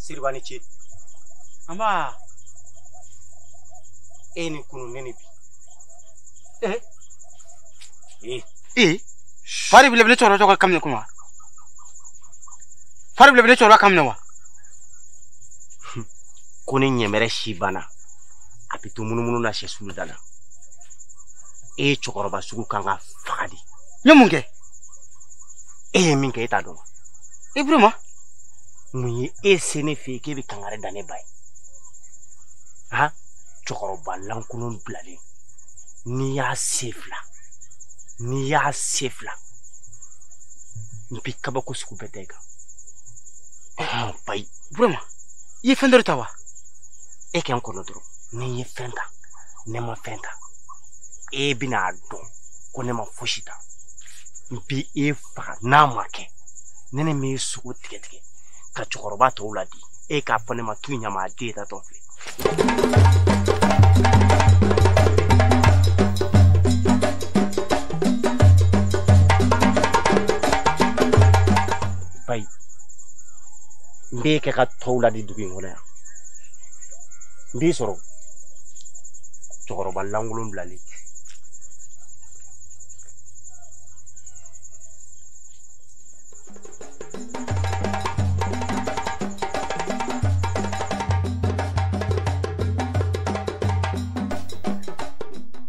Siriba ni ce. Nba. E ni kunu ne ni bi. Eh. Eh. Eh. Fari bile bile cɛkɔrɔba ka kamalen kuma. Fari bile bile cɛkɔrɔba kamalen wa. Ko ni ɲɛmɛrɛ si banna, a bɛ to munumunu na sɛ sulu da la. E ye cɛkɔrɔba sugu kan ka faga de. N ye mun kɛ? E ye min kɛ e t'a dɔn. Ibrahima. Mun ye e se ne fɛ yen k'e bɛ kangari da ne ba ye? Han? Cɛkɔrɔba lankolon bilalen. N'i y'a sen fila, n'i y'a sen fila, n bɛ kabako sugu bɛɛ da i kan. Bayi. Ibrahima, i ye fɛn dɔ de ta wa? E kɛ n kɔnɔ dɔrɔn, ni n ye fɛn ta, ne ma fɛn ta, e bɛna a dɔn ko ne ma fosi ta. N bɛ e faga n'a ma kɛ. Ne ne m'e sogo tigɛ tigɛ ka cɛkɔrɔba tɔw ladi. E k'a fɔ ne ma tu ɲama den tatɔ filɛ. Bayi, n b'e kɛ ka tɔw ladi dugu in kɔnɔ yan. N b'i sɔrɔ cɛkɔrɔba lankolon bilalen.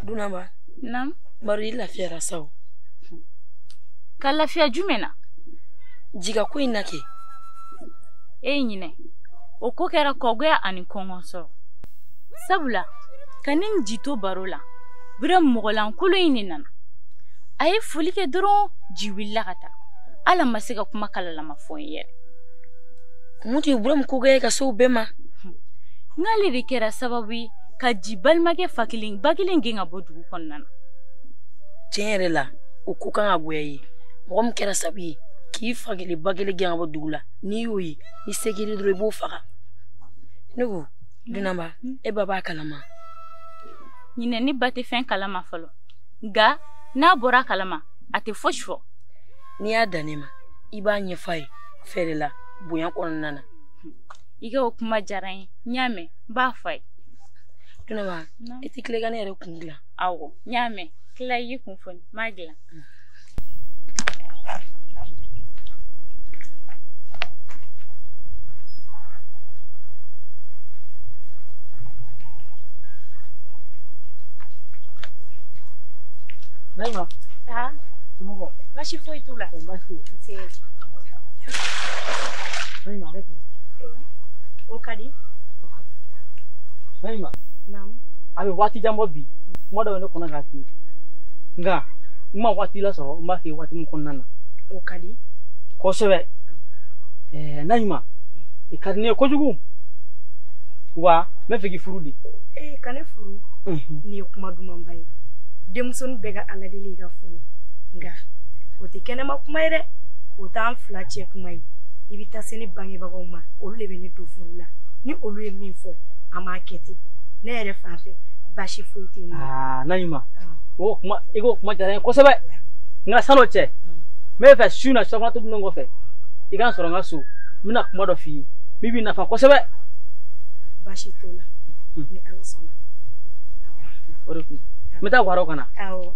Dunanba. Naam. Baro i lafiyara sa o. Ka lafiya jumɛn na? Jiga ko in na kɛ. E ɲinɛ. O ko kɛra kɔgoya ani kɔngɔ sɔrɔ. Sabula ka ne ji to baro la, Burama mɔgɔlankolon in de nana. A ye foli kɛ dɔrɔn ji wulila ka taa. Hali a ma se ka kuma kalalama fɔ n yɛrɛ. Mun tun ye Burama ko goya ka se o bɛɛ ma? N'ale de kɛra sababu ye ka ji balimakɛ fa kelen ba kelen gɛn ka bɔ dugu kɔnɔna na. Tiɲɛ yɛrɛ la, o ko kan ka goya i ye. Mɔgɔ min kɛra sababu ye k'i fa kelen ba kelen gɛn ka bɔ dugu la, n'i y'o ye, ni se kɛr'i dɔrɔn i b'o faga. Ne ko, Dunanba, e ba b'a kalama? Ɲinɛ ne ba tɛ fɛn kalama fɔlɔ. Nka n'a bɔra a kalama, a tɛ fosi fɔ. N'i y'a dan ne ma, i b'a ɲɛfɔ a ye fɛɛrɛ la, bonya kɔnɔna na. I ka o kuma diyara n ye, n y'a mɛn, n b'a fɔ a ye. Dunanba, i tɛ tila i ka ne yɛrɛ kun dilan? Awɔ, n y'a mɛn. Tila i y'i kun fɔ n b'a dilan. Naima. Ah. Somɔgɔw? Baasi foyi t'u la. Baasi tɛ. Nse. Naima, ale tun. O ka di. Naima. Naamu. A bɛ waati jan bɔ bi. Kuma dɔ bɛ ne kɔnɔ k'a f'i ye. Nka n ma waati lasɔrɔ n b'a f'i ye waati min kɔnɔna na. O ka di. Kosɛbɛ. Naima, i ka di ne ye kojugu. Wa n bɛ fɛ k'i furu de. Ee ka ne furu? Nin ye kuma dumanba ye. Denmusonin bɛɛ ka Ala deli i ka furu. Nka o tɛ kɛnɛma kuma ye dɛ. O t'an fila cɛ kuma ye. I bɛ taa se ne bangebagaw ma, olu de bɛ ne don furu la. Ni olu ye min fɔ, an b'a kɛ ten. Ne yɛrɛ fan fɛ, baasi foyi tɛ n na. Aa Naima, o kuma i k'o kuma diyara n ye kosɛbɛ. Nka san'o cɛ, n bɛ fɛ su in na sokɔnɔ tobilen kɔfɛ, i ka n sɔrɔ n ka so. N bɛna kuma dɔ f'i ye min b'i nafa kosɛbɛ. Baasi t'o la. Ni Ala sɔnna. O de kun. N bɛ taa waraw ka na. Awɔ.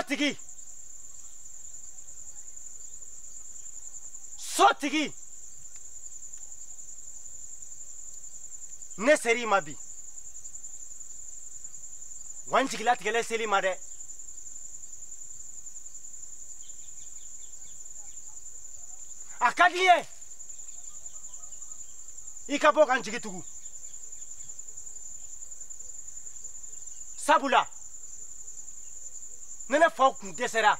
Tigi sotigi ne ser'i ma bi wa n jigilatigɛlen sel'i ma dɛ. A ka di n ye i ka bɔ ka n jigi tugu. Sabula ne ne faw kun dɛsɛra,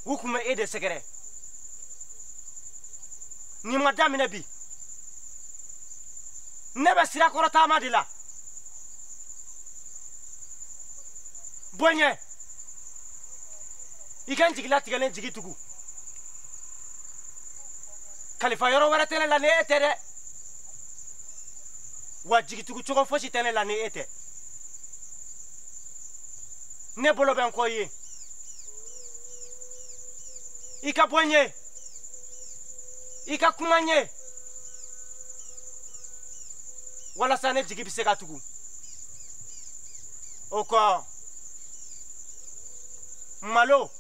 u kun bɛ e de sɛgɛrɛ. Nin ma daminɛ bi, ne bɛ sirakɔrɔ taama de la. Bɔ n ɲɛ, i ka n jigilatigɛlen jigi tugu. Kalifa yɔrɔ wɛrɛ tɛ ne la ni e tɛ dɛ, wa jigitugu cogo fosi tɛ ne la ni e tɛ. Ne bolo bɛ n kɔ ye, i ka bɔ n ye, i ka kuma n ye, walasa ne jigi bɛ se ka tugu. O kɔ, malo,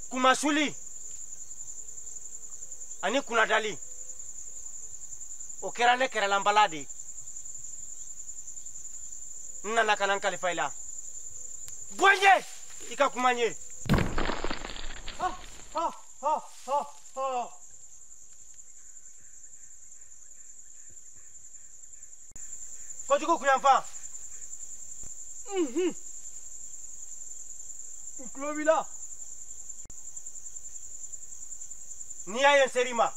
kumasuli ani kunnadali, o kɛra ne kɛrɛlanbala de ye. N nana ka na n kalifa i la. Bɔ n ye, i ka kuma n ye. Ha ha ha ha ha. Kojugu kunyanfan. N tulo b'i la. N'i y'a ye n ser'i ma,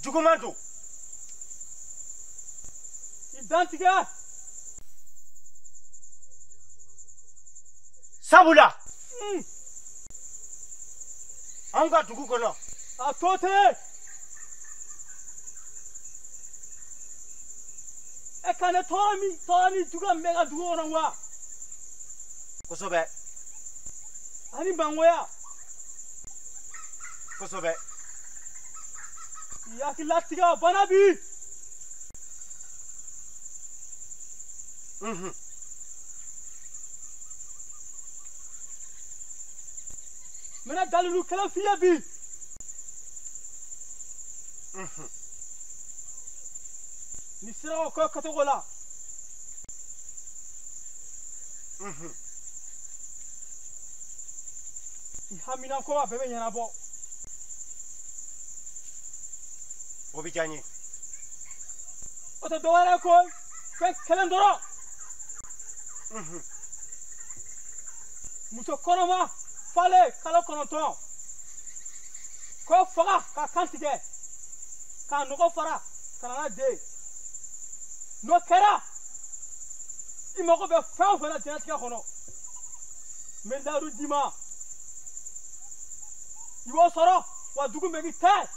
juguman don. I dantigɛ. Sabula anw ka dugu kɔnɔ, a to ten. E ka ne tɔɔrɔ min tɔɔrɔ ni juguya min bɛ ka dugu kɔnɔ wa? Kosɛbɛ. Ani mangoya. Kosɛbɛ. I hakili latigɛ o banna bi. N bɛna dalilu kelen f'i ye bi. Ni sera o ko kɛcogo la, i haminanko a bɛɛ bɛ ɲɛnabɔ. O bɛ diya n ye. O tɛ dɔwɛrɛ ye koyi, fɛn kelen dɔrɔn. Muso kɔnɔma falen kalo 9, k'o faga k'a kan tigɛ, k'a nɔgɔ fara ka na n'a den ye. N'o kɛra, i mago bɛ fɛn o fɛn na diɲɛlatigɛ kɔnɔ, n bɛ layidu d'i ma, i b'o sɔrɔ. Wa dugu bɛ k'i ta ye,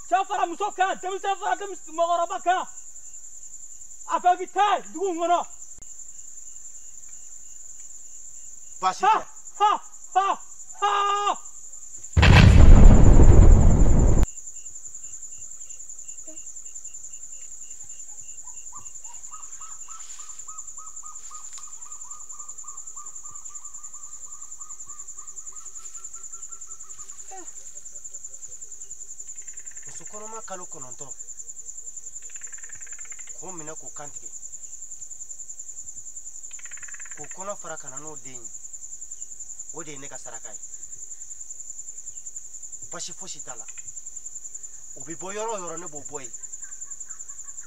cɛ fara muso kan, denmisɛn fara mɔgɔkɔrɔba kan, a bɛɛ k'i ta ye dugu in kɔnɔ. Baasi tɛ. Ha ha ha. Muso kɔnɔma kalo 9, k'o minɛ k'o kan tigɛ, k'o kɔnɔ fara ka na n'o den ye, o de ye ne ka saraka ye. Basi fosi t'a la. O bɛ bɔ yɔrɔ o yɔrɔ, ne b'o bɔ yen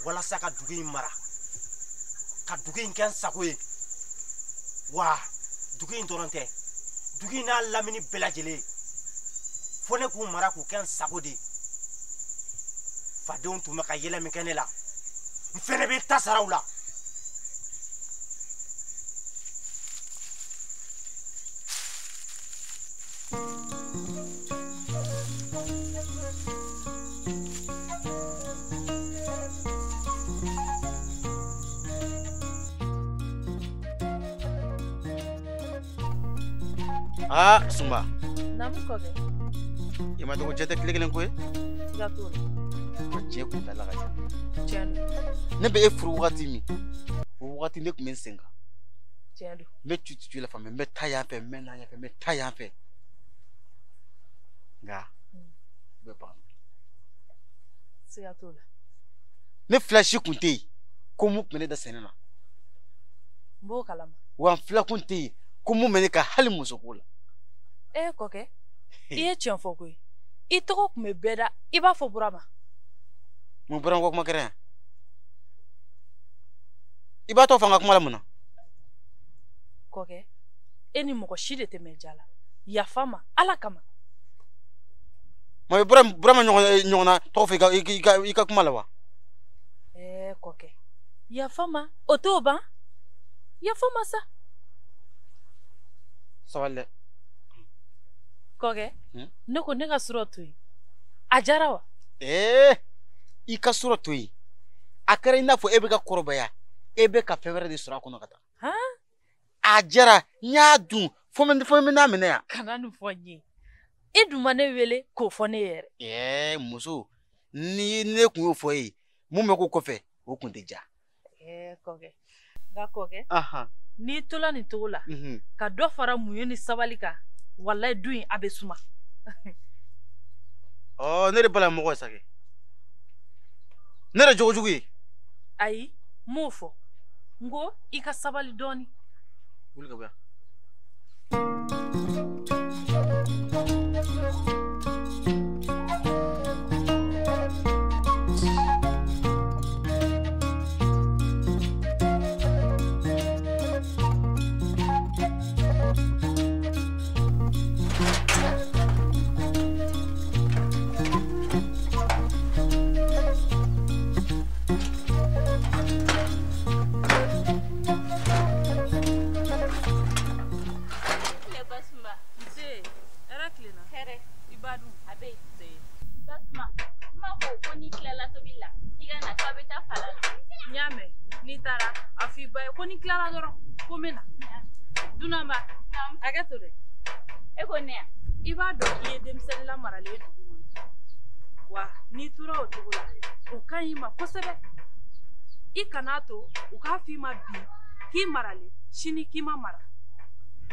walasa ka dugu in mara, ka dugu in kɛ n sago ye. Wa dugu in dɔrɔn tɛ, dugu in n'a lamini bɛɛ lajɛlen, fo ne k'u mara k'u kɛ n sago de ye. Fadenw tun bɛ ka yɛlɛ min kɛ ne la, n fɛnɛ bɛ ta sara u la. Ah, Sunba. Naamu kɔkɛ. I ma dɔgɔ cɛ tɛ tile kelen ko ye? Siga t'o la. Ka diɲɛ kuntala ka ca. Tiɲɛ don. Ne bɛ e furu wagati min, o wagati ne tun bɛ n sen kan. Tiɲɛ don. N bɛ cucu la fan bɛɛ, n bɛ taa yan fɛ, n bɛ na yan fɛ, n bɛ taa yan fɛ. Nka u bɛ ban. Siga t'o la. Ne fila si kun tɛ yen ko mun tun bɛ ne da sɛnɛ na. N b'o kalama. Wa n fila kun tɛ yen ko mun bɛ ne ka hali musoko la. E kɔkɛ, i ye tiɲɛ fɔ koyi. I tɔgɔ tun bɛ bɛɛ da, i b'a fɔ Burama. Mun Burama ko kuma kɛra yan? I b'a tɔ fɔ an ka kuma la mun na? Kɔkɛ, e ni mɔgɔ si de tɛ mɛn ja la. Yafa ma Ala kama. Ma Burama ɲɔgɔnna tɔgɔ fɔ i ka kuma la wa? Ɛɛ kɔkɛ, yafa ma o t'o ban. Yafa ma sa. Sabali dɛ. Kɔkɛ, ne ko ne ka sura to yen. A diyara wa? Ee, i ka sura to yen. A kɛra i n'a fɔ e bɛ ka kɔrɔbaya, e bɛ ka fɛn wɛrɛ de sɔrɔ a kɔnɔ ka taa. A diyara, n y'a dun, fo n bɛ n'a minɛ yan. Kana nin fɔ n ye. I dun ma ne wele k'o fɔ ne yɛrɛ. Ɛɛ muso, ni ne kun y'o fɔ e ye, mun bɛ k'o kɔfɛ, o kun tɛ diya. Ɛɛ kɔkɛ, nka kɔkɛ, n'i tola nin cogo la, ka dɔ fara muɲu ni sabali kan, walayi du in a bɛ suma. Ɔ ne de bala mɔgɔ ye sa kɛ. Ne de jogo jugu ye. Ayi, n m'o fɔ. N ko i ka sabali dɔɔni. Wuli ka bɔ yan. Ko ni tilala dɔrɔn ko n bɛ na. Dunanba, hakɛ to dɛ. E ko ne yan? I b'a dɔn i ye denmisɛnnin lamaralen ye dugu kɔnɔ. Wa n'i tora o cogo la, o ka ɲi i ma kosɛbɛ. I kan'a to u k'a f'i ma bi k'i maralen, sini k'i ma mara.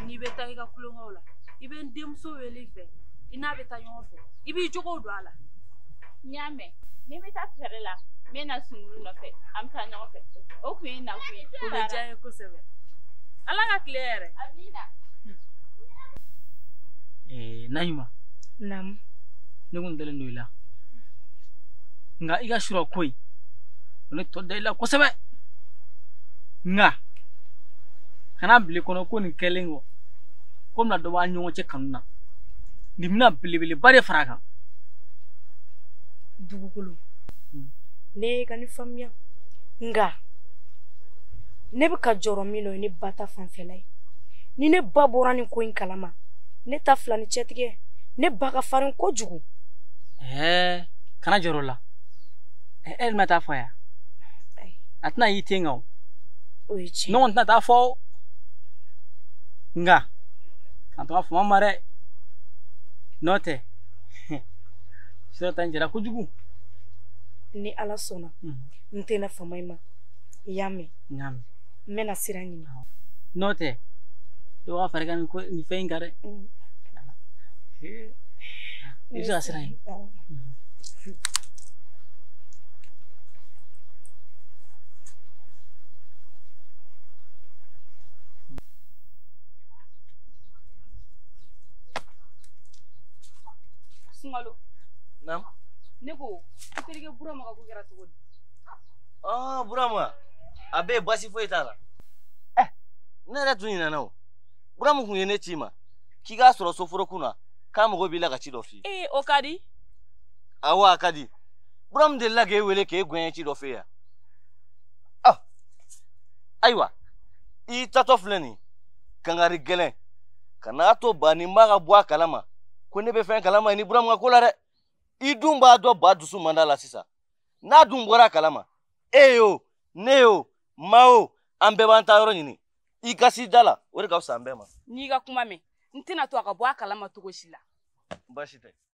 N'i bɛ taa i ka tulonkɛw la, i bɛ n denmuso wele i fɛ, i n'a bɛ taa ɲɔgɔn fɛ, i b'i jogow don a la. N y'a mɛn. Ni n bɛ taa fɛrɛ la, n bɛ na sunkuru nɔfɛ, an bɛ taa ɲɔgɔn fɛ. O kun ye nakun ye. O bɛ diya n ye kosɛbɛ. Ala ka tile yɛrɛ. Amina. Naɲuma. Naamu. Ne kun dalen don i la. Nka i ka sura ko in, o ne tɔ da i la kosɛbɛ. Nka kana bila i kɔnɔ ko nin kɛlen kɔ, ko bɛna dɔ b'an ɲɔgɔn cɛ kanu na. Nin bɛna belebeleba de fara a kan. Dugukolo. Ne ye ka nin faamuya. Nka ne bɛ ka jɔrɔ min na o ye ne ba ta fanfɛla ye. Ni ne ba bɔra nin ko in kalama, ne ta fila ni cɛtigɛ, ne ba ka farin kojugu. Ɛɛ kana jɔrɔ o la. E yɛrɛ ma taa fɔ yan. A tɛna y'i ten kan o. O ye tiɲɛ. Ne kɔni tɛna taa fɔ o. Nka kana to ka fama ma dɛ. N'o tɛ sira ta in jɛra kojugu. Ni Ala sɔnna, n tɛna fama i ma. I y'a mɛn? N y'a mɛn. N bɛna sira ɲini. N'o tɛ dɔ ka fara i ka nin fɛn in kan dɛ. I bɛ se ka sira ɲini. Sunkalo. Naamu. Ne ko i terikɛ Burama ka ko kɛra cogo di? Burama, a bɛɛ baasi foyi t'a la. Ne yɛrɛ tun ɲinɛna o. Burama kun ye ne ci ma k'i k'a sɔrɔ soforokun na k'a mago b'i la ka ci dɔ f'i ye. Ee o ka di? Awɔ a ka di. Burama delila k'e wele k'e gɛn ci dɔ f'e ye. Ayiwa, i tatɔ filɛ nin ye, kangari gɛlɛn, kan'a to ba ni ma ka bɔ a kalama ko ne bɛ fɛn kalama i ni Burama ka ko la dɛ. I dun b'a dɔn ba dusu man d'a la sisan. N'a dun bɔra a kalama, e ye o, ne ye o, ma o, an bɛɛ b'an ta yɔrɔ ɲini. I ka s'i da la, o de ka fisa an bɛɛ ma. N'i ka kuma mɛn, n tɛna to a ka bɔ a kalama cogo si la. Baasi tɛ.